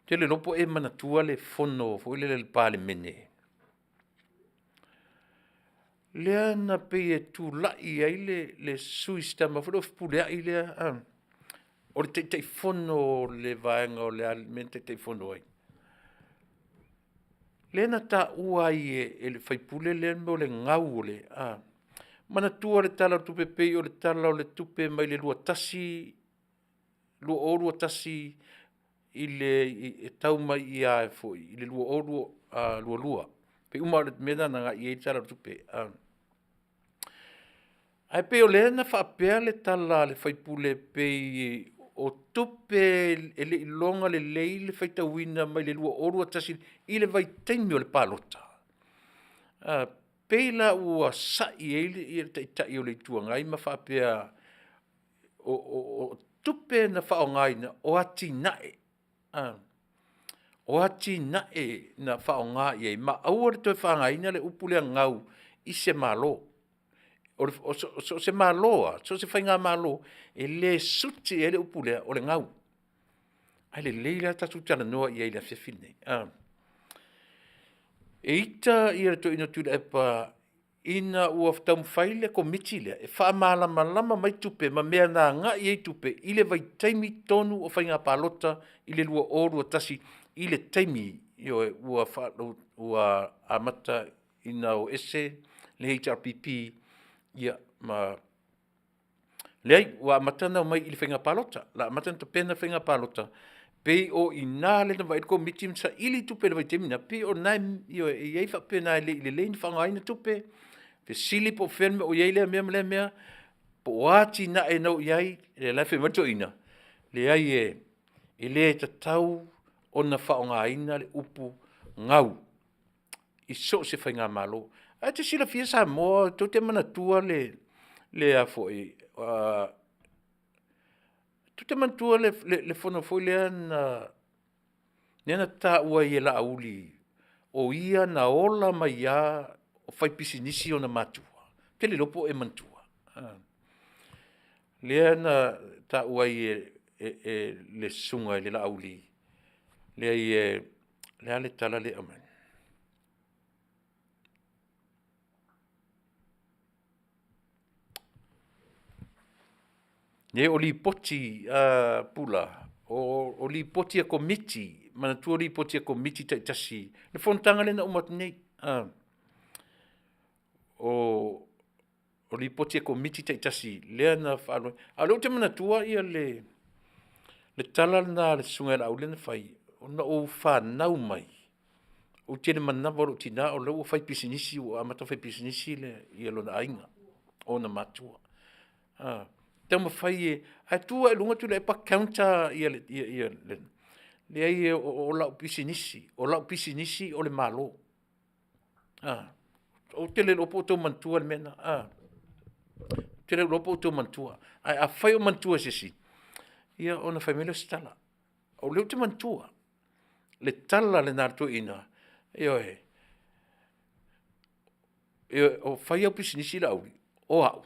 Ou te le iloa po o e manatua le fono foi lele a le Palemene, lea na pei e tulai ai le sui si tama foi lea o Fepuleai lea a, o le Taitaifono o le vaega o le a le mea na Taitaifono ai, lea na taua ai e le sui usufono lea le mea o le gau o le a? Manatua le Tala o le Tupe pei o le Tala o le Tupe mai le 2021 e tau mai ia foi i le 2022, pei uma lava o le mea lena na agai i ai le Tala o le Tupe. Ae pei o lea na faapea le tala a le sui usufono e pei o tupe e le i iloga lelei le faitauina mai le 2021 i le vaitaimi o le palota, pei la ua sai ai le Taitai o le Itu Agai ma faapea o tupe na faaaogaina o atinae, o atinae na faaaoga i ai, ma aua le toe faaaogaina le upu lea gau i se Malo. So o se Malo lava, so o se faigamalo, e le suti i ai le upu lea o le gau. Ae lelei la le tatou talanoa i ai i le afiafi lenei a? E ita le toeaina o Tuilaepa ina ua taumafai le Komiti lea e faamalamalama mai tupe ma mea na agai i ai tupe i le vaitaimi tonu o faiga palota i le 2021 i le taimi, ioe, ua amata ina o ese le HRPP ia ma… Leai, ua amata ona omai i le faiga palota, o le a amata ona tapena le faiga palota, pei o i ina lea na vaai ai le Komiti ma saili tupe i le vaitaimi lena, pei o lena e i ai faapena e le i lelei ona faaaogaina tupe, fesili po o fea le mea o i ai lea mea ma lea mea, po o a atinae na o i ai. O la e fai mai le toeaina, leai e le tatau ona faaaogaina le upu gau i so o se faigamalo. Ae e te silafia Samoa, tou te manatua le a foi tou te manatua le fono foi lea na taua ai e Laauli o ia na ola mai lava o faipisinisi ona matua? Ou te le iloa po o e manatua. Lea na taua ai e le susuga ia Laauli, leai o le a le tala lea e aumai? Leai o lipoti Pula, o lipoti a Komiti, manatua lipoti a Komiti taitasi, le fonotaga lea na uma atu nei, o lipoti a Komiti taitasi lea na faalu ai. A o lea ou te manatua le tala lena a le susuga ia Laauli lea na fai, na ou fanau mai, ou te le manava o lou tina o la e ua faipisinisi ua amata ona faipisinisi lona aiga, ona matua. Taumafai e, ae tu ae i luga Tuilaepa counter ia le… Leai o lau pisinisi, o lau pisinisi o le Malo. Ou te le iloa po o outou manatua le mea lena. Ou te le iloa po o outou manatua, ae afai o manatua e se isi, ia ona fai mai lea o se tala. O lea ou te manatua le tala lena a le toeaina, ioe, o fai au pisinisi Laauli, o au,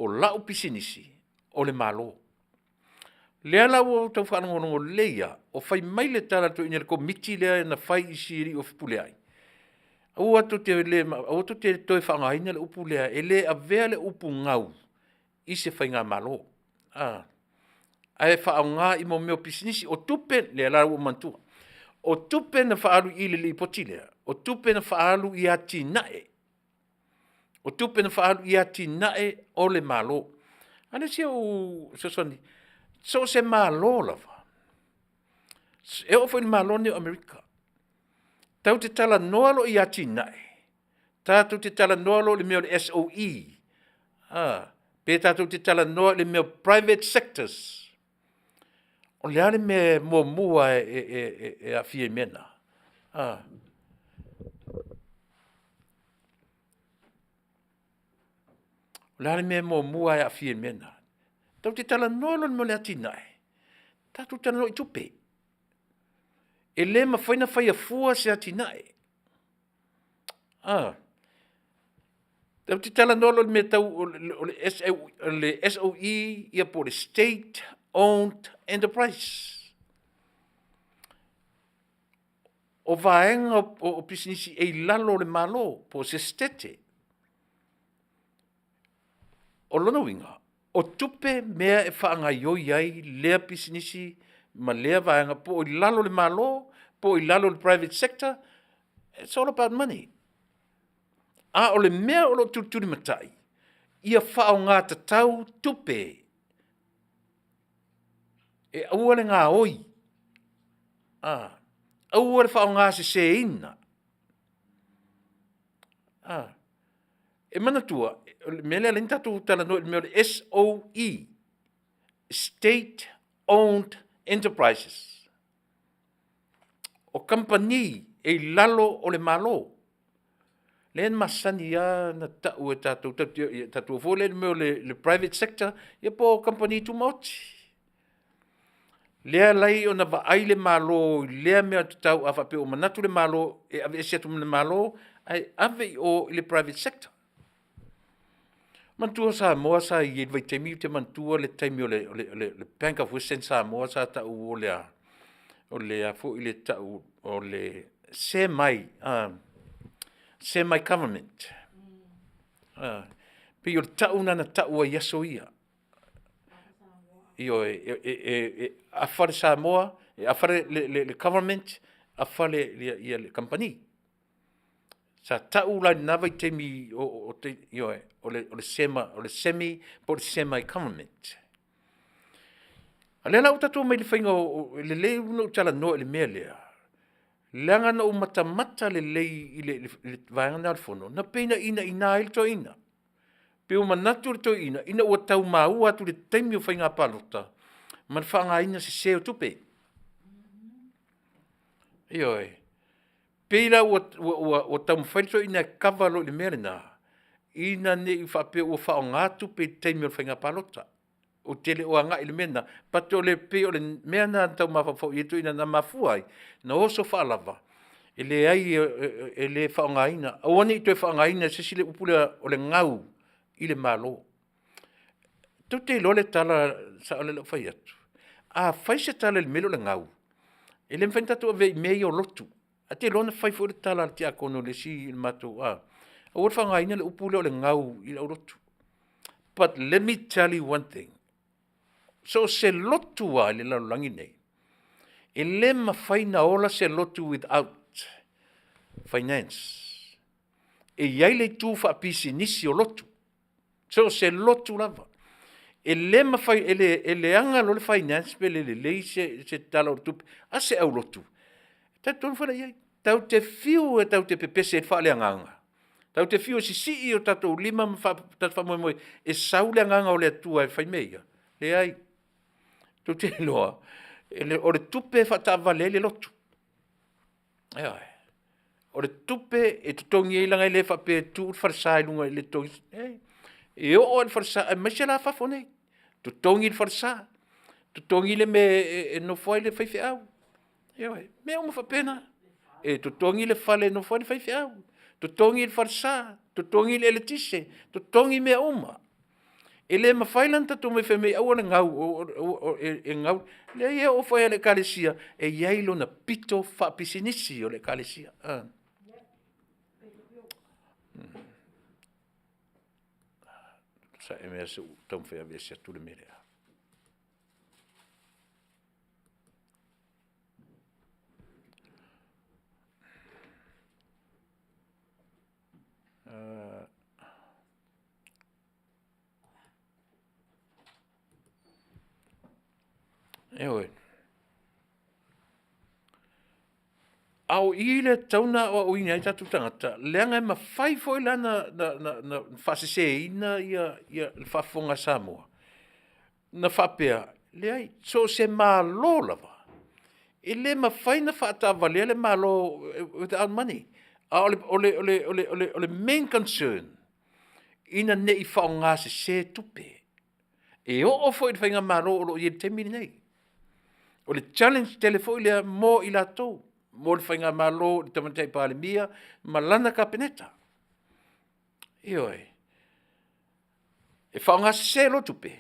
O lau pisinisi, o le Malo. Lea la ua ou tau faalogologo lelei lava, o fai mai le tala a le toeaina i le Komiti lea na fai i si alii o Fepuleai, aua tou te le aua tou te toe faaaogaina le upu lea, e le avea le upu gau i se faigamalo, ae faaaoga i mea o pisinisi. O tupe, lea la ua ou manatua, o tupe na faaalu i i i le lipoti lea, o tupe na faaalu i atinae, o tupe na faaalu i atinae o le Malo. A lea se i ou fesoasoani, so o se Malo lava, e oo foi i le Malo lenei o Amerika, tatou te talanoa loa i atinae, tatou te talanoa loa i le mea o le SOE, pe tatou te talanoa i le mea o private sectors. O le a le mea e muamua e aafia i mea na? O le a le mea e muamua e aafia i mea na? Tatou te talanoa loa i le mea o le atinae, tatou talanoa i tupe. E le mafai ona faia fua se atinae. Tatou te talanoa loa i le mea tau o le SOE po o le State Owned Enterprise. O vaega o pisinisi e i lalo o le Malo po o se Setete. O lona uiga, o tupe mea e faagaioi ai lea pisinisi ma lea vaega po o i lalo o le Malo po o i lalo o le private sector, its all about money. A o le mea o lo o tulitulimatai, ia faaaoga tatau tupe e aua le gaoi, aua le faaaogaseseina. E manatua, o le mea lea e ala ai ona tatou talanoa i le mea o le SOE, State Owned Enterprises. O kamupani e i lalo o le Malo, lea na masani lava ona tau e tatou, tatou te o foi lea i le mea o le private sector ia po o kamupani tumaoti. Lea e ala ai ona vaai le Malo i lea mea tatau a faapea ua manatu le Malo e aveese atu ma le Malo ae ave i o i le private sector. Manatua Samoa sa i ai i le vaitaimi ou te manatua le taimi o le Bank of Western Samoa sa tau o le a? O le a foi le tau o le Semi Government. E pei o le tau lena na tau ai i aso ia. Ioe, e afa le Samoa, e afa le Government, afa le kamupani. Sa tau la i lena vaitaimi, ioe, o le Semi po o le Semi Government. A o lea la ua tatou omai i le faiga o… e lelei ona ou talanoa i le mea lea, leaga na ou matamata lelei i le vaega lena o le Fono, na pei na inaina ai le toeaina. Pei ua manatu le toeaina ina ua tau maua atu i le taimi o faiga palota ma le faaaogaina sese o tupe. Ioe. E pei la ua taumafai le toeaina e kava loa i le mea lena, ina ne i faapea ua faaaoga tupe i le taimi o le faiga palota. Ou te le o agai i le mea lena, but e pei o le mea lena na tau mafaufau i ai le toeaina na mafua ai ona oso faalava, e leai e le faaaogaina, aua ne i toe faaaogaina e se isi le upu lea o le gau i le Malo. Tou te iloa le tala sao lea o le a ou fai atu? A fai se tala i le mea lea o le gau, e le mafai ona tatou avea i mea ia o lotu. Ae ou te iloa na fai foi le tala a le tiakono i le isi matou… aua le faaaogaina le upu lea o le gau i le aulotu. But let me tell you one thing, so o se lotu lava i le lalolagi lenei, e le mafai ona ola se lotu without finance. E i ai le itu faapisinisi o lotu, so o se lotu lava. E le mafai, e leaga loa le finance pe le lelei se Tala o le Tupe a se aulotu, e talitonu foi la i ai, tatou te fiu e tatou te pepese ai faaleagaga, tatou te fiu e sisii o tatou lima ma tatou faamoemoe e sau le agaga o le Atua e fai mea ia, leai. Tou te iloa, o le tupe e faataavale ai le lotu, ioe. O le tupe e totogi ai leaga e le faapea e tuu le falesa i luga i le totogi, leai. E oo lava i le falesa aemaise la fafo nei, totogi le falesa, totogi le mea e nofo ai le faifeau, ioe, mea uma faapena. E totogi le fale e nofo ai le faifeau, totogi le falesa, totogi le eletise, totogi mea uma. E le mafai la ona tatou omai fai mai aua le gau e gau. Leai e oo foi lava i le Ekalesia e i ai lona pito faapisinisi o le Ekalesia. Onosai mai lava se i ou taumafai e aveese atu le mea lea. Ioe. A o i lea e tatau ona aoaoina ai o tatou tagata, leaga e mafai foi la ona faaseseina le faafofoga a Samoa, na faapea, leai so o se Malo lava, e le mafai ona faataavalea le Malo without money. A o le main concern, ina ne i faaaogasese tupe. E oo foi i le Faigamalo o lo o i ai i le taimi lenei. O le challenge tele foi lea mo i latou, mo le Faigamalo i le Tamaitai Palemia ma lana Kapeneta. Ioe, e faaaogasese loa tupe,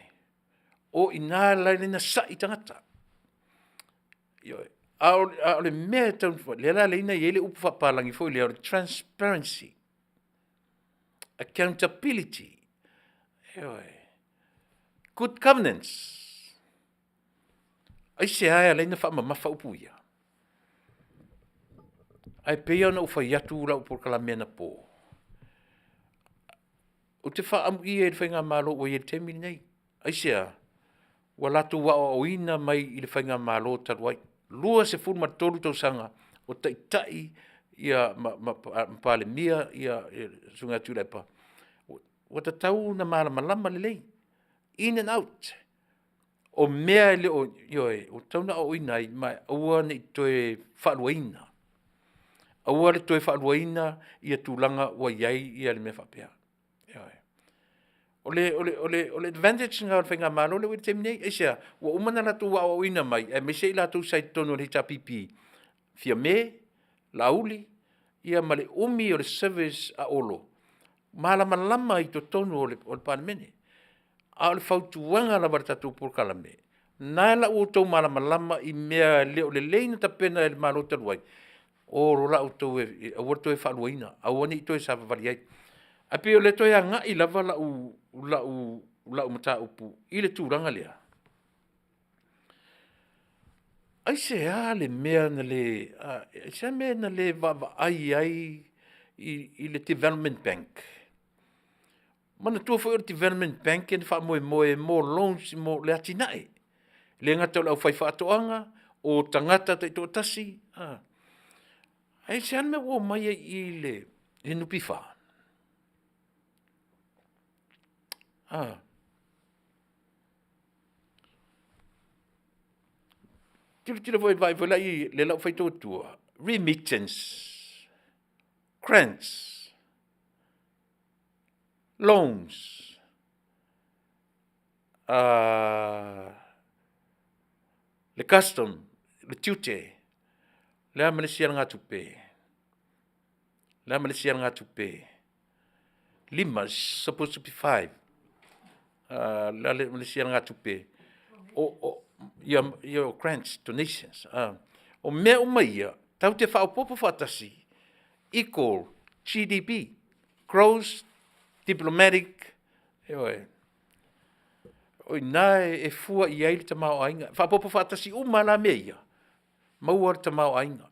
o i ina la e sai tagata. Ioe, a o le mea e tatau ona, lea la e i ai le upu faapapalagi foi lea o le transparency, accountability, ioe, good governance. Aisea e ala ai ona faamamafa upu ia? Ae pei lava ona ou fai atu i lau polokalame anapo, ou te faaamuia i le Faigamalo ua i ai i le taimi lenei. Aisea? Ua latou aoaoina mai i le Faigamalo talu ai, 23 tausaga o taitai ma Palemia le susuga ia Tuilaepa. Ua tatau ona malamalama lelei, in and out o mea e le o, ioe ua tatau ona aoaoina ai, ma aua ne i toe faaluaina. Aua le toe faaluaina ia tulaga ua i ai le mea faapea. Ioe, o le advantage lena o le Faigamalo lea ua i ai i le taimi nei. Aisea? Ua uma ona latou aoaoina mai aemaise i latou sa i totonu o le HRPP, Fiame, Laauli ma le umi o le service a Olo, malamalama i totonu o le Palemene. A o le fautuaga lava i le tatou polokalame, o lena la ua outou malamalama i mea e le o lelei ona tapena e le Malo talu ai, o loa la outou e aua le toe faaluaina, aua ne i toe savavali ai. Ae pei o lea e toe agai lava lau mataupu i le tulaga lea, aisea le mea na le, aisea le mea na le vaavaai ai i le Development Bank? Manatua foi o le Development Bank na faamoemoe mo loans mo le atinae. E le gata o le aufaifaatoaga, o tagata taitoatasi, aisea le mea ua omai ai i i i le NPF? Tilotilo foi vaai foi la i le la ua faitau atua, remittance, grants, loans, le custom, le tiute, le a ma le isi alagatupe? O le a ma le isi alagatupe? 5, supposed to be 5. O le a ma le isi alagatupe? Ia o grants, donations. O mea uma ia, tatou te faaopoopo faatasi, equal GDP, Gross Diplomatic, ioe. O i ina e fua i ai le tamaoaiga. E faaopoopo faatasi uma lava la mea ia, maua le tamaoaiga.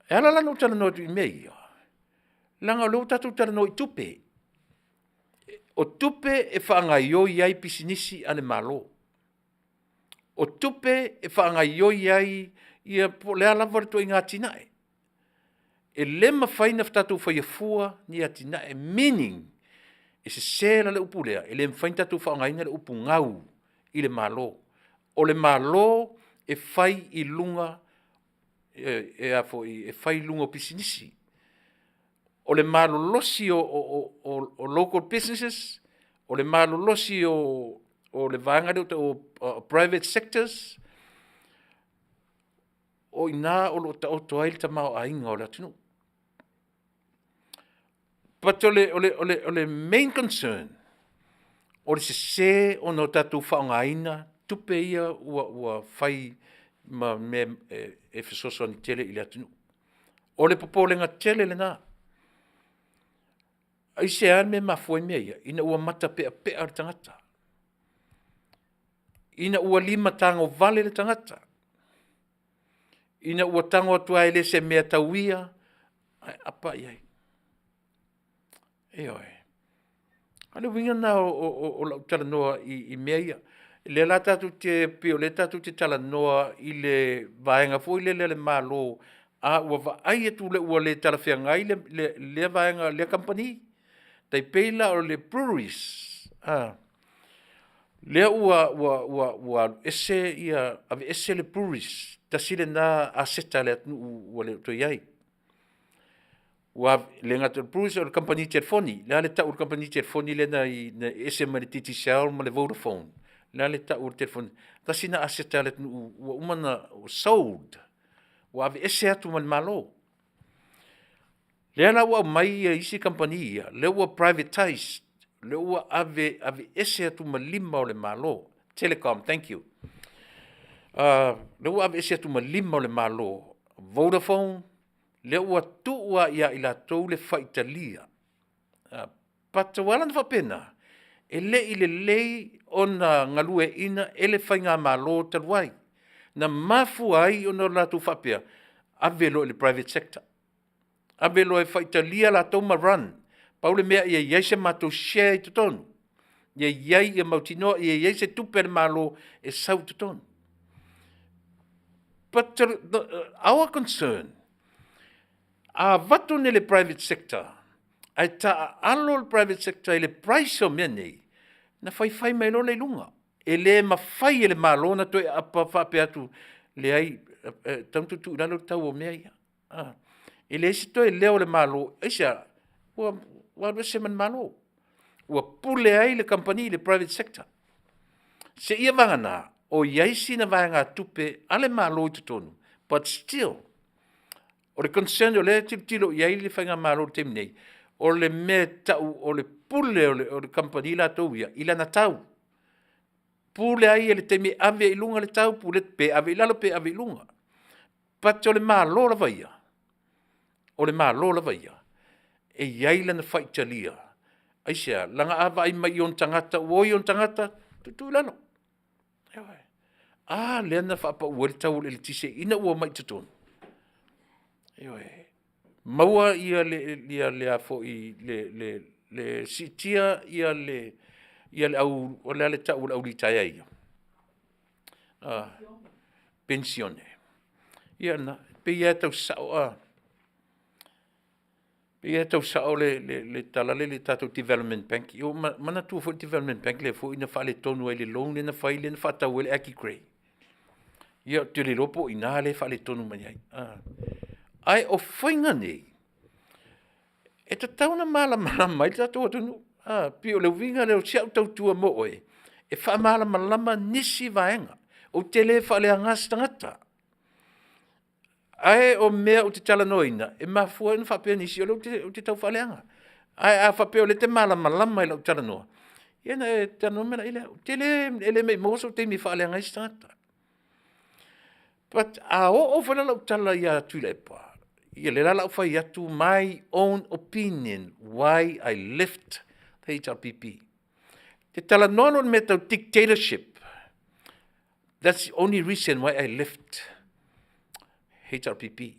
E ala la ona ou talanoa atu i mea ia, leaga o lea ua tatou talanoa i tupe. O tupe e faagaoioi ai pisinisi a le Malo. O tupe e faagaoioi ai ia po o le a lava le ituaiga atinae. E le mafai ona tatou faia fua ni atinae, meaning e sese la le upu lea, e le mafai ona tatou faaaogaina le upu gau i le Malo. O le Malo e fai i luga e fai i luga o pisinisi. O le malolosi o local businesses, o le malolosi o le vaega lea e tau o private sectors, o i ina o lo o taoto ai le tamaoaiga o le atunuu. But o le, o le, o le, o le main concern, o le sese ona o tatou faaaogaina tupe ia ua, ua fai ma mea e, e fesoasoani tele i le atunuu. O le popolega tele lena. Aisea le mea e mafua ai mea ia? Ina ua matapeapea le tagata, ina ua limatagovale le tagata, ina ua tago atu lava e le o se mea tau ia ae apa i ai. Ioe. A o le uiga lena o lau talanoa i mea ia. O lea la tatou te, pei o lea tatou te talanoa i le vaega foi lele a le Malo, a ua vaai atu ua le talafeagai lea vaega lea kamupani. Tai pei la o le Breweries, lea ua alu ese aveese le Breweries, tasi lena aseta a le atunuu ua le o toe i ai. Ua le gata o le Breweries a o le kamupani telefoni. O le a le tau o le kamupani telefoni lea na ese mai le Digicel ma le Vodafone? O le a le tau o le telefoni? Tasi lena aseta a le atunuu ua uma ona sold, ua aveese atu ma le Malo. Lea la ua aumai isi kamupani ia, lea ua privatize, lea ua aveese atu ma lima o le Malo, Telecom, thank you. Lea ua aveese atu ma lima o le Malo, Vodafone, lea ua tuu lava ia i latou le faitalia. But ua ala ona faapena, e le i lelei ona galueaiina e le faigamalo talu ai, na mafua ai ona latou faapea, ave loa i le private sector, ave loa e faitalia latou ma run. Pau le mea ia i ai se matou share i totonu, ia i ai, ia mautinoa ia i ai se tupe a le Malo e sau i totonu. But our concern, a avatu nei i le private sector, ae taaalo le private sector i le price o mea nei, ona faifai mai loa lea i luga. E le mafai e le Malo ona toe aapa faapea atu, leai, e tatau ona tuutuu i lalo le tau o mea ia. E leai se toe leo o le Malo, aisea? Ua alu ese ma le Malo, ua pule ai le kamupani, le private sector. Seia vagana o i ai sina vaegatupe a le Malo i totonu, but still, o le concern o lea e tilotilo i ai le faigamalo i le taimi nei, o le mea e tau o le pule o le kamupani latou ia i lana tau. Pule ai ia i le taimi e ave ai i luga le tau, pule pe ave i lalo pe ave i luga. But o le Malo lava ia, o le Malo lava ia, e i ai lana faitalia. Aisea? Leaga a vaai mai i ona tagata ua oi ona tagata, tuutuu i lalo. Ioe. A lea na faapau ai le tau o le eletise ina ua omai i totonu. Ioe. Maua ia le, le a foi le, le, le siitia ia le, ia le au, o le a le tau o le au litaea ia? Penisione. Ia na, pei lava e tau sao, pei lava e tau sao le tala lea i le tatou Development Bank. Ia ua manatua foi le Development Bank lea foi na faaletonu ai i le loan lea na fai lea na faatau ai le Aggie Grey. Ia ou te le iloa po o i ina lea e faaletonu mai ai. Ae o faiga nei, e tatau ona malamalama ai le tatou atunuu. Pei o le uiga lea o si au tautua mo oe, e faamalamalama nisi vaega. Ou te le faaleaga se tagata, ae o mea ou te talanoaina, e mafua ai ona faapea nisi o lea ou te tau faaleaga. Ae a faapea o lea e te malamalama i lau talanoa, ia ona e talanoa mai laia lea. Ou te le, e le maumau sou taimi e faaleaga ai se tagata. But a oo foi la lau tala ia Tuilaepa, ia lea la o le a ou fai atu my own opinion why I left the HRPP. Te talanoa loa i le mea tau dictatorship, that's the only reason why I left HRPP.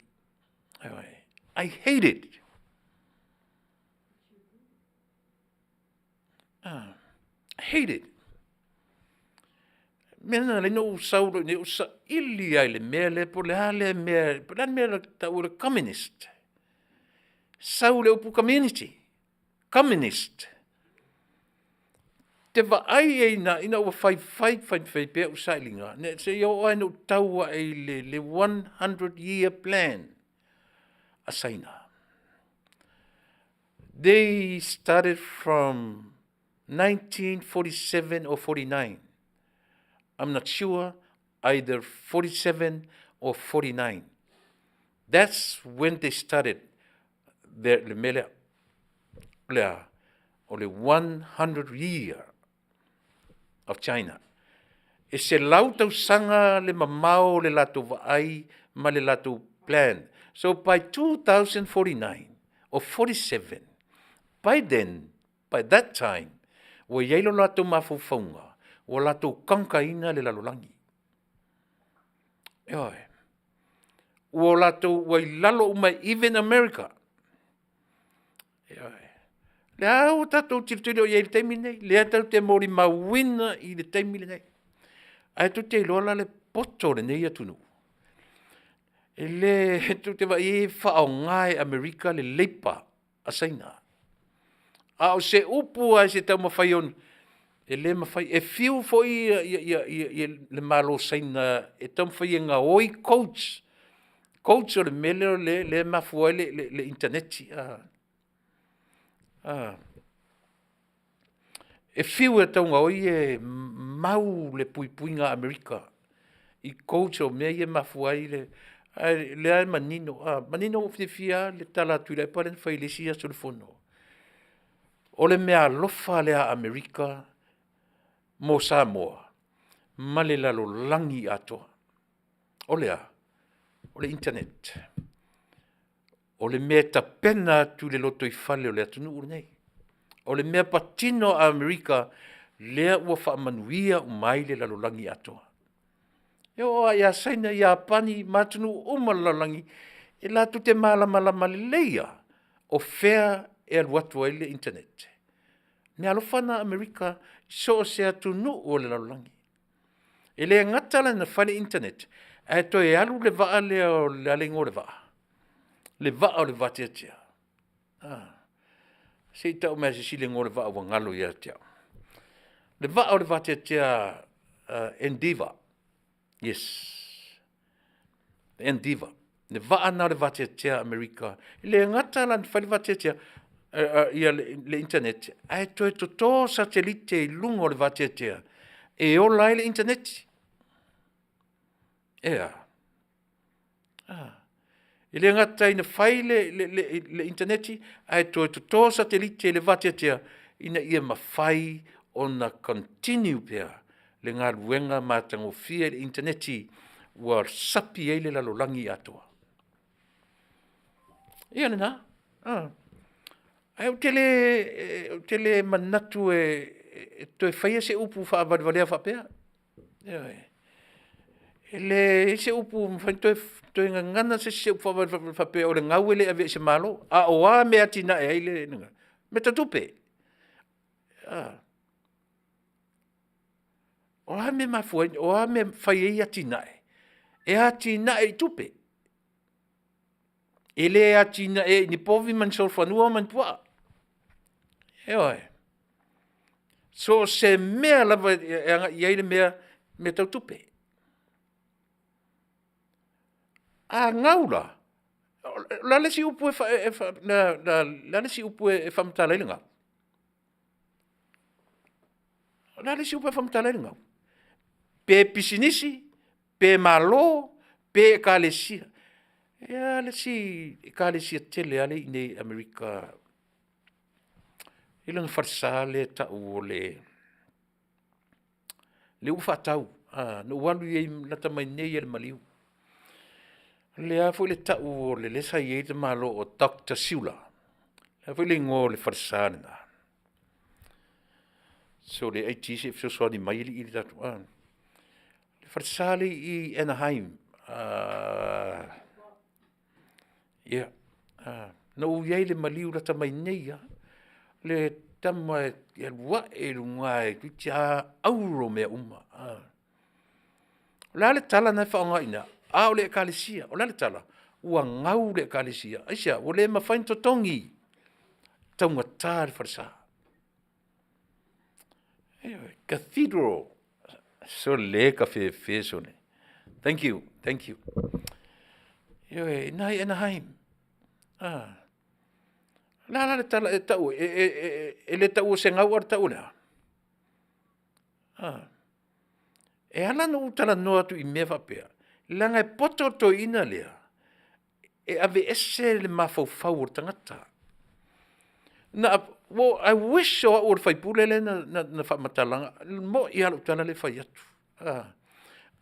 I hate it. I hate it. Mea na alai na ou sau loa i inei ou saili lava i le mea lea po o le a lea mea, po o le a le mea na tau o le communist. Sau le upu community, communist. Ou te vaai ai ina ua fai fai fai fai pea au sailiga, seia oo lava ina ou tau ae i le 100 year plan a Saina. They started from 1947 or 49. I'm not sure, either 47 or 49. That's when they started their, le mea lea. O le a? O le 100 year of China. E 100 tausaga le mamao o le latou vaai ma le latou plan. So by 2049 or 47, by then, by that time, ua i ai lo latou mafaufauga, ua latou conquer-ina le lalolagi. Ioe. Ua latou, ua i lalo uma, even America. Ioe. Lea ua tatou tilotilo i ai i le taimi lenei, lea tatou te molimauina i le taimi lenei. Ae tou te iloa la le poto o lenei atunuu, e le, tou te vaai i ai e faaaoga e Amerika le leipa a Saina. A o se upu lava i se taumafai e le mafai. E fiu foi le Malo o Saina e taumafai e gaoi codes, codes o le mea lea e mafua ai le initaneti. E fiu e tau gaoi e mau le puipuiga a Amerika i codes o mea ia e mafua ai le… Ae o lea e manino, manino ua ou fiafia lava i le tala a Tuilaepa lea na fai i le isi aso o le Fono, o le meaalofa lea a Amerika mo Samoa ma le lalolagi atoa. O le a? O le internet. O le mea e tapena atu i le lotoifale o le atunuu lenei. O le mea patino a Amerika lea ua faamanuia uma ai le lalolagi atoa. E oo lava ia Saina, Iapani ma atunuu uma o le lalolagi, e latou te malamalama lelei lava, o fea e alu atu ai le internet. O meaalofa na a Amerika i so o se atunuu o le lalolagi. E le gata la ina fai le internet, ae toe alu le vaa lea o le a le igoa o le vaa? Le vaa o le vateatea se i tau mai lava e se isi le igoa o le vaa ua galo ia te au. Le vaa o le vateatea Endeavour, yes Endeavour. Le vaa lena o le vateatea a Amerika, e le gata la ina fai le vateatea le internet, ae toe toto satelite i luga o le vateatea e ola ai le internet. E a? E le gata ina fai le initaneti, ae toe toto satelite i le vateatea ina ia mafai ona continue pea le galuega matagofie i le initaneti ua sapi ai le lalolagi atoa. Ia lena, ae ou te le manatu e toe faia se upu faavalevalea faapea, ioe. E leai se upu e mafai ona toe gagana se isi upu faavalevalea faapea o le gau e le avea i se Malo. A o a mea e atinae ai le mea tau tupe? O a mea e mafua ai, o a mea e fai ai atinae? E atinae i tupe, e le atinae i ni povi ma ni solofanua ma ni puaa. Ioe, so o se mea lava e agai i ai le mea, mea tau tupe. A gau la, o le a le isi upu e faamatala ai le gau? O le a le isi upu e faamatala ai le gau? Pe pisinisi, pe Malo, pe ekalesia. E i ai lava le isi ekalesia tele lea e i inei i Amerika, e i ai lona falesa lea e tau o le lea ua faatau. Na ou alu i ai lata mai nei lava i le maliu. O le a foi le tau o le sa i ai le tamaloa o Dr. Seuler, o le a foi le igoa o le falesa lena? Sole aitia se i fesoasoani mai alii le falesa lea i Anaheim. Ia, na ou i ai i le maliu lata mai nei lava, le tama e alu ae i luga toeitiiti lava auro mea uma. O le a le tala na e faaaoga i ina? A o le ekalesia, o le a le tala? Ua gau le ekalesia, aisea? Ua le mafai ona totogi, taugata le falesa. Ioe, Cathedral, sole kafefe sole, thank you, thank you. Ioe, i ina i Anaheim. O le a la le tala e tau ai? E le taua o se gau a o le tau o le a? E ala ona ou talanoa atu i mea faapea, leaga e poto le toeaina lea, e aveese le mafaufau o le tagata. Na, well, I wish o au o le faipule lea na, na, na faamatalaga. Mo'i lava lau tala lea e fai atu. Ah.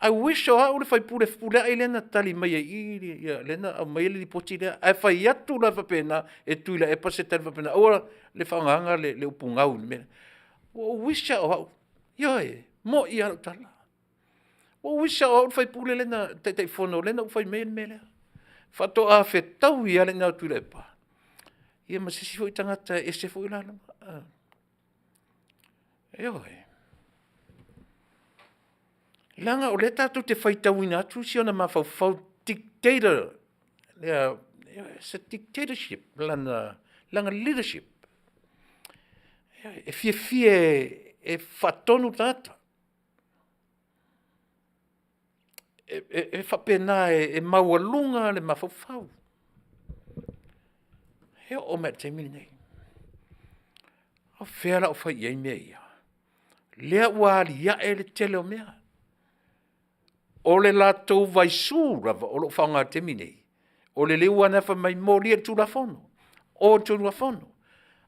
I wish o au le faipule fepuleai lea na tali mai ai i i ia lea na aumai ai le lipoti lea. Ae fai atu la faapena e Tuilaepa se tali faapena, aua le faaaogaina le, le upu gau i le mea lea. Ua ou wish lava o au, ioe, e moi lava lau tala. Ua ou wish lava o au le sui usufono lea na Taitaifono lea na ou fai maia le mea lea. Faatoa fetaui lava le igoa o Tuilaepa, ia ma se isi foi tagata e ese foi le la. Ioe. Leaga o lea tatou te faitauina atu si ona mafaufau dictator, it's a dictatorship lana leadership. E fiafia e faatonu le tagata. E faapena e maualuga le mafaufau. E oo mai lava i le taimi lenei. O fea o le a ou fai i ai mea ia? Lea ua aliae le tele o mea. O le latou vaisu lava o lo o faaaoga i le taimi lenei, o le liu lava lena fai mai molia i le Tulafono, o i le Tulafono.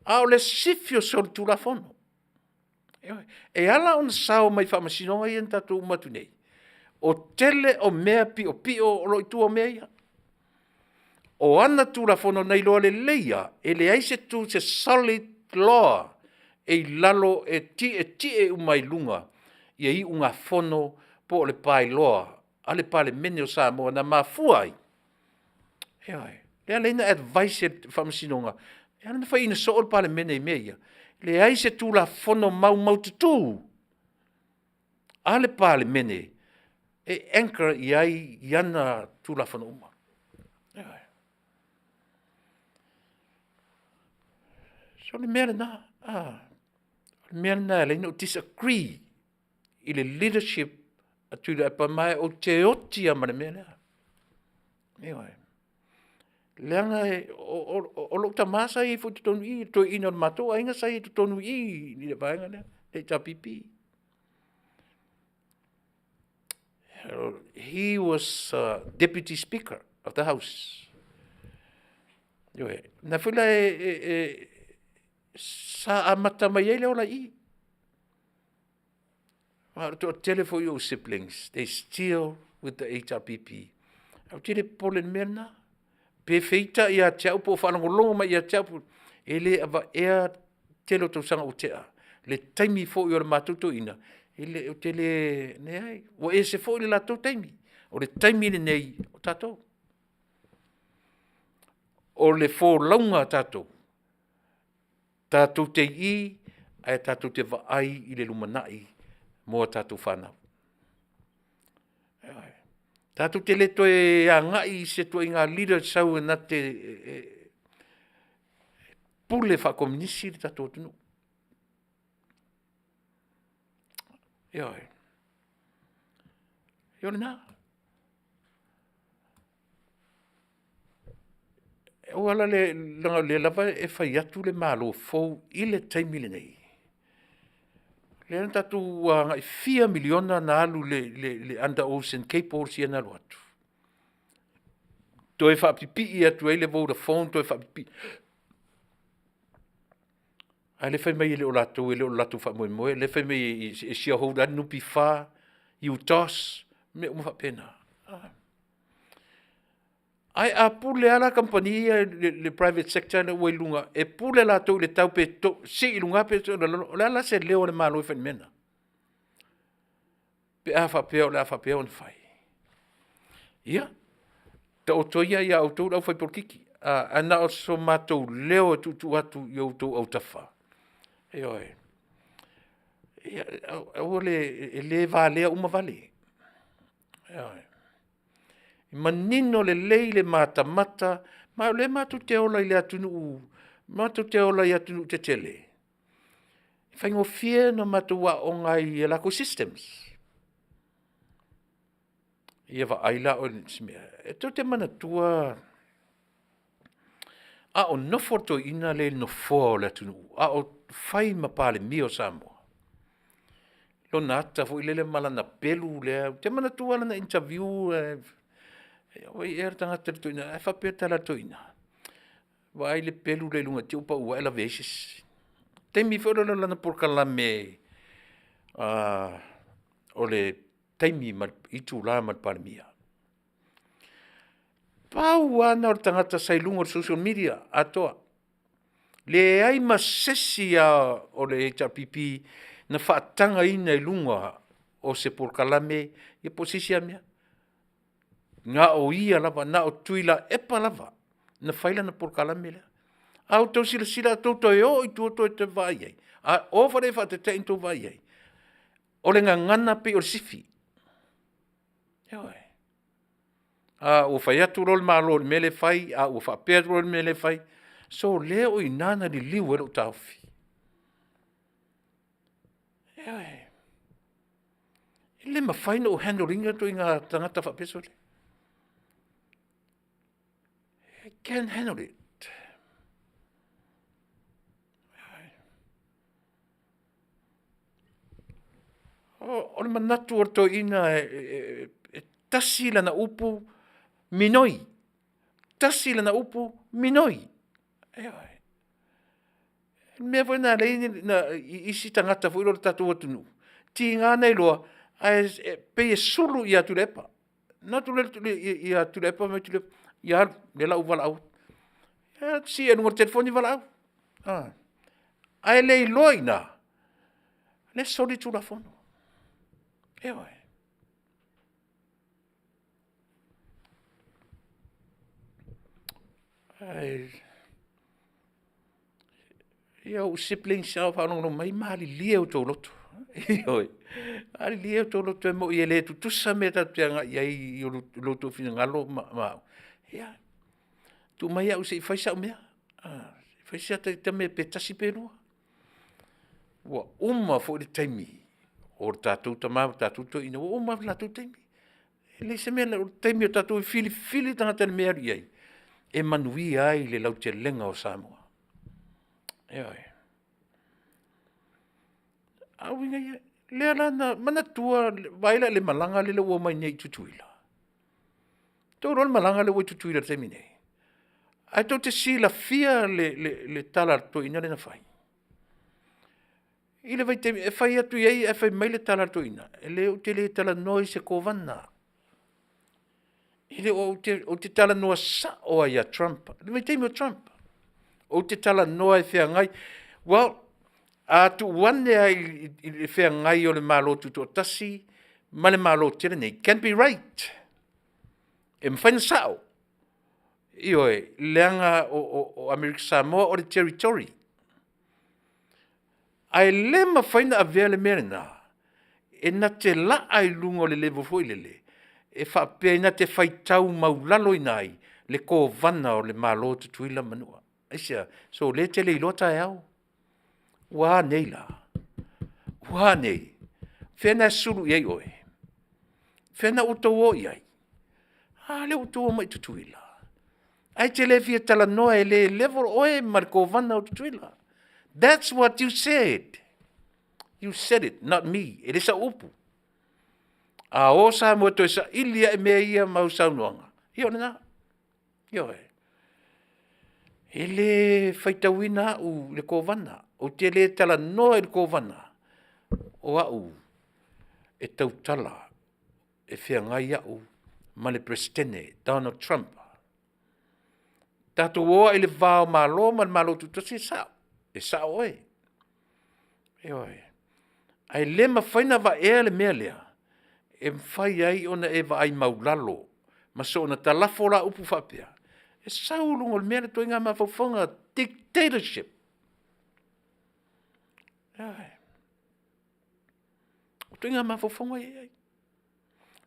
A o le sifi o solitulafono. Ioe. E ala ona sao mai i faamasinoga ia na tatou uma atu nei, o tele o mea piopio o lo o i tua o mea ia. O ana Tulafono na iloa lelei lava, e leai se tu se solid law e i lalo e tietie uma ai i luga ia iugafono po o le by-law a le Palemene o Samoa na mafua ai, ioe, lea na ala ai ona advise e le Faamasinoga, e ala ona faiaina soo le Palemene i mea ia, leai se Tulafono maumaututu a le Palemene e anchor i ai ana Tulafono uma. Ioe. So o le mea lena, o le mea lena e ala ai ona ou disagree i le leadership a Tuilaepa, ma ou te oti lava ma le mea lea. Ioe. Leaga o lou tama sa i ai foi i totonu i i, le toeaina o le matou aiga sa i ai i totonu i i i le vaega lea, le HRPP. He was a Deputy Speaker of the House. Ioe, na foi la e sa amata mai ai le ola i i. Ma o le toatele foi o ou siblings, they still with the HRPP. Ae ou te le popole i le mea lena. Pe feita ia te au po o faalogologo mai ia te au, e le avaea le tele o tausaga ua tea, le taimi foi o le matou toeaina, e le, ou te le, leai, ua ese foi le latou taimi. O le taimi lenei o tatou. O le folauga a tatou, tatou te i i ae tatou te vaai i le lumanai mo a tatou fanau. Ioe. Tatou te le toe agai i se ituaiga leader e sau e na te pule faakomunisi le tatou atunuu. Ioe. O lena. Aua la le, leaga o lea lava e fai atu le Malo fou i le taimi lenei, lea na tatou agai fia miliona na alu i le under ocean cables ia na alu atu, toe faapipii atu ai le Vodafone toe faapipii. A lea e fai mai e le o latou e le o le latou faamoemoe, lea e fai mai e shareholder lava le NPF, UTOS, mea uma faapena. Ae a pule lava la kamupani ia le private sector lea ua i luga, e pule latou i le tau pe sii i luga pe tuu i lalo, o le a la se leo o le Malo e fai i le mea lena? Pe a faapea o le a faapea ona fai. Ia, taoto ia ia outou le aufaipolokiki, ae na o so matou leo e tuutuu atu i outou autafa, ioe, ia, aua le, e le valea uma vale. Ioe. E manino lelei le matamata, ma o lea matou te ola i le atunuu, matou te ola i atunuu tetele, e faigofie ona matou aooga ai i a latou systems. Ia vaai la oe i si mea. E tou te manatua a o nofo le toeaina lea i le nofoa o le atunuu, a o fai ma Palemia o Samoa, lona ata foi lele ma lana pelu lea, ou te manatua lana interview, o ai ea le tagata le toeaina, ae faapea le tala a le toeaina. Vaai le pelu lea i luga te i ua pau ae lavea ai se isi. Taimi foi lea o lana polokalame o le taimi ma le itula ma le Palemia. Pau lava lena o le tagata sa i luga o le social media atoa. Leai ma se isi lava o le HRPP na faatagaina i luga o se polokalame ia po o se isi lava mea. Na o ia lava, na o Tuilaepa lava na fai lana polokalame lea. A outou silasila a outou toe o i tua toe vaai i ai, a o fale faataitai ma tou vaai i ai, o le gagana e pei o le sifi. Ioe, a ua fai atu loa le Malo i le mea lea e fai, a ua faapea atu loa le mea lea e fai, sole o i ina na liliu ai lou taofi. Ioe, e le mafai ona ou handle ina ituaiga tagata faapea sole. I can't handle it. O le manatu o le toeaina e tasi lana upu, minoi, tasi lana upu, minoi. Ioe. O le mea foi lena e ala ai i isi tagata foi lea o le tatou atunuu, tiga ona iloa ae pei e sulu ia Tuilaepa. Na o atu lea ia Tuilaepa fai mai Tuilaepa, ia alu o lea o le a ou valaau atu. Ia alu atu sii i luga o le telefoni valaau, ae le iloa i ina, o lea e soli le Tulafono. Ioe. Ae ia ou siblings a o faalogologo mai, malilie o outou loto, ioe, malilie outou loto e moni e le tutusa mea tatou te agai i ai i lo outou finagalo ma au, ia tuu mai au se i fai sau mea, fai si ata mea pe tasi pe lua. Ua uma foi le taimi o tatou tama ma tatou toeaiina, ua uma le latou taimi. E leai se mea, o le taimi o tatou e filifili tagata i le mea e alu i ai, e manuia ai le lautelega o Samoa. Ioe. A o uiga ia, lea la na manatua, vaai la i le malaga lea ua omai nei i Tutuila? Ua outou iloa le malaga lea ua i Tutuila i le taimi nei? Ae tou te silafia le tala a le toeaina lea na fai? I le vaitaimi e fai atu i ai ae fai mai le tala a le toeaina, e leai ou te le talanoa i se Kovana. E le o ou te talanoa sao lava ia Trump, i le vaitaimi o Trump. Ou te talanoa e feagai, well, a tuu ane lava i le feagai o le Malo Tutoatasi ma le Malo tele nei, can be right. E mafai ona sao, ioe, leaga o Amerika Samoa o le territory. Ae le mafai ona avea le mea lena e na te laa i luga o le level foi lele e faapea na te faitau maualaloina ai le Kovana o le Malo o Tutuila ma Manua. Aisea? Sole e te le iloa taeao. Ua a nei la? Ua a nei? Fea na e sulu i ai oe? Fea na outou o i ai? A lea ua outou omai i Tutuila. Ae te le fia talanoa e le level oe ma le Kovana o Tutuila. That's what you said. You said it, not me. E le sau upu. A o Samoa e toe saili ae mea ia ma au saunoaga, ia o lena. Ioe. E le faitauina au i le Kovana, ou te le talanoa i le Kovana, o au e tautala, e feagai au ma le Peresetene Donald Trump. Tatou o lava i le va o Malo ma le Malo Tutoatasi, e sao, e sao oe. Ioe. Ae le mafai ona aveia le mea lea e mafai ai ona e vaai maualalo ma soona talafo la upu faapea, e sau i luga o le mea lea o ituaiga mafaufauga dictatorship. Ioe. O ituaiga mafaufauga ia e i ai.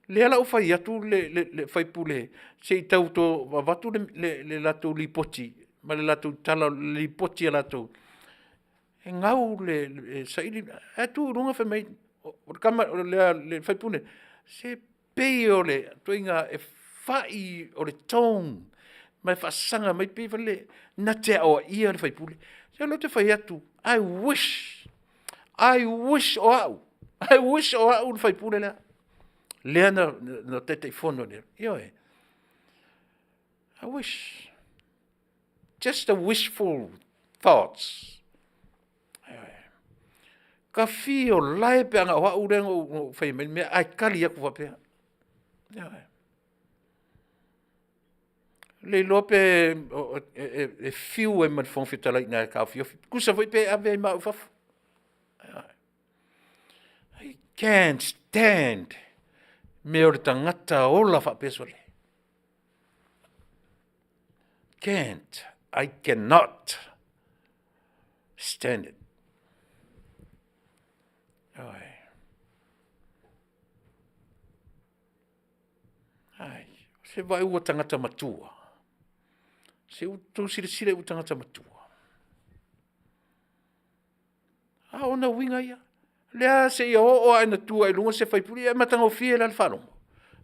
O lea la ua fai atu le sui usufono se i tau avatu le latou lipoti ma le latou tala o le lipoti a latou, e gau le saili, ae tu i luga fai mai o le tama le sui usufono, se pei o le ituaiga e fai o le tone ma e faasaga mai pei foi lele na te aoaia le sui usufono. Se o lea ou te fai atu, I wish, I wish o au, I wish o au le sui usufono lea, lea na Taitaifono, ioe. I wish. Just a wishful thoughts. Ka fi o lae pe anga o au lea na ou fai mai le mea, ae kali aku faapea. Le iloa pe e fiu ai ma le Fofoga Fetalai i ina e taofiofi. Tusa foi pe ave ai ma au i fafo. I can't stand mea o le tagata ola faapea sole. Can't. I cannot stand it. Oi. Ai, se vai ua tagata matua. Se ua tou silasila i ua tagata matua. A ona uiga ia, lea seia oo lava ina tu ai i luga se sui usufono, ia e matagofie la le faalogo.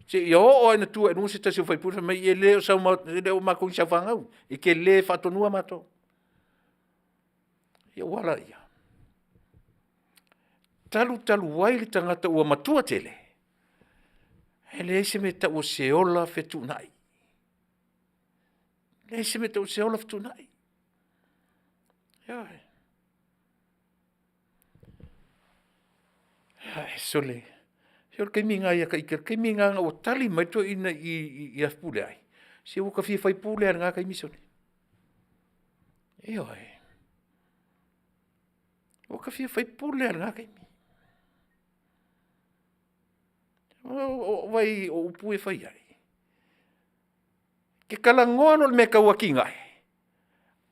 Seia oo lava ina tu ai i luga se tasi o sui usufono fai mai e le o sau e le o matou ni saufanau, e te le faatonua matou. Ia ua a laia? Talu talu ai le tagata ua matua tele, e leai se mea e tau o se ola fetuunai. E leai se mea e tau o se ola fetuunai. Ioe. Ae sole, se o le taimi lena ia ita, o le taimi lena ina ua tali mai le toeaina i i ia Fepuleai, se ua ta fia faipule lava i lena taimi sole. Ioe, ua ta fia faipule lava i lena taimi. Vaai o upu ia e fai ai, e te talanoa loa i le mea tau atinae,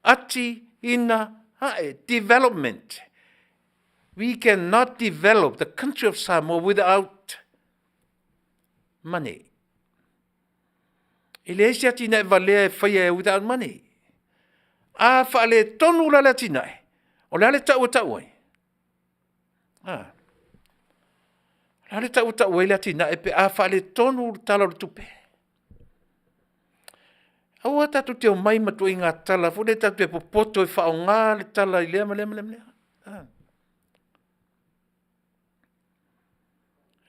ati ina ae, development. We cannot develop the country of Samoa without money. E leai se atinae valea e faia without money. A faaletonu la le atinae, o le a le tau e tau ai? A. O le a le tau e tau ai le atinae pe a faaletonu le Tala o le Tupe? Aua tatou te omai ma ituaiga tala foi lea tatou te popoto e faaaoga le tala i lea ma lea ma lea.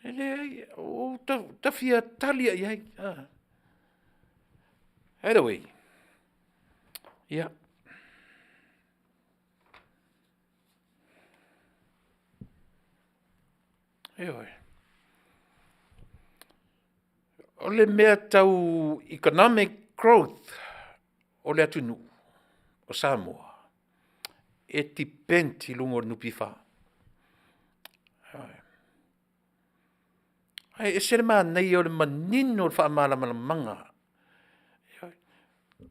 E leai, ua ou ta fia tali lava i ai. Anyway, ia. Ioe. O le mea tau economic growth o le atunuu o Samoa, e depend i luga o le NPF. Ae ese le manaia o le manino o le faamalamalamaga.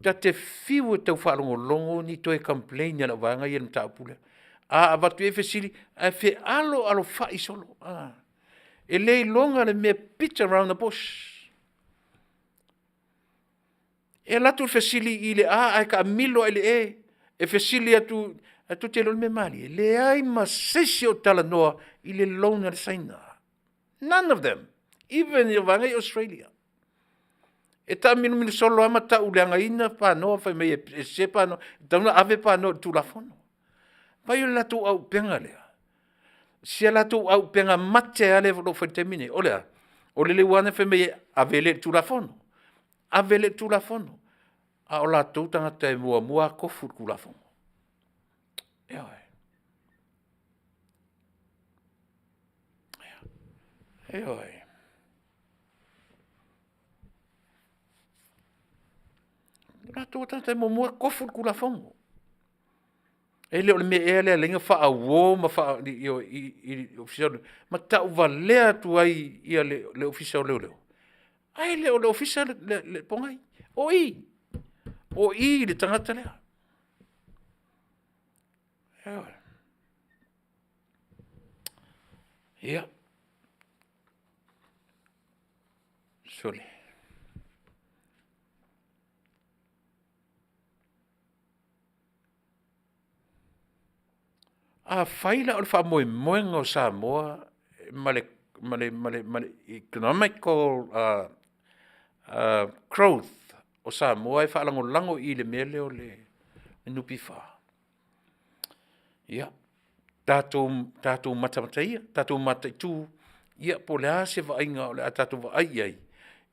Ta te fiu e tau faalogologo ni toe complain a le vaega ia i le mataupu lea. A avatu i ai fesili, ae fealoalofai solo. E le iloga le mea beat around the bush. E alu atu le fesili i le A ae taamilo lava i le E. E fesili atu, ae tou te iloa le mea malie, leai ma se isi o talanoa i le loan a le Saina. None of them, even i vaega ia i Australia. E taamilomilo solo lava ma tauleagaina panoa fai mai e sese panoa, e tatau ona ave panoa i le Tulafono. Vaai o le latou auupega lea, si a latou auupega mate lava lea o lo o fai i le taimi lenei. O le a? O le Leuaga fai mai e ave lea i le Tulafono, ave lea i le Tulafono, a o latou tagata e muamua tofu i le Tulafono. Ioe. Ioe. O latou o tagata e muamua tofu le Tulafono. E le o le mea ea lea e ala ai ona faauo ma faa, i, i, i Ofisa o ma tauvalea atu ai ia le Ofisa o Leoleo, ae le o le Ofisa le, le pogai. O i, o i le tagata lea. Ioe. Ia. Sole. Afai la o le faamoemoega o Samoa ma le, ma le, ma le, ma le economical growth o Samoa e faalagolago i le mea lea o le NPF, ia, tatou, tatou matamata ia, tatou mataitu, ia po o le a se vaaiga o le a tatou vaai i ai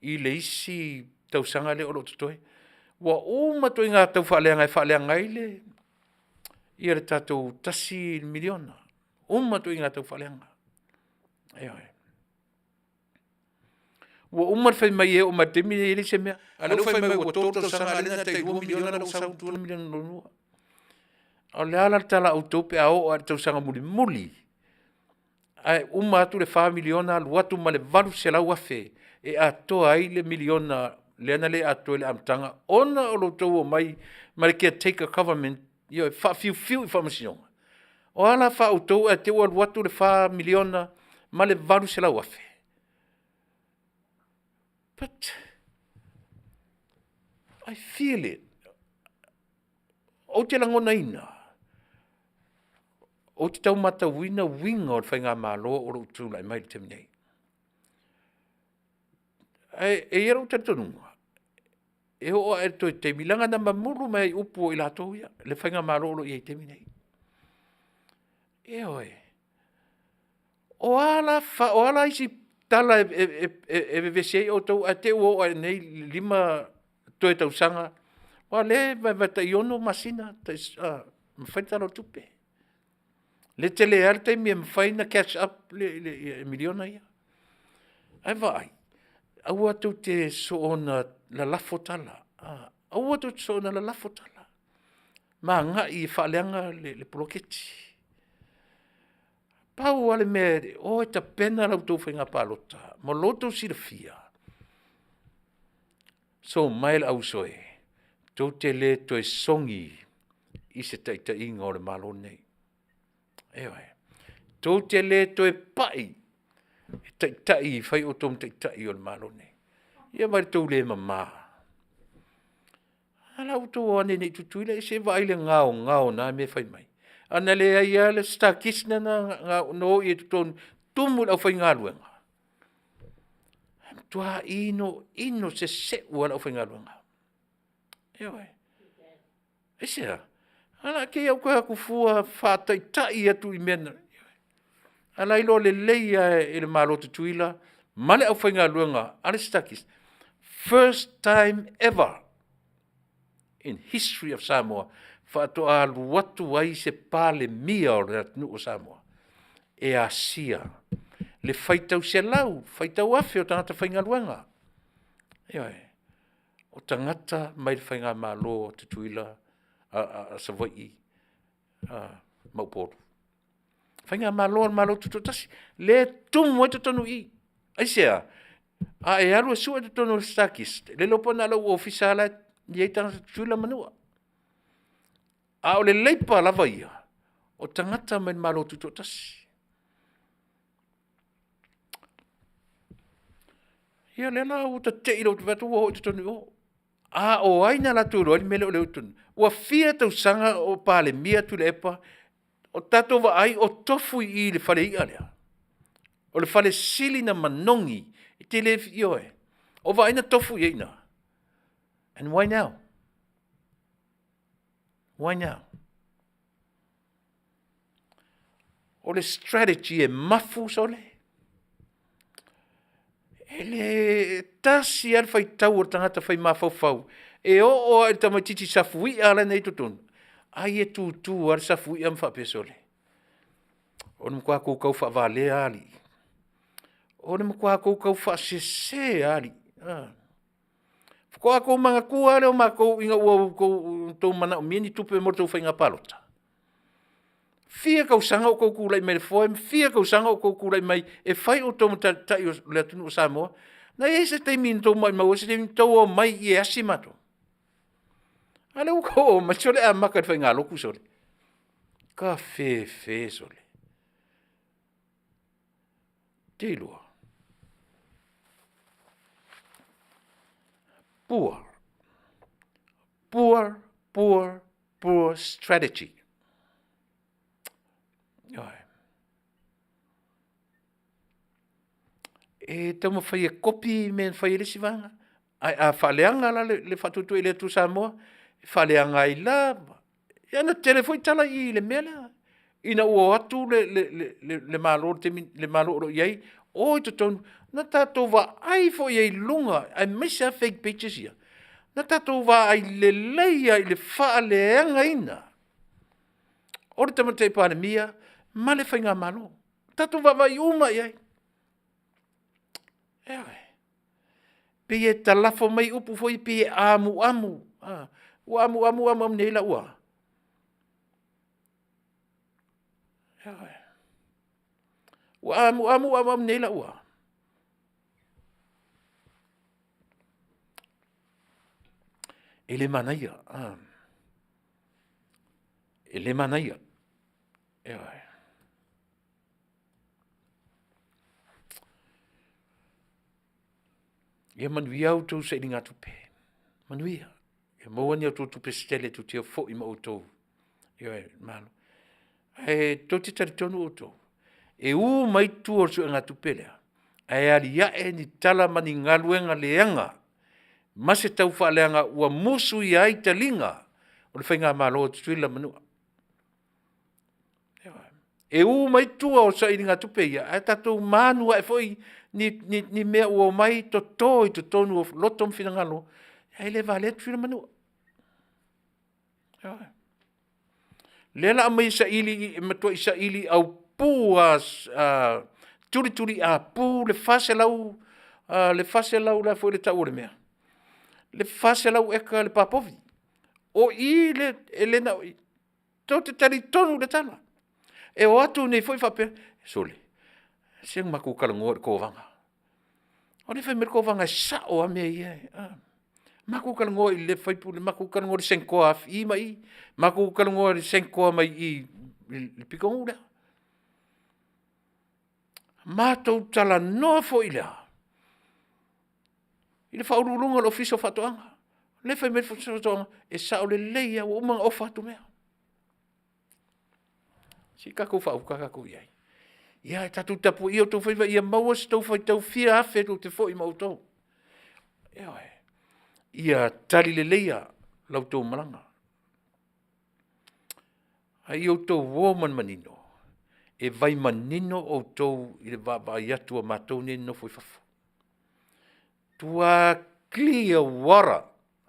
i le isi tausaga lea o lo o totoe. Ua uma ituaiga tau faaleaga e faaleaga ai le ia le tatou $1 miliona. Uma ituaiga tau faaleaga. Ioe. Ua uma le fai mai e oo mai i le taimi lenei e leai se mea, a o lea ua fai mai ua 3 tausaga a o lea na o le tai $2 miliona lea ua sau, $2 miliona lona lua. A o le a la le tala a outou pe a oo lava i le tausaga mulimuli ae uma atu le $4 miliona alu atu ma le $800,000 e atoa ai le miliona lea na le atoa i le amataga ona o lo outou omai ma le Caretaker Government, ioe, faafiufiu i faamasinoga. O a la fa outou ae te i ua alu atu le $4 miliona ma le $800,000? But I feel it. Ou te lagonaina, ou te tau matauina uiga o le faigamalo o lo o tulai mai i le taimi nei. Ae e i ai lou talitonuga, e oo lava i le toe taimi, leaga na mamulu mai lava i upu a i latou ia, le faigamalo o lo o i ai i le taimi lenei. Ioe. O a la isi tala e vevesi ai outou ae te i ua oo ane nei i le 5 toe tausaga, aua o lea e tai 6 masina ma fai le Tala o le Tupe. O lea e tele lava le taimi e mafai ona catch up le miliona ia. Ae vaai, aua tou te soona lalafo tala, aua tou te soona lalafo tala ma agai e faaleaga le poloketi. Pau lava le mea, o e tapena la outou faiga palota ma lo outou silafia, so mae le auuso e, tou te le toe sogi i se taitaiga o le Malo lenei. Ioe. Tou te le toe pai e taitai e fai outou ma taitai o le Malo lenei. Ia vaai i le tou le mama. A la e ua outou o ane nei i Tutuila, se i vaai i le gaogao o na mea e fai mai? Ana leai lava le StarKist lea na o i ai i totonu tumu i le aufaigaluega, e matua inoino seseu lava le aufaigaluega. Ioe. Aisea? Te i ua toe o atu fua faataitai atu i mea na, ae o la e iloa lelei lava e le Malo o Tutuila ma le aufaigaluega a le StarKist, first time ever in history of Samoa faatoa alu atu ai se Palemia o le atunuu o Samoa e asia le faitau selau, faitau afe o tagata faigaluega. Ioe. O tagata mai le faigamalo a Tutuila, a Savaii ma Upolu. Faigamalo a le Malo Tutoatasi, lea e tumu ai totonu i i. Aisea? A e alu e sue totonu o le StarKist, le iloa pe na o lou ofisa lava la e i ai tagata Tutuila ma Manua. A o le Leipa lava ia, o tagata mai le Malo Tutoatasi. Ia lea la ua ta te i loa ou te vaai atu ua oo i totonu i o. A o ai na latou iloa ai le mea lea o i totonu? Ua fia tausaga o Palemia Tuilaepa o tatou vaai o tofu i i i le fale i'a lea? O le fale sili ona manogi, e te le, ioe, o vaai na tofu i ai i ina? And why now? Why now? O le strategy e mafu sole. E le tasi lava le faitau o le tagata fai mafaufau e oo lava i le tamaitiiti safuia la e i totonu, ai e tutu lava le safuia ma faapea, sole, o le matua tou tau faavalea lava alii. O le matua tou taufaasese lava alii. Faatoa outou manatua lava lea o matou ina ua outou manaomia ni tupe mo le tou faiga palota. Fia tausaga o outou tulai mai i le foe ma fia tausaga o outou tulai mai e fai outou ma taitai o le atunuu o Samoa? Na i ai se taimi na outou maumau ai se taimi na outou omai i i e asi matou? A lea ua outou omai sole e amata i le faigalotu sole. Tafefe sole. Ou te iloa, poor, poor, poor, poor strategy. Ioe. E taumafai e kopi mea na fai e le isi vaega. Ae a faaleaga la le faatuatua i le Atua Samoa, e faaleaga ai lava. Ia na tetele foi tala i i le mea lea, ina ua o atu le Malo i le taimi, le Malo o lo o i ai, o i totonu, na tatou vaai foi i ai i luga aemaise lava fake pages ia. Na tatou vaai lelei lava i le faaleagaina o le Tamaitai Palemia ma le Faigamalo. Tatou vaavaai uma i ai. Ioe. Pei e talafo mai upu foi ia pei e amuamu, ua amuamu amuamu nei la ua a? Ioe. Ua amuamu amuamu nei la ua a? E le manaia, e le manaia, ioe. Ia manuia a outou sailigatupe, manuia. Ia maua ni a outou tupe se tele tou te o foi ma outou, ioe, malo. Ae tou te talitonu outou, e u mai tua o le suegatupe lea, ae aliae ni tala ma ni galuega leaga ma se taufaaleaga ua musuia ai taliga o le faigamalo a Tutuila ma Manua. Ioe. E u mai tua o sailigatupe ia, ae tatou manu ae foi ni mea ua omai toto i totonu o loto ma finagalo, ae le valea Tutuila ma Manua. Ioe. O lea o le a aumai e saili e matuai saili aupu lava tulituliapu le 400 le 400 o le a foi le tau o le mea? Le 400 eka le papovi. O i lea e le na o i, tou te talitonu i le tala. E o atu nei foi faapea, sole, se matou talanoa i le kovana. O lea e fai mai le Kovana e sao lava mea ia e… matou talanoa i le sui usufono, matou talanoa i le Senekoa i ma i, matou talanoa i le Senekoa mai i i le pitonuu lea. Matou talanoa foi lea i le Faauluuluga o le Ofisa o Faatoaga, lea e fai mai le Ofisa o Faatoaga, e sao lelei lava ua uma ona ofa atu mea. Se i tatou faauta tatou i ai. Ia tatou tapuaia outou faiva ia maua se tou faitau fia afe tou te foi ma outou. Ioe, ia talileleia la outou malaga, a ia outou o ma le manino, e vai manino outou i le vaavaai atu a matou nei e nonofo i fafo. Matua clear water,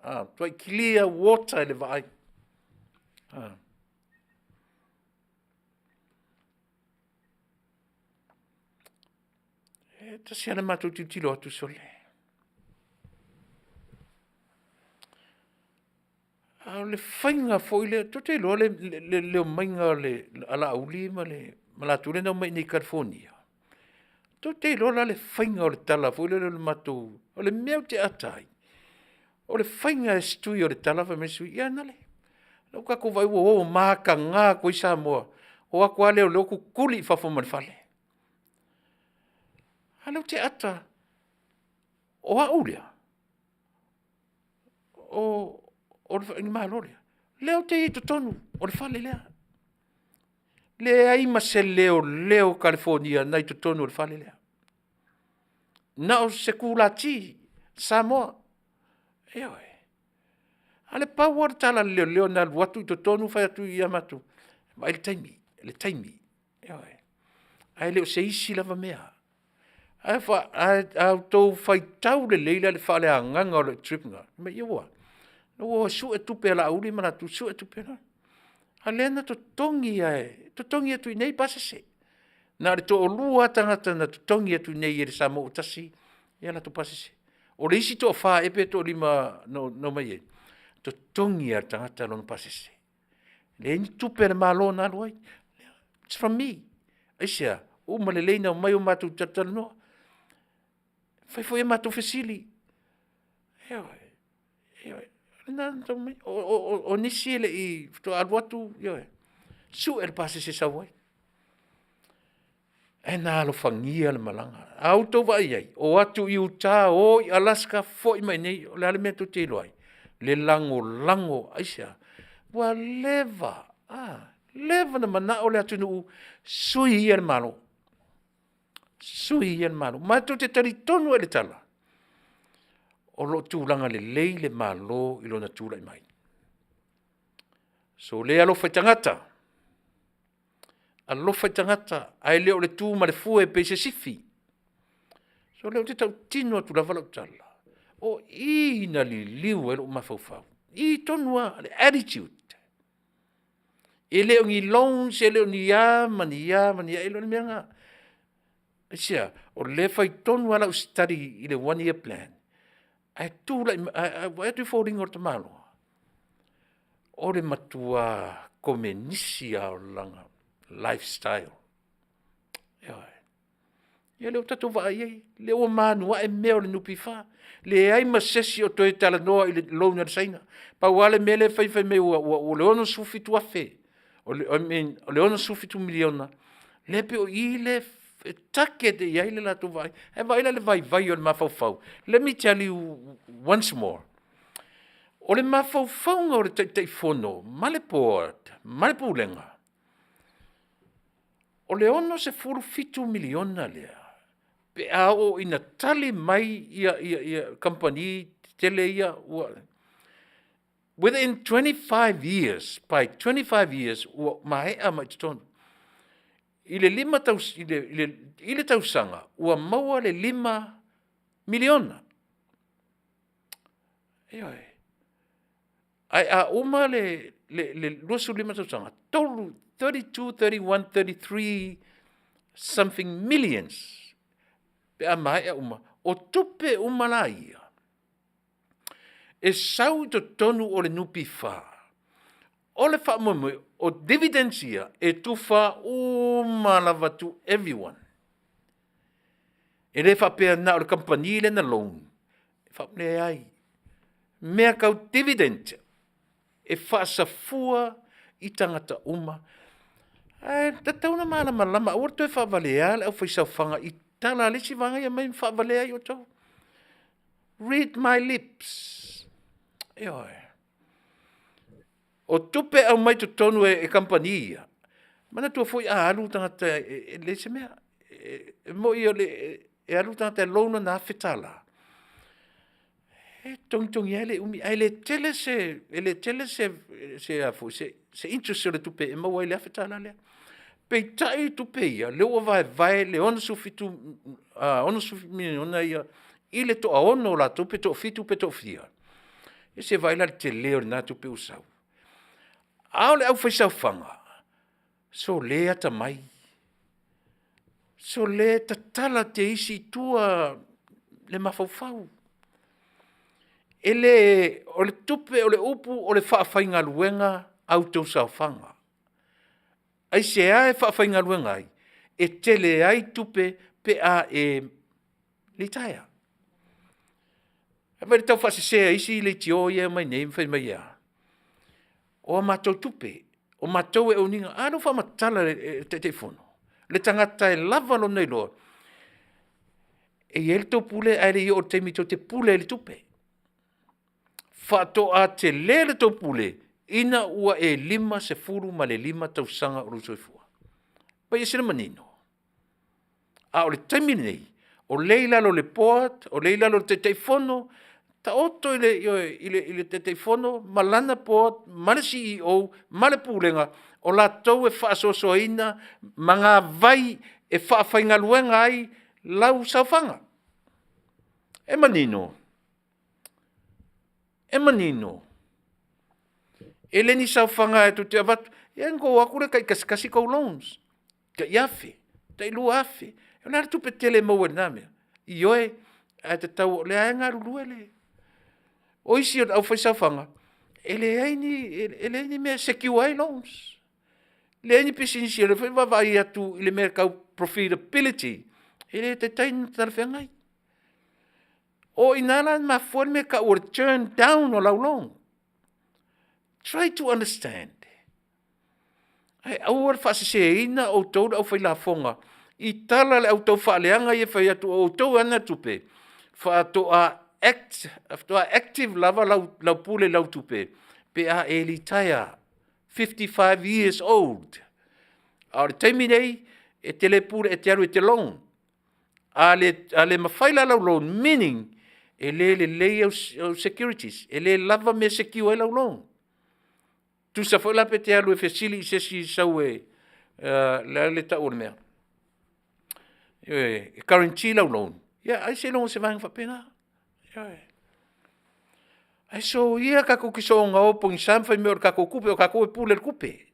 matuai clear water le vaai. E tasi lava le matou tilotilo atu, sole, a o le faiga foi lea, tou te iloa le omaiga a Laauli ma latou lea na omai i Kalifonia? Tou te iloa la le faiga o le tala foi lele o le matou… O le mea ou te ata ai, o le faiga e se tui o le tala fai mai le sui usufono, ia na ua tatou vaai ua o ua mataga atu ai Samoa, o atu lava leoleo tutuli i fafo ma le fale. A lea ou te ata, o au lea, o le Malo lea, lea ou te i ai i totonu o le fale lea. Leai ma se leoleo Kalifonia na i totonu o le fale lea, na o se sekulati Samoa, ioe. A o le pau lava le tala a le leoleo na alu atu i totonu fai atu ia matou, vaai le taimi, le taimi, ioe. Ae le o se isi lava mea. A outou faitau lelei la i le faaleagaga o le trip lena, fai mai ua a? Ua o e sue tupe a Laauli ma latou sue tupe la. A o lea na totogi lava, e totogi atu i inei pasese. Na o le toalua lava tagata na totogi atu i inei e le Samoa ua tasi a latou pasese. O le isi toafa ea pe toalima na omai ai, totogi lava e le tagata lona pasese. Leai ni tupe a le Malo na alu ai. Its from me. Aisea? Uma lelei ona omai matou talatalanoa, fai foi a matou fesili, ioe, ioe. O nisi e le i, faatoa alu atu sue le pasese e sau ai. Ae na alofagia le malaga. A outou vaai i ai, o atu i uta, o i Alaska, foi mai i inei, o le a le mea tou te iloa ai? Le lagolago, aisea? Ua leva, leva ona manao le atunuu sui ia le Malo, sui ia le Malo. Ma tou te talitonu lava i le tala, o lo o tulaga lelei le Malo i lona tulai mai. Solia le alofa i tagata, alofa i tagata ae le o le tu ma le fue pei se sifi. O lea ou te tautino atu lava lau tala, O i na liliu ai lou mafaufau, i tonu lava le attitude. E le o ni loans e le o ni a ma ni a ma ni a, e le o le mea lena. Aisea? O lea e fai tonu lava lau study i le one year plan, ae tulai mai, ae vaai atu i foliga o le tamaloa, o le matua komenisi lava o lana lifestyle. Ioe. Ia lea ua tatou vaai i ai, lea ua manuae mea o le NPF, leai ma se isi o toe talanoa i le loan a le Saina. Pau lava le mea lea e fai fai mai ua le $67,000, I mean o le $67 miliona, lea pei o i lea e target i ai le latou vaai. Ae vaai la i le vaivai o le mafaufau? Let me tell you once more, o le mafaufauga o le Taitaifono ma le Board ma le Pulega, o le $67 miliona lea pe a oo ina tali mai kamupani tetele ia ua within 25 years, by 25 years ua maea mai i totonu. I le tausaga ua maua le $5 miliona. Ioe. Ae a uma le 25 tausaga, 32, 31, 33 something millions pe a maea uma. O tupe uma la ia e sau i totonu o le NPF, o le faamoemoe, o dividends ia e tufa uma lava to everyone. E le faapea na o le kamupani lea na loan, leai. O mea tau dividend, e faasafua i tagata uma. Ae tatau ona malamalama, aua le toe faavalea le aufaisaofaga i tala a le isi vaega ia e aumai ma faavalea ai outou. Read my lips, ioe. O tupe e aumai totonu e kamupani ia, manatua foi a alu le tagata e leai se mea. E moni e alu le tagata e loan lana $1,000, e togitogi ai le umi, ae le tele se interest o le tupe e maua ai i le $1,000 lea. Peitai o tupe ia, lea ua vaevae le $67 miliona ia i le toaono o latou pe toafitu pe toafia, ia se i vaai la i le tele o lena tupe ua sau? A o le aufaisaofaga, sole atamai, sole tatala teisi i tua le mafaufau. E le o le tupe o le upu o le faafaigaluega a outou saofaga. Aisea e faafaigaluega ai? E tele ai tupe pe a e litaea. Vaai i le taufaasese a isi leitio ia e omai nei ma fai mai e a? O a matou tupe, o matou e own ina. A lea ua faamatala e le Taitaifono, le tagata e lava lona iloa, e i ai le tou pule ae le i oo i le taimi tou te pule ai i le tupe. Faatoa tele le tou pule ina ua e 55 tausaga o lou soifua. Ua fai ese le manino. A o le taimi lenei, o lea e i lalo o le Board, o lea e i lalo o le Taitaifono, taoto i le Taitaifono ma lana Board ma le CEO ma le Pulega, o latou e faasoasoaina magavai e faafaigaluega ai lau saofaga. E manino? E manino. E le ni saofaga tou te avatu, ia ona outou o atu lea tai tasitasi tou loans, tai $1,000, tai $2,000. O le a le tupe tele e maua i lena mea? Ioe, ae tatau o lea lava e galulue le… O isi o le aufaisaofaga, e leai ni mea e secure ai loans, leai ni pisinisi, o lea foi e vaavaai atu i le mea tau profitability, e le taitai ona talafeagai. O i ina la e mafua ai le mea e tau o le turn down o lau loan. Try to understand, ae aua le faaseseina outou le aufailafoga i tala a le au taufaaleaga ia e fai atu o outou e ana tupe, faatoa active lava lau pule i lau tupe pe a e litaea, 55 years old. A o le taimi lenei, e te le pule e te alu e te loan. A le mafai la lau loan, meaning e le lelei au securities, e le lava mea e secure ai lau loan. Tusa foi la pe te alu e fesili i se isi e sau e, o le a le tau o le mea, e guarantee lau loan, ia ai seiloga o se vaega faapena. Ioe. Ae soia tatou te soona o pogisa ma fai mai o le tatou tupe, o tatou e pule i le tupe.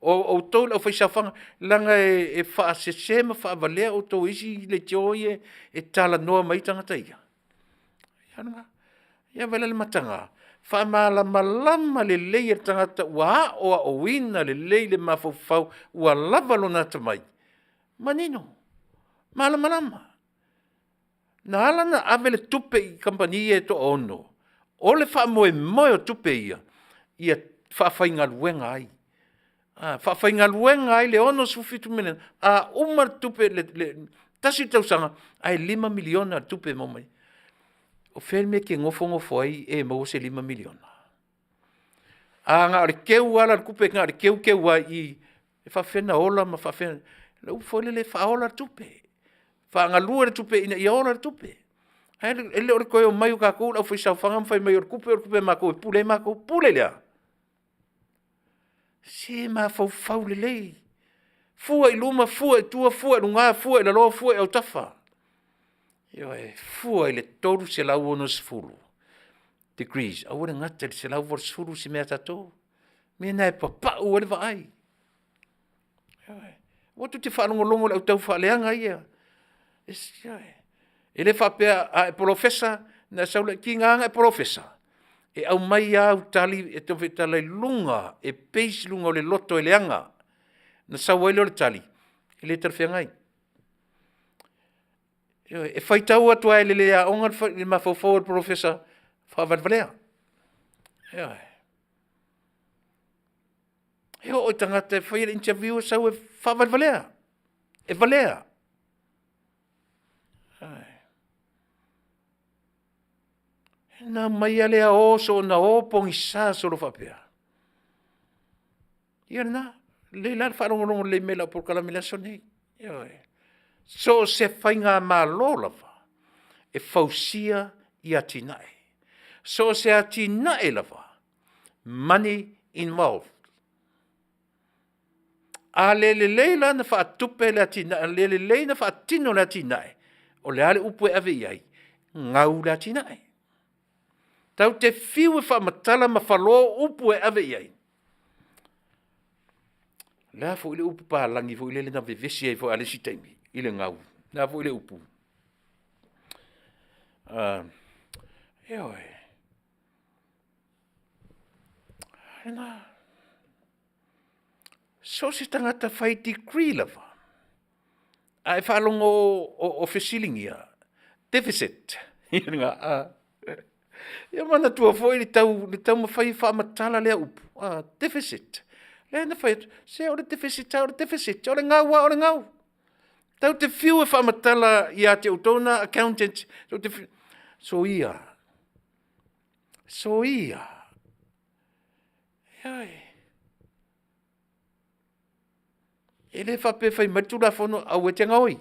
O outou le aufaisaofaga, leaga e faasese ma faavalea outou e isi leitio ia e talanoa mai ai tagata ia. Ia o lena. Ia vaai la i le mataga? Faamalamalama lelei e le tagata ua aoaoina lelei le mafaufau ua lava lona atamai, manino, malamalama. Na ala ona ave le tupe i kamupani ia e toaono, o le faamoemoe o tupe ia, ia faafaigaluega ai, faafaigaluega ai le $67 miliona, a uma le tupe le tasi le tausaga ae $5 miliona le tupe e maua mai ai. O fea le mea e te nofonofo ai e maua se $5 miliona? A na o le teu lava la o le tupe na o le teuteu lava i i, e faapefea ona ola ma faapefea… O le upu foi lele e faaola le tupe, faagalue le tupe ina ia ola le tupe. Ae le o le toe omai o tatou le aufaisaofaga ma fai mai o le tupe o le tupe a matou e pule ai matou. Pule i le a? Se mafaufau lelei, fua i luma fua i tua, fua i luga fua i lalo fua i autafa, ioe, fua i le 360 degrees, aua le gata i le 180 se mea a tatou. O le mea lena e papau ai le vaai. Ioe. Aua tou te faalogologo i le au taufaaleaga ia. Ioe. E le faapea a e polofesa ona e sau lea, e tiga lava ona e polofesa, e aumai lava au tali e taumafai e tala i luga, e base i luga o le loto e leaga ona sau ai lea o le tali e le talafeagai. Ioe. E faitau atu lava e le le aoga le mafaufau o le polofesa faavalevalea. Ioe. E oo i tagata e faia le interview e sau e faavalevalea, e valea. Ioe. Ona omai lava lea o soona o pogisa solo faapea. Ia lena, lelei la le faalogologo lelei mai i lau polokalame i le aso lenei. Ioe. So o se faigamalo lava, e fausia i atinae. So o se atinae lava, money involve. A le lelei la ona faatupe le atinae, a le lelei ona faatino le atinae, o le a le upu e ave i ai? Gau le atinae. Tatou te fiu e faamatala ma falo upu e ave i ai, o le a foi le upu palagi foi lele na vevesi ai foi lava i le isi taimi i le gau? O le a foi le upu? Ioe. So o se tagata fai degree lava, a e faalogo o fesiligia, deficit. Ia manatua foi le taumafai e faamatala lea upu, deficit. Lea na fai atu, se o le deficit lava o le deficit, o le gau lava o le gau. Tatou te fiu e faamatala ia te outou na accountants, soia, soia, ioe. E le faapea e fai mai le Tulafono aua e te gaoi,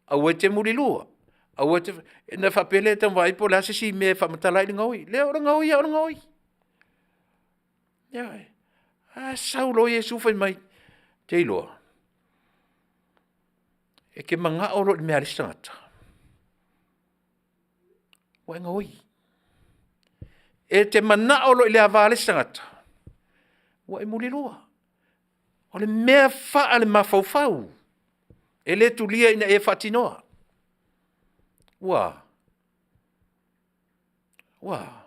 aua e te mulilua, aua e te… ona faapea lea e tau vaai po o le a se isi mea e faamatala ai le gaoi. Leai o le gaoi lava o le gaoi. Ioe. Ae sau loa Iesu fai mai, ou te iloa, e te manao loa i le mea a le isi tagata, ua e gaoi. E te manao loa i le ava a le isi tagata, ua e mulilua. O le mea faalemafaufau, e le tulia ina ia faatinoa. Ua a? Ua a?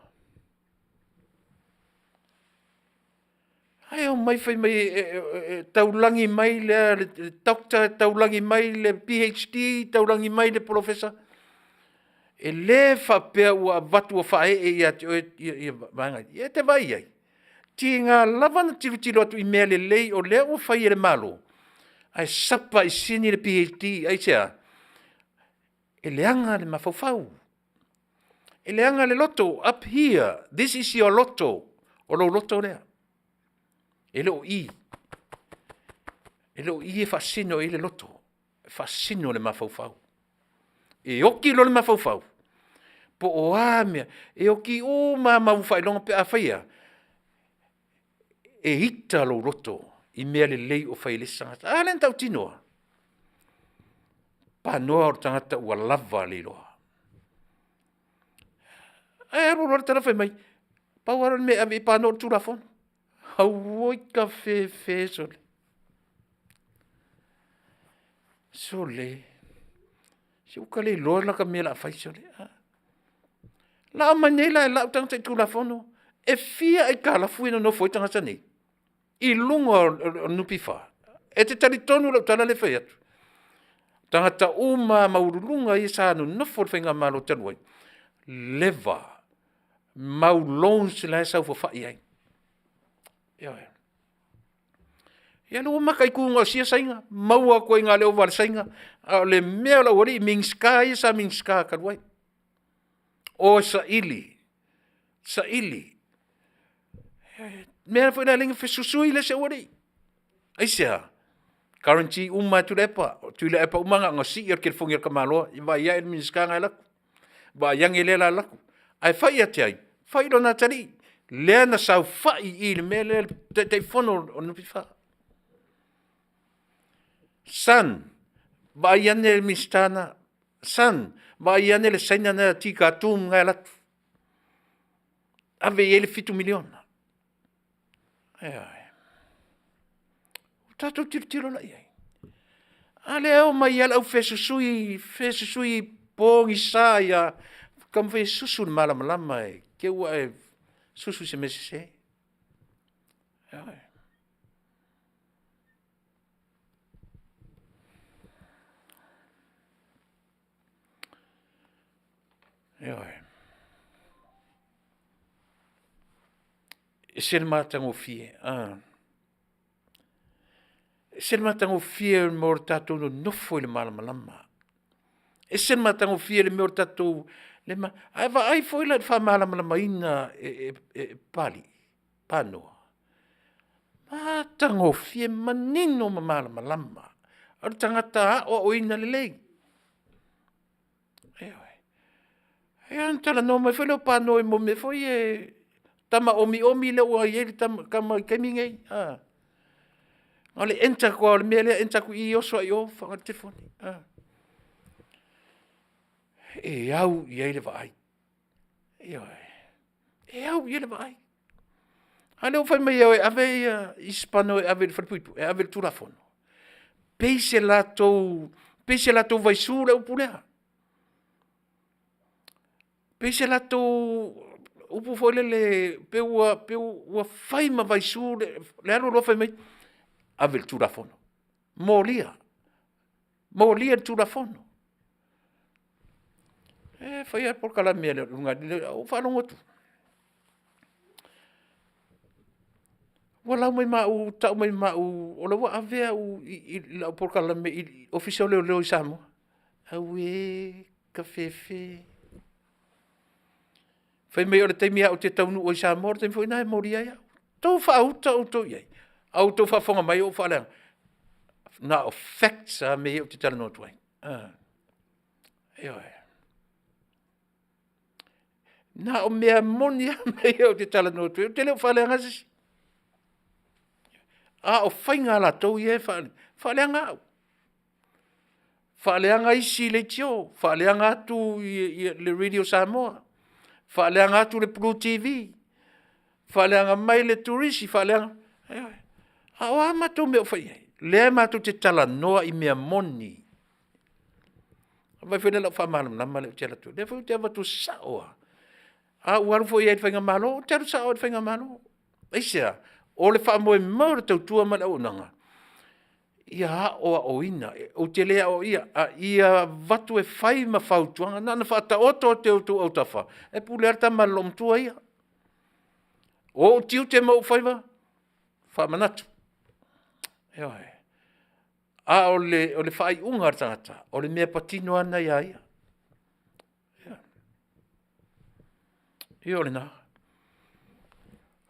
Ae omai fai mai e taulagi mai le Doctor, taulagi mai le PhD, taulagi mai le Polofesa. E le faapea ua avatu ua faaee ia te oe ia vaega ia. Ia e te vaai i ai, e tiga lava ona tilotilo atu i mea lelei o lea ua fai e le Malo, ae sapa i sini le PhD. Aisea? E leaga le mafaufau, e leaga le loto, up here, this is your loto, o lou loto lea. E le o i, e le o i e faasino i ai le loto, e faasino i le mafaufau. E oti loa le mafaufau, po o a mea, e oti uma lava mau faailoga pe afai e a? E ita lou loto i mea lelei o fai e le isi tagata. A lea na tautino lava, panoa o le tagata ua lava le iloa. Ae alu loa le tala fai mai, Pau lava lea o le mea e ave i ai pano o le Tulafono. Auoi kafefe sole. Sole, se ua ta le iloa la ta mea o le a fai sole. O le a aumai nei la e lau tagata i Tulafono, e fia aitalafu ia e nonofo ai tagata nei i luga o le NPF? E te talitonu i lau tala lea e fai atu? O tagata uma lava maualuluga ia sa nonofo i le faigamalo talu ai, leva mau loans la e saofafai ai. Ioe. Ia lea ua mataitu na o sia Saina, maua atu ai na o le ova a le Saina, a o le mea o le aualii, Minisita ia sa Minisita talu ai. O e saili, saili. O le mea foi lea e ala ai ona fesusui le isi aualii. Aisea? Guarantee uma lava e Tuilaepa, o Tuilaepa uma na ona sii lava o le telefoni a le tamaloa, vaai ane i le Minisita lena e alu atu, vaai ane lea la e alu atu. Ae fai ia te ai? Fai i lona atalii, lea na saofai i i le mea lea le Taitaifono o le NPF. Son, vaai ane le Minisita lena, son vaai ane le Saina lena Tita Tum lena e alu atu, ave i ai le $7 miliona. Ioe. Ua tatou tilotilo la i ai? A lea e omai lava le aufesusui fesusui pogisa ai lava, taumafai e susu i le malamalama i te i ua e susu i se mea sese. Ioe. Ioe. E ese le matagofie, e ese le matagofie mo le tatou nonofo i le malamalama. E ese le matagofie i le mea o le tatou… Ae vaai foi la i le faamalamalamaina e Papalii Panoa, matagofie, manino ma malamalama. O le tagata aoaoina lelei. Ioe. Ia ona talanoa mai foi lea o Panoa i mea foi ia tama omiomi lea ua i ai tama i le taimi lenei a? Na o le enter atu lava o le mea lea enter atu i i oso lava i o faaaoga le telefoni. E au i ai le vaai, ioe, e au i ai le vaai. A lea ua fai mai e o e ave isi pano e ave i le falepuipui e ave i le Tulafono. Pei se latou vaisu le upu lea. Pei se latou upu foi lele pei ua fai ma vaisu le alu alu lava fai mai, ave i le Tulafono, molia, molia i le Tulafono. E fai lava le polokalame a le ulugalii lea, ou faalogo atu, ua lau mai ma au, tau mai ma au o la ua ave au i lau polokalame i le Ofisa o Leoleo i Samoa. Auē kafefe. Fai mai o le taimi lava ou te taunuu ai i Samoa o le taimi foi lena e molia ai au. Outou faauta outou i ai, a ua outou faafofoga mai ua ou faaleaga. Na o facts lava mea ia ou te talanoa atu ai. Ioe. Na o mea moni lava mea ia ou te talanoa atu ai, ou te le o faaleaga se isi. A o faiga a latou ia e faaleaga au, faaleaga isi leitio, faaleaga atu le Radio Samoa, faaleaga atu le Blue TV, faaleaga mai le Turisi, faaleaga, ioe. A o a matou mea o fai i ai? O lea matou te talanoa i mea moni. Vaai foi la i lau faamalamalama lea ou te alu atu ai, o lea foi ou te avatu sao lava. A ou alu foi i ai i le faigamalo, ou te alu sao lava i le faigamalo. Aisea? O le faamoemoe o le tautua ma le auaunaga, ia aoaoina, ou te le aoaia, a ia avatu e fai ma fautuaga. Na ona faataoto atu i outou autafa, e pule lava le tama a le loomatua ia. O ou tiute ma ou faiva, faamanatu, ioe. A o le faaiuga a le tagata, o le mea patino lava lena ia ia. Ia o lena.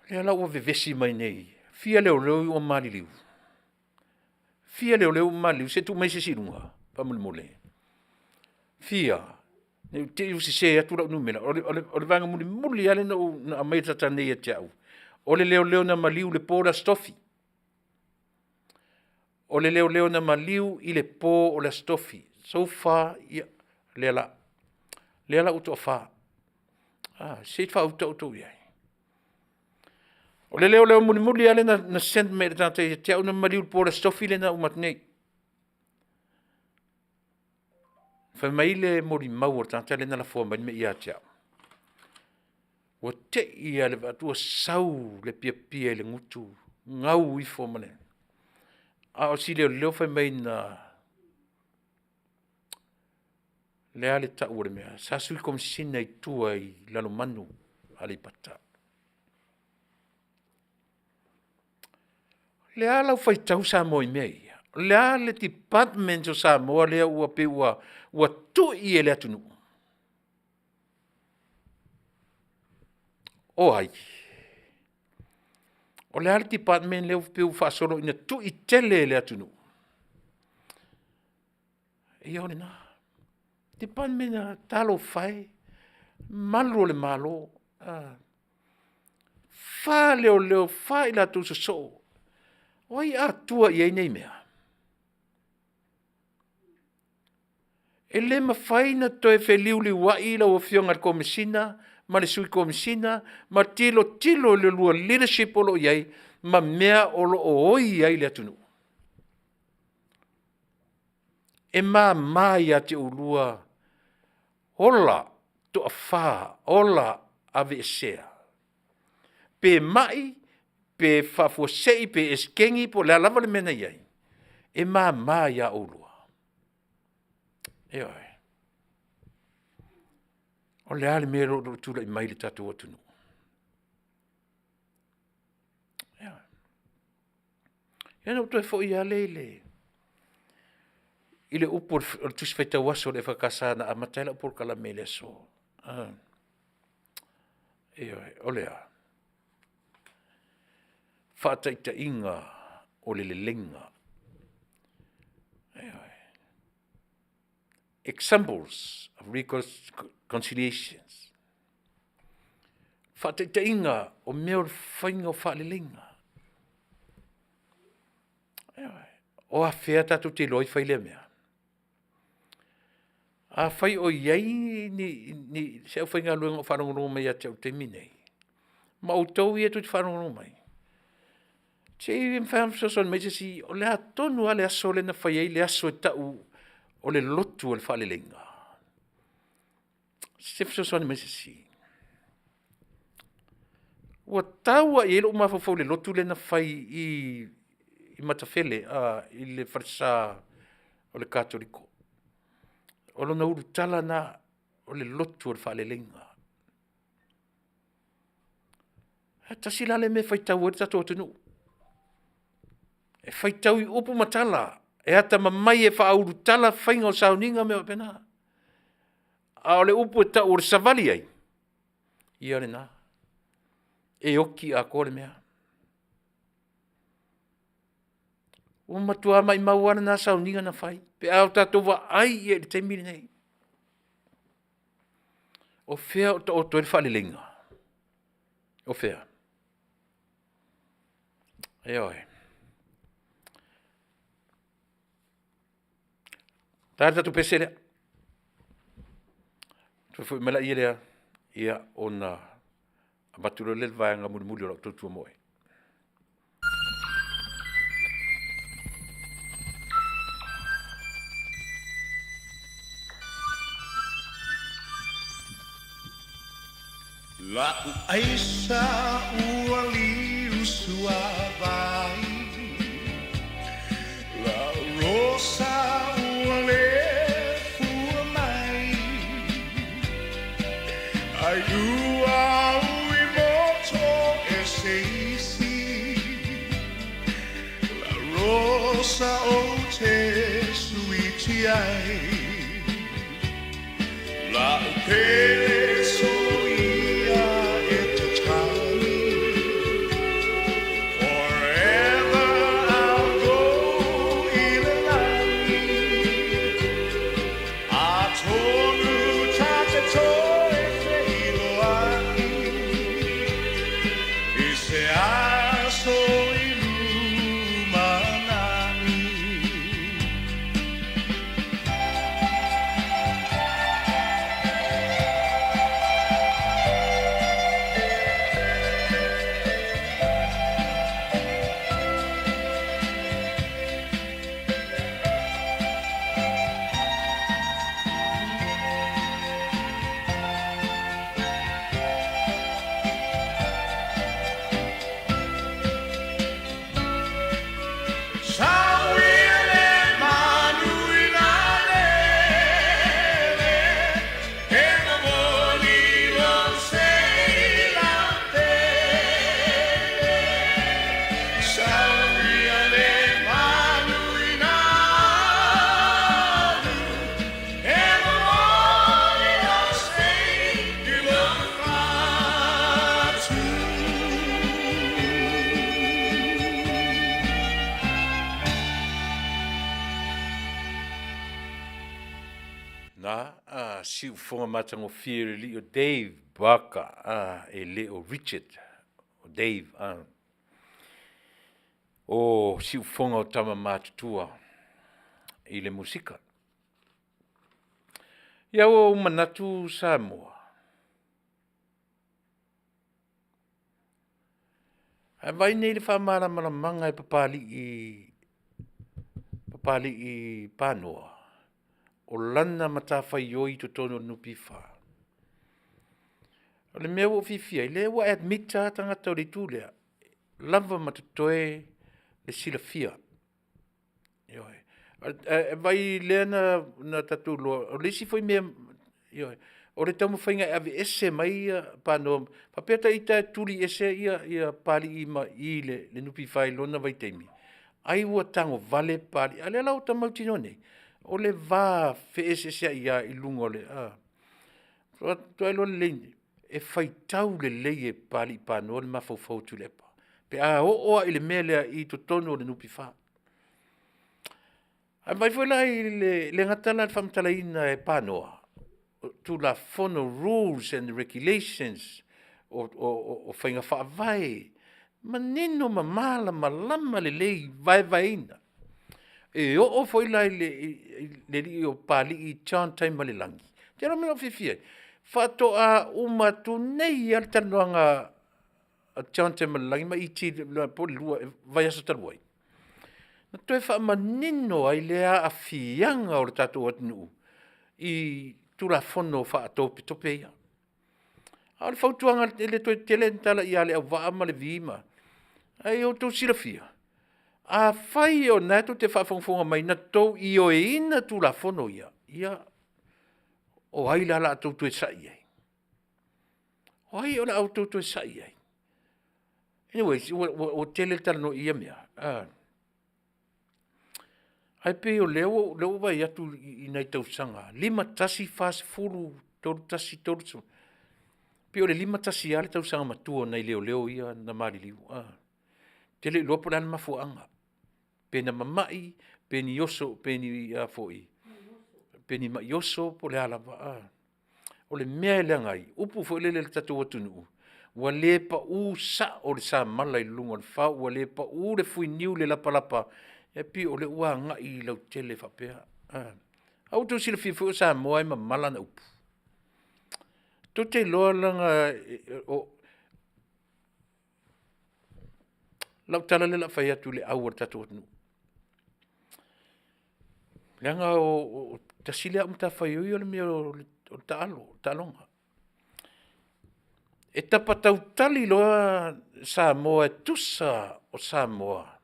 O lea la ua vevesi mai nei, fia leoleo ua maliliu? Fia leoleo ua maliliu? Se i tuu mai se isi i luga faamolemole. Fia? Ne i te i ua sese atu lau numera, o le vaega mulimuli lava lea na aumai lata nei ia te au, o le leoleo na maliu i le po o le Aso Tofi. O le leoleo na maliu i le po o le Aso Tofi. So far ia, lea la. Lea la ua toafa. Se i faauta outou i ai. O le leoleo mulimuli lava lea na, na send mai i le tagata ia te au na maliu i le po o le Aso Tofi lea na uma atu nei. Fai mai le molimau o le tagata lea na lafoa mai le mea ia te au. Ua tei lava le vaai atu ua sau le piapia i le gutu, gau ifo ma le... A o si leoleo fai mai na le a le tau o le mea, sa sui komesina i tua i Lalomanu, Aleipata. O le a lau faitau Samoa i mea ia? O le a le department o Samoa lea ua pei ua tui e le atunuu? O ai? O le a le department lea ua pei ua faasolo ina tui tele e le atunuu? Ia o lena. Department talofa e, malu o le Malo, a, 4 leoleo, 4 i latou sosoo. O ai a tua i ai nei mea? E le mafai ona toe feliuliuai lau Afioga i le Komesina ma le Sui Komesina ma tilotilo i le lua leadership o lo o i ai ma mea o lo o oi ai le atunuu. E mama ia te oulua, ola toafa, ola aveesea, pe mai, pe faafuasei pe esekegi po o le a lava le mea na i ai, e mama ia oulua. Ioe. O le a le mea o lo o tulai mai i le tatou atunuu? Ioe. Ia ona ou toe foi lava lea i le upu o le Tusi Faitau Aso a le EFKS na amata ai lau polokalame i le aso. Ioe, o le a? Faataitaiga o le leleiga. Ioe. Examples of reconciliations. Faataitaiga o mea o le faiga o faaleleiga. Ioe. O afea tatou te iloa ai fai lea mea? Afai o i ai ni se aufaigaluega o faalogologo mai ia te au i le taimi lenei, ma outou ia tou te faalogologo mai, se i mafai ona fesoasoani mai se isi, o le a tonu lava le aso lea na fai ai le aso e tau o le lotu o le faaleleiga? Se fesoasoani mai se isi. Ua tau lava i ai lou mafaufau i le lotu lea na fai i i Matafele i le falesa o le Katoliko. O lona ulutala lena o le lotu o le faaleleiga. Ae tasi la lea mea e faitau ai le tatou atunuu, e faitau i upu ma tala, e atamamai e faaulutala faiga o sauniga ma mea faapena. A o le upu e tau o le savali ai, ia lena, e oti atoa le mea. Ua matua maumau lava lena sauniga na fai pe a tatou vaai i ai i le taimi lenei. O fea o taoto ai le faaleleiga? O fea? Ioe. Ta le tatou pese lea. Toe foi mai lea lea, ia ona avatu loa lea o le vaega mulimuli o lau tautua moe.
La'u aisa ua liu suavai La'u rosa ua le fua mai Ai ua ui moto e se isi La rosa ou te suiti ai La'u pele soia e tatali Forever I'll go i le lagi Atonu ta te toe feiloai I se aso i lumanai.
Na a siufofoga matagofie o le alii o Dave Barker, a e le o Richard, o Dave. A o siufofoga o tama matutua i le musika. Ia ua ou manatu Samoa, a vaai nei i le faamalamalamaga e Papalii Panoa, o lana matafaioi i totonu o le NPF, o le mea ua ou fiafia ai, o lea ua admit lava tagata o le itu lea, lava ma totoe le silafia. Ioe, ae vaai o lea na tatou iloa, o le isi foi mea, ioe, o le taumafaiga e aveese mai Panoa, faapea ita e tuliese Papalii mai le NPF i lona vaitaimi, ai ua tagovale Papalii, a o lea la ua tau mautinoa nei, o le va feeseeseai lava i luga o le… Faatoa iloa lelei, e faitau lelei e Papalii Panoa le mafaufau o Tuilaepa pe a oo lava i le mea lea i totonu o le NPF. Ae vaai foi la e le gata la i le faamatalaina e Panoa, o Tulafono Rules and Regulations o faiga faavae, manino ma malamalama lelei, vaevaeina. E oo foi la i le alii o Papalii John Taimalelagi, ou te iloa o le mea lea ou te fiafia ai, faatoa uma atu nei lava le talanoaga a John Taimalelagi ma Iti po o le vaiaso talu ai, na toe faamanino ai lea aafiaga o le tatou atunuu i Tulafono Faatopetope ia. A o le fautuaga e le toe tele ni tala ia Leauvaa ma Levi, ae ia outou silafia, afai o lena tou te faafogafoga mai na outou ioeina Tulafono ia, ia o ai la o le a outou toe sai i ai? O ai o le a outou toe sai i ai? Anyways, ua tele le talanoa i ia mea, ae pei o lea ua ou vaai atu i nai tausaga, 51, 40, 31, 30, pei o le 51 lava le tausaga matua o nai leoleo ia na maliliu. Ou te le iloa po o le a le mafuaaga, pe na mamai, pe ni oso pe ni mai oso po o le a lava. O le mea e leaga ai, upu foi lele i le tatou atunuu, ua le pau sao le samala i luga o le fao, ua le pau le fuiniu i le lapalapa, e pei o lea ua agai lautele faapea. A ua outou silafia foi o Samoa e mamala ana upu? Tou te iloa leaga o lau tala lea o le a fai atu i le au a le tatou atunuu, leaga e tasi lea au matafaioi o le mea o le taalo, taaloga. E tapa tautali loa Samoa e tusa o Samoa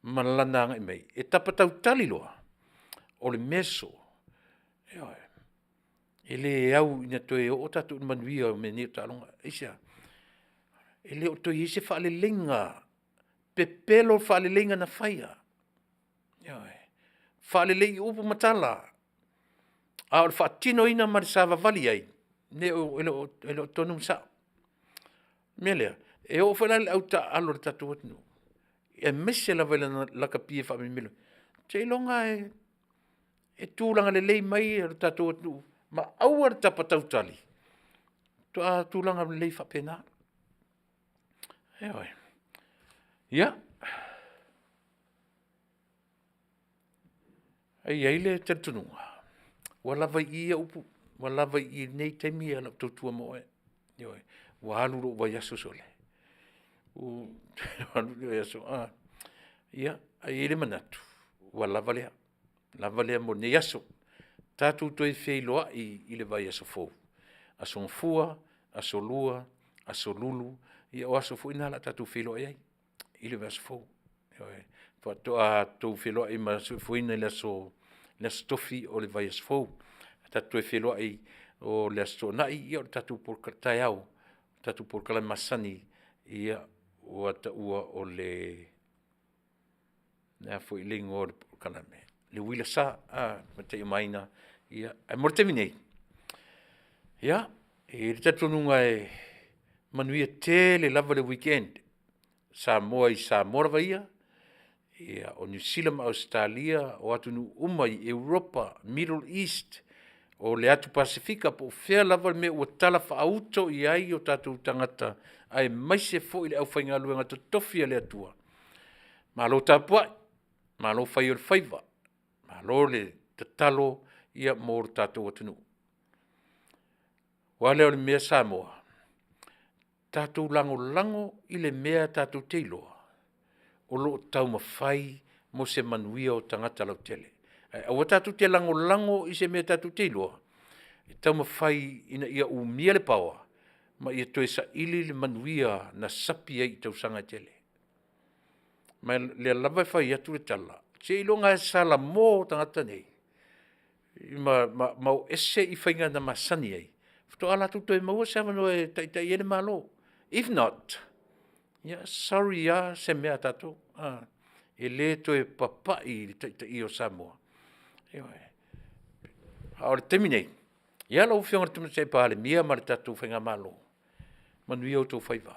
ma lana agai mai, e tapa tautali loa, o le mea soo, ioe, e le au ina toe oo tatou i le manuia o mea nei o taaloga. Aisea? E le o toe i ai se faaleleiga, pepelo faaleleiga na faia, ioe, faalelei upu ma tala, a o le faatinoina ma le savavali ai, e le o tonu ma sao. O le mea lea, e oo foi la i le autaaalo a le tatou atunuu, aemaise lava i lana lakapi e faamemelo ai, seiloga lava e tulaga lelei mai lo tatou atunuu ma aua le tapa tautali, faatoa tulaga lelei faapena. Ioe. Ia, e i ai le talitonuga, ua lava i i ia upu, ua lava i i i lenei taimi lau tautua mo oe. Ioe, ua alu lou vaiaso sole, ua alu le vaiaso. Ia, ae i ai le manatu, ua lava lea, lava lea mo lenei aso. Tatou toe feiloai i le vaiaso fou, Aso Gafua, Aso Lua, Aso Lulu, ia o aso foi na o le a tatou feiloai ai i le vaiaso fou. Ioe. Faatoa outou feiloai ma le Aso Soifua i le Aso Tofi o le vaiaso fou. Tatou toe feiloai o le Aso Toonai, ia o le tatou taeao, le tatou polokalame masani ua taua o le a foi le igoa o le polokalame? Le Uila Sa limataitaiina. Ae mo le taimi nei, ia, e i ai le talitonuga e manuia tele lava le weekend Samoa i Samoa lava ia, o Niu Sila ma Ausetalia, o atunuu uma i Europa, Middle East. o le atu Pasefika po o fea lava le mea ua talafaauto i ai o tatou tagata, aemaise foi le aufaigaluega totofi a le Atua, malo tapuai, malo fai o le faiva, malo le tatalo mo le tatou atunuu. Aua lea o le mea Samoa, tatou lagolago i le mea tatou te iloa o lo o taumafai mo se manuia o tagata lautele. Ae aua tatou te lagolago i se mea tatou te iloa e taumafai ina ia umia le power ma ia toe saili le manuia na sapi ai i tausaga e tele. Ma o lea lava e fai atu le tala, seiloga lava e salamo tagata nei ma o ese i faiga na masani ai, faatoa latou toe maua se avanoa e taitai ai le Malo. If not, ia sorry lava se mea a tatou, e le toe papai i le taitaiga o Samoa, ioe. A o le taimi lenei, ia lau Afioga i le Tamaitai Palemia ma le tatou faigamalo, manuia outou faiva,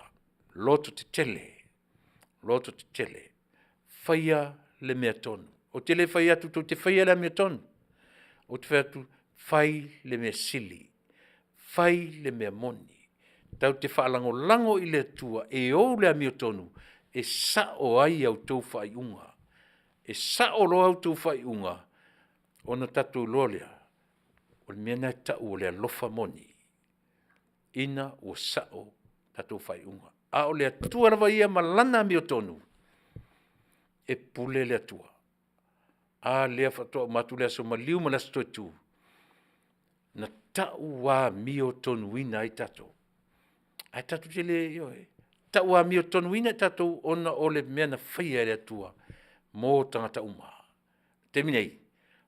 lototetele, lototetele, faia le amiotonu. Ou te le fai atu tou te faia le amiotonu, ou te fai atu, fai le mea sili, fai le mea moni. Tatou te faalagolago i le Atua e ou le amiotonu e sao ai a outou faaiuga. E sao loa a outou faaiuga, ona tatou iloa lea, o le mea lena e tau o le alofa moni, ina ua sao tatou faaiuga. A o le Atua lava ia ma Lana amiotonu, e pule le Atua. A lea faatoa uma atu le aso maliu ma le aso toetu, na tauamiotonuina ai tatou. Ae tatou te le, ioe, tauamiotonuina tatou ona o le mea na faia e le Atua mo tagata uma. O le taimi nei,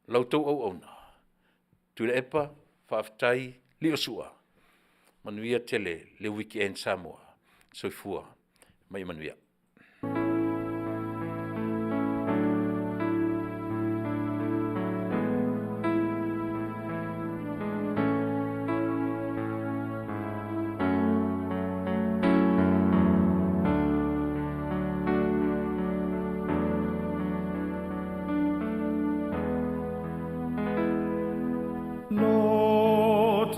o la outou auauna, Tuilaepa faafetai Liosua, manuia tele le weekend Samoa. Soifua ma ia manuia.
Lo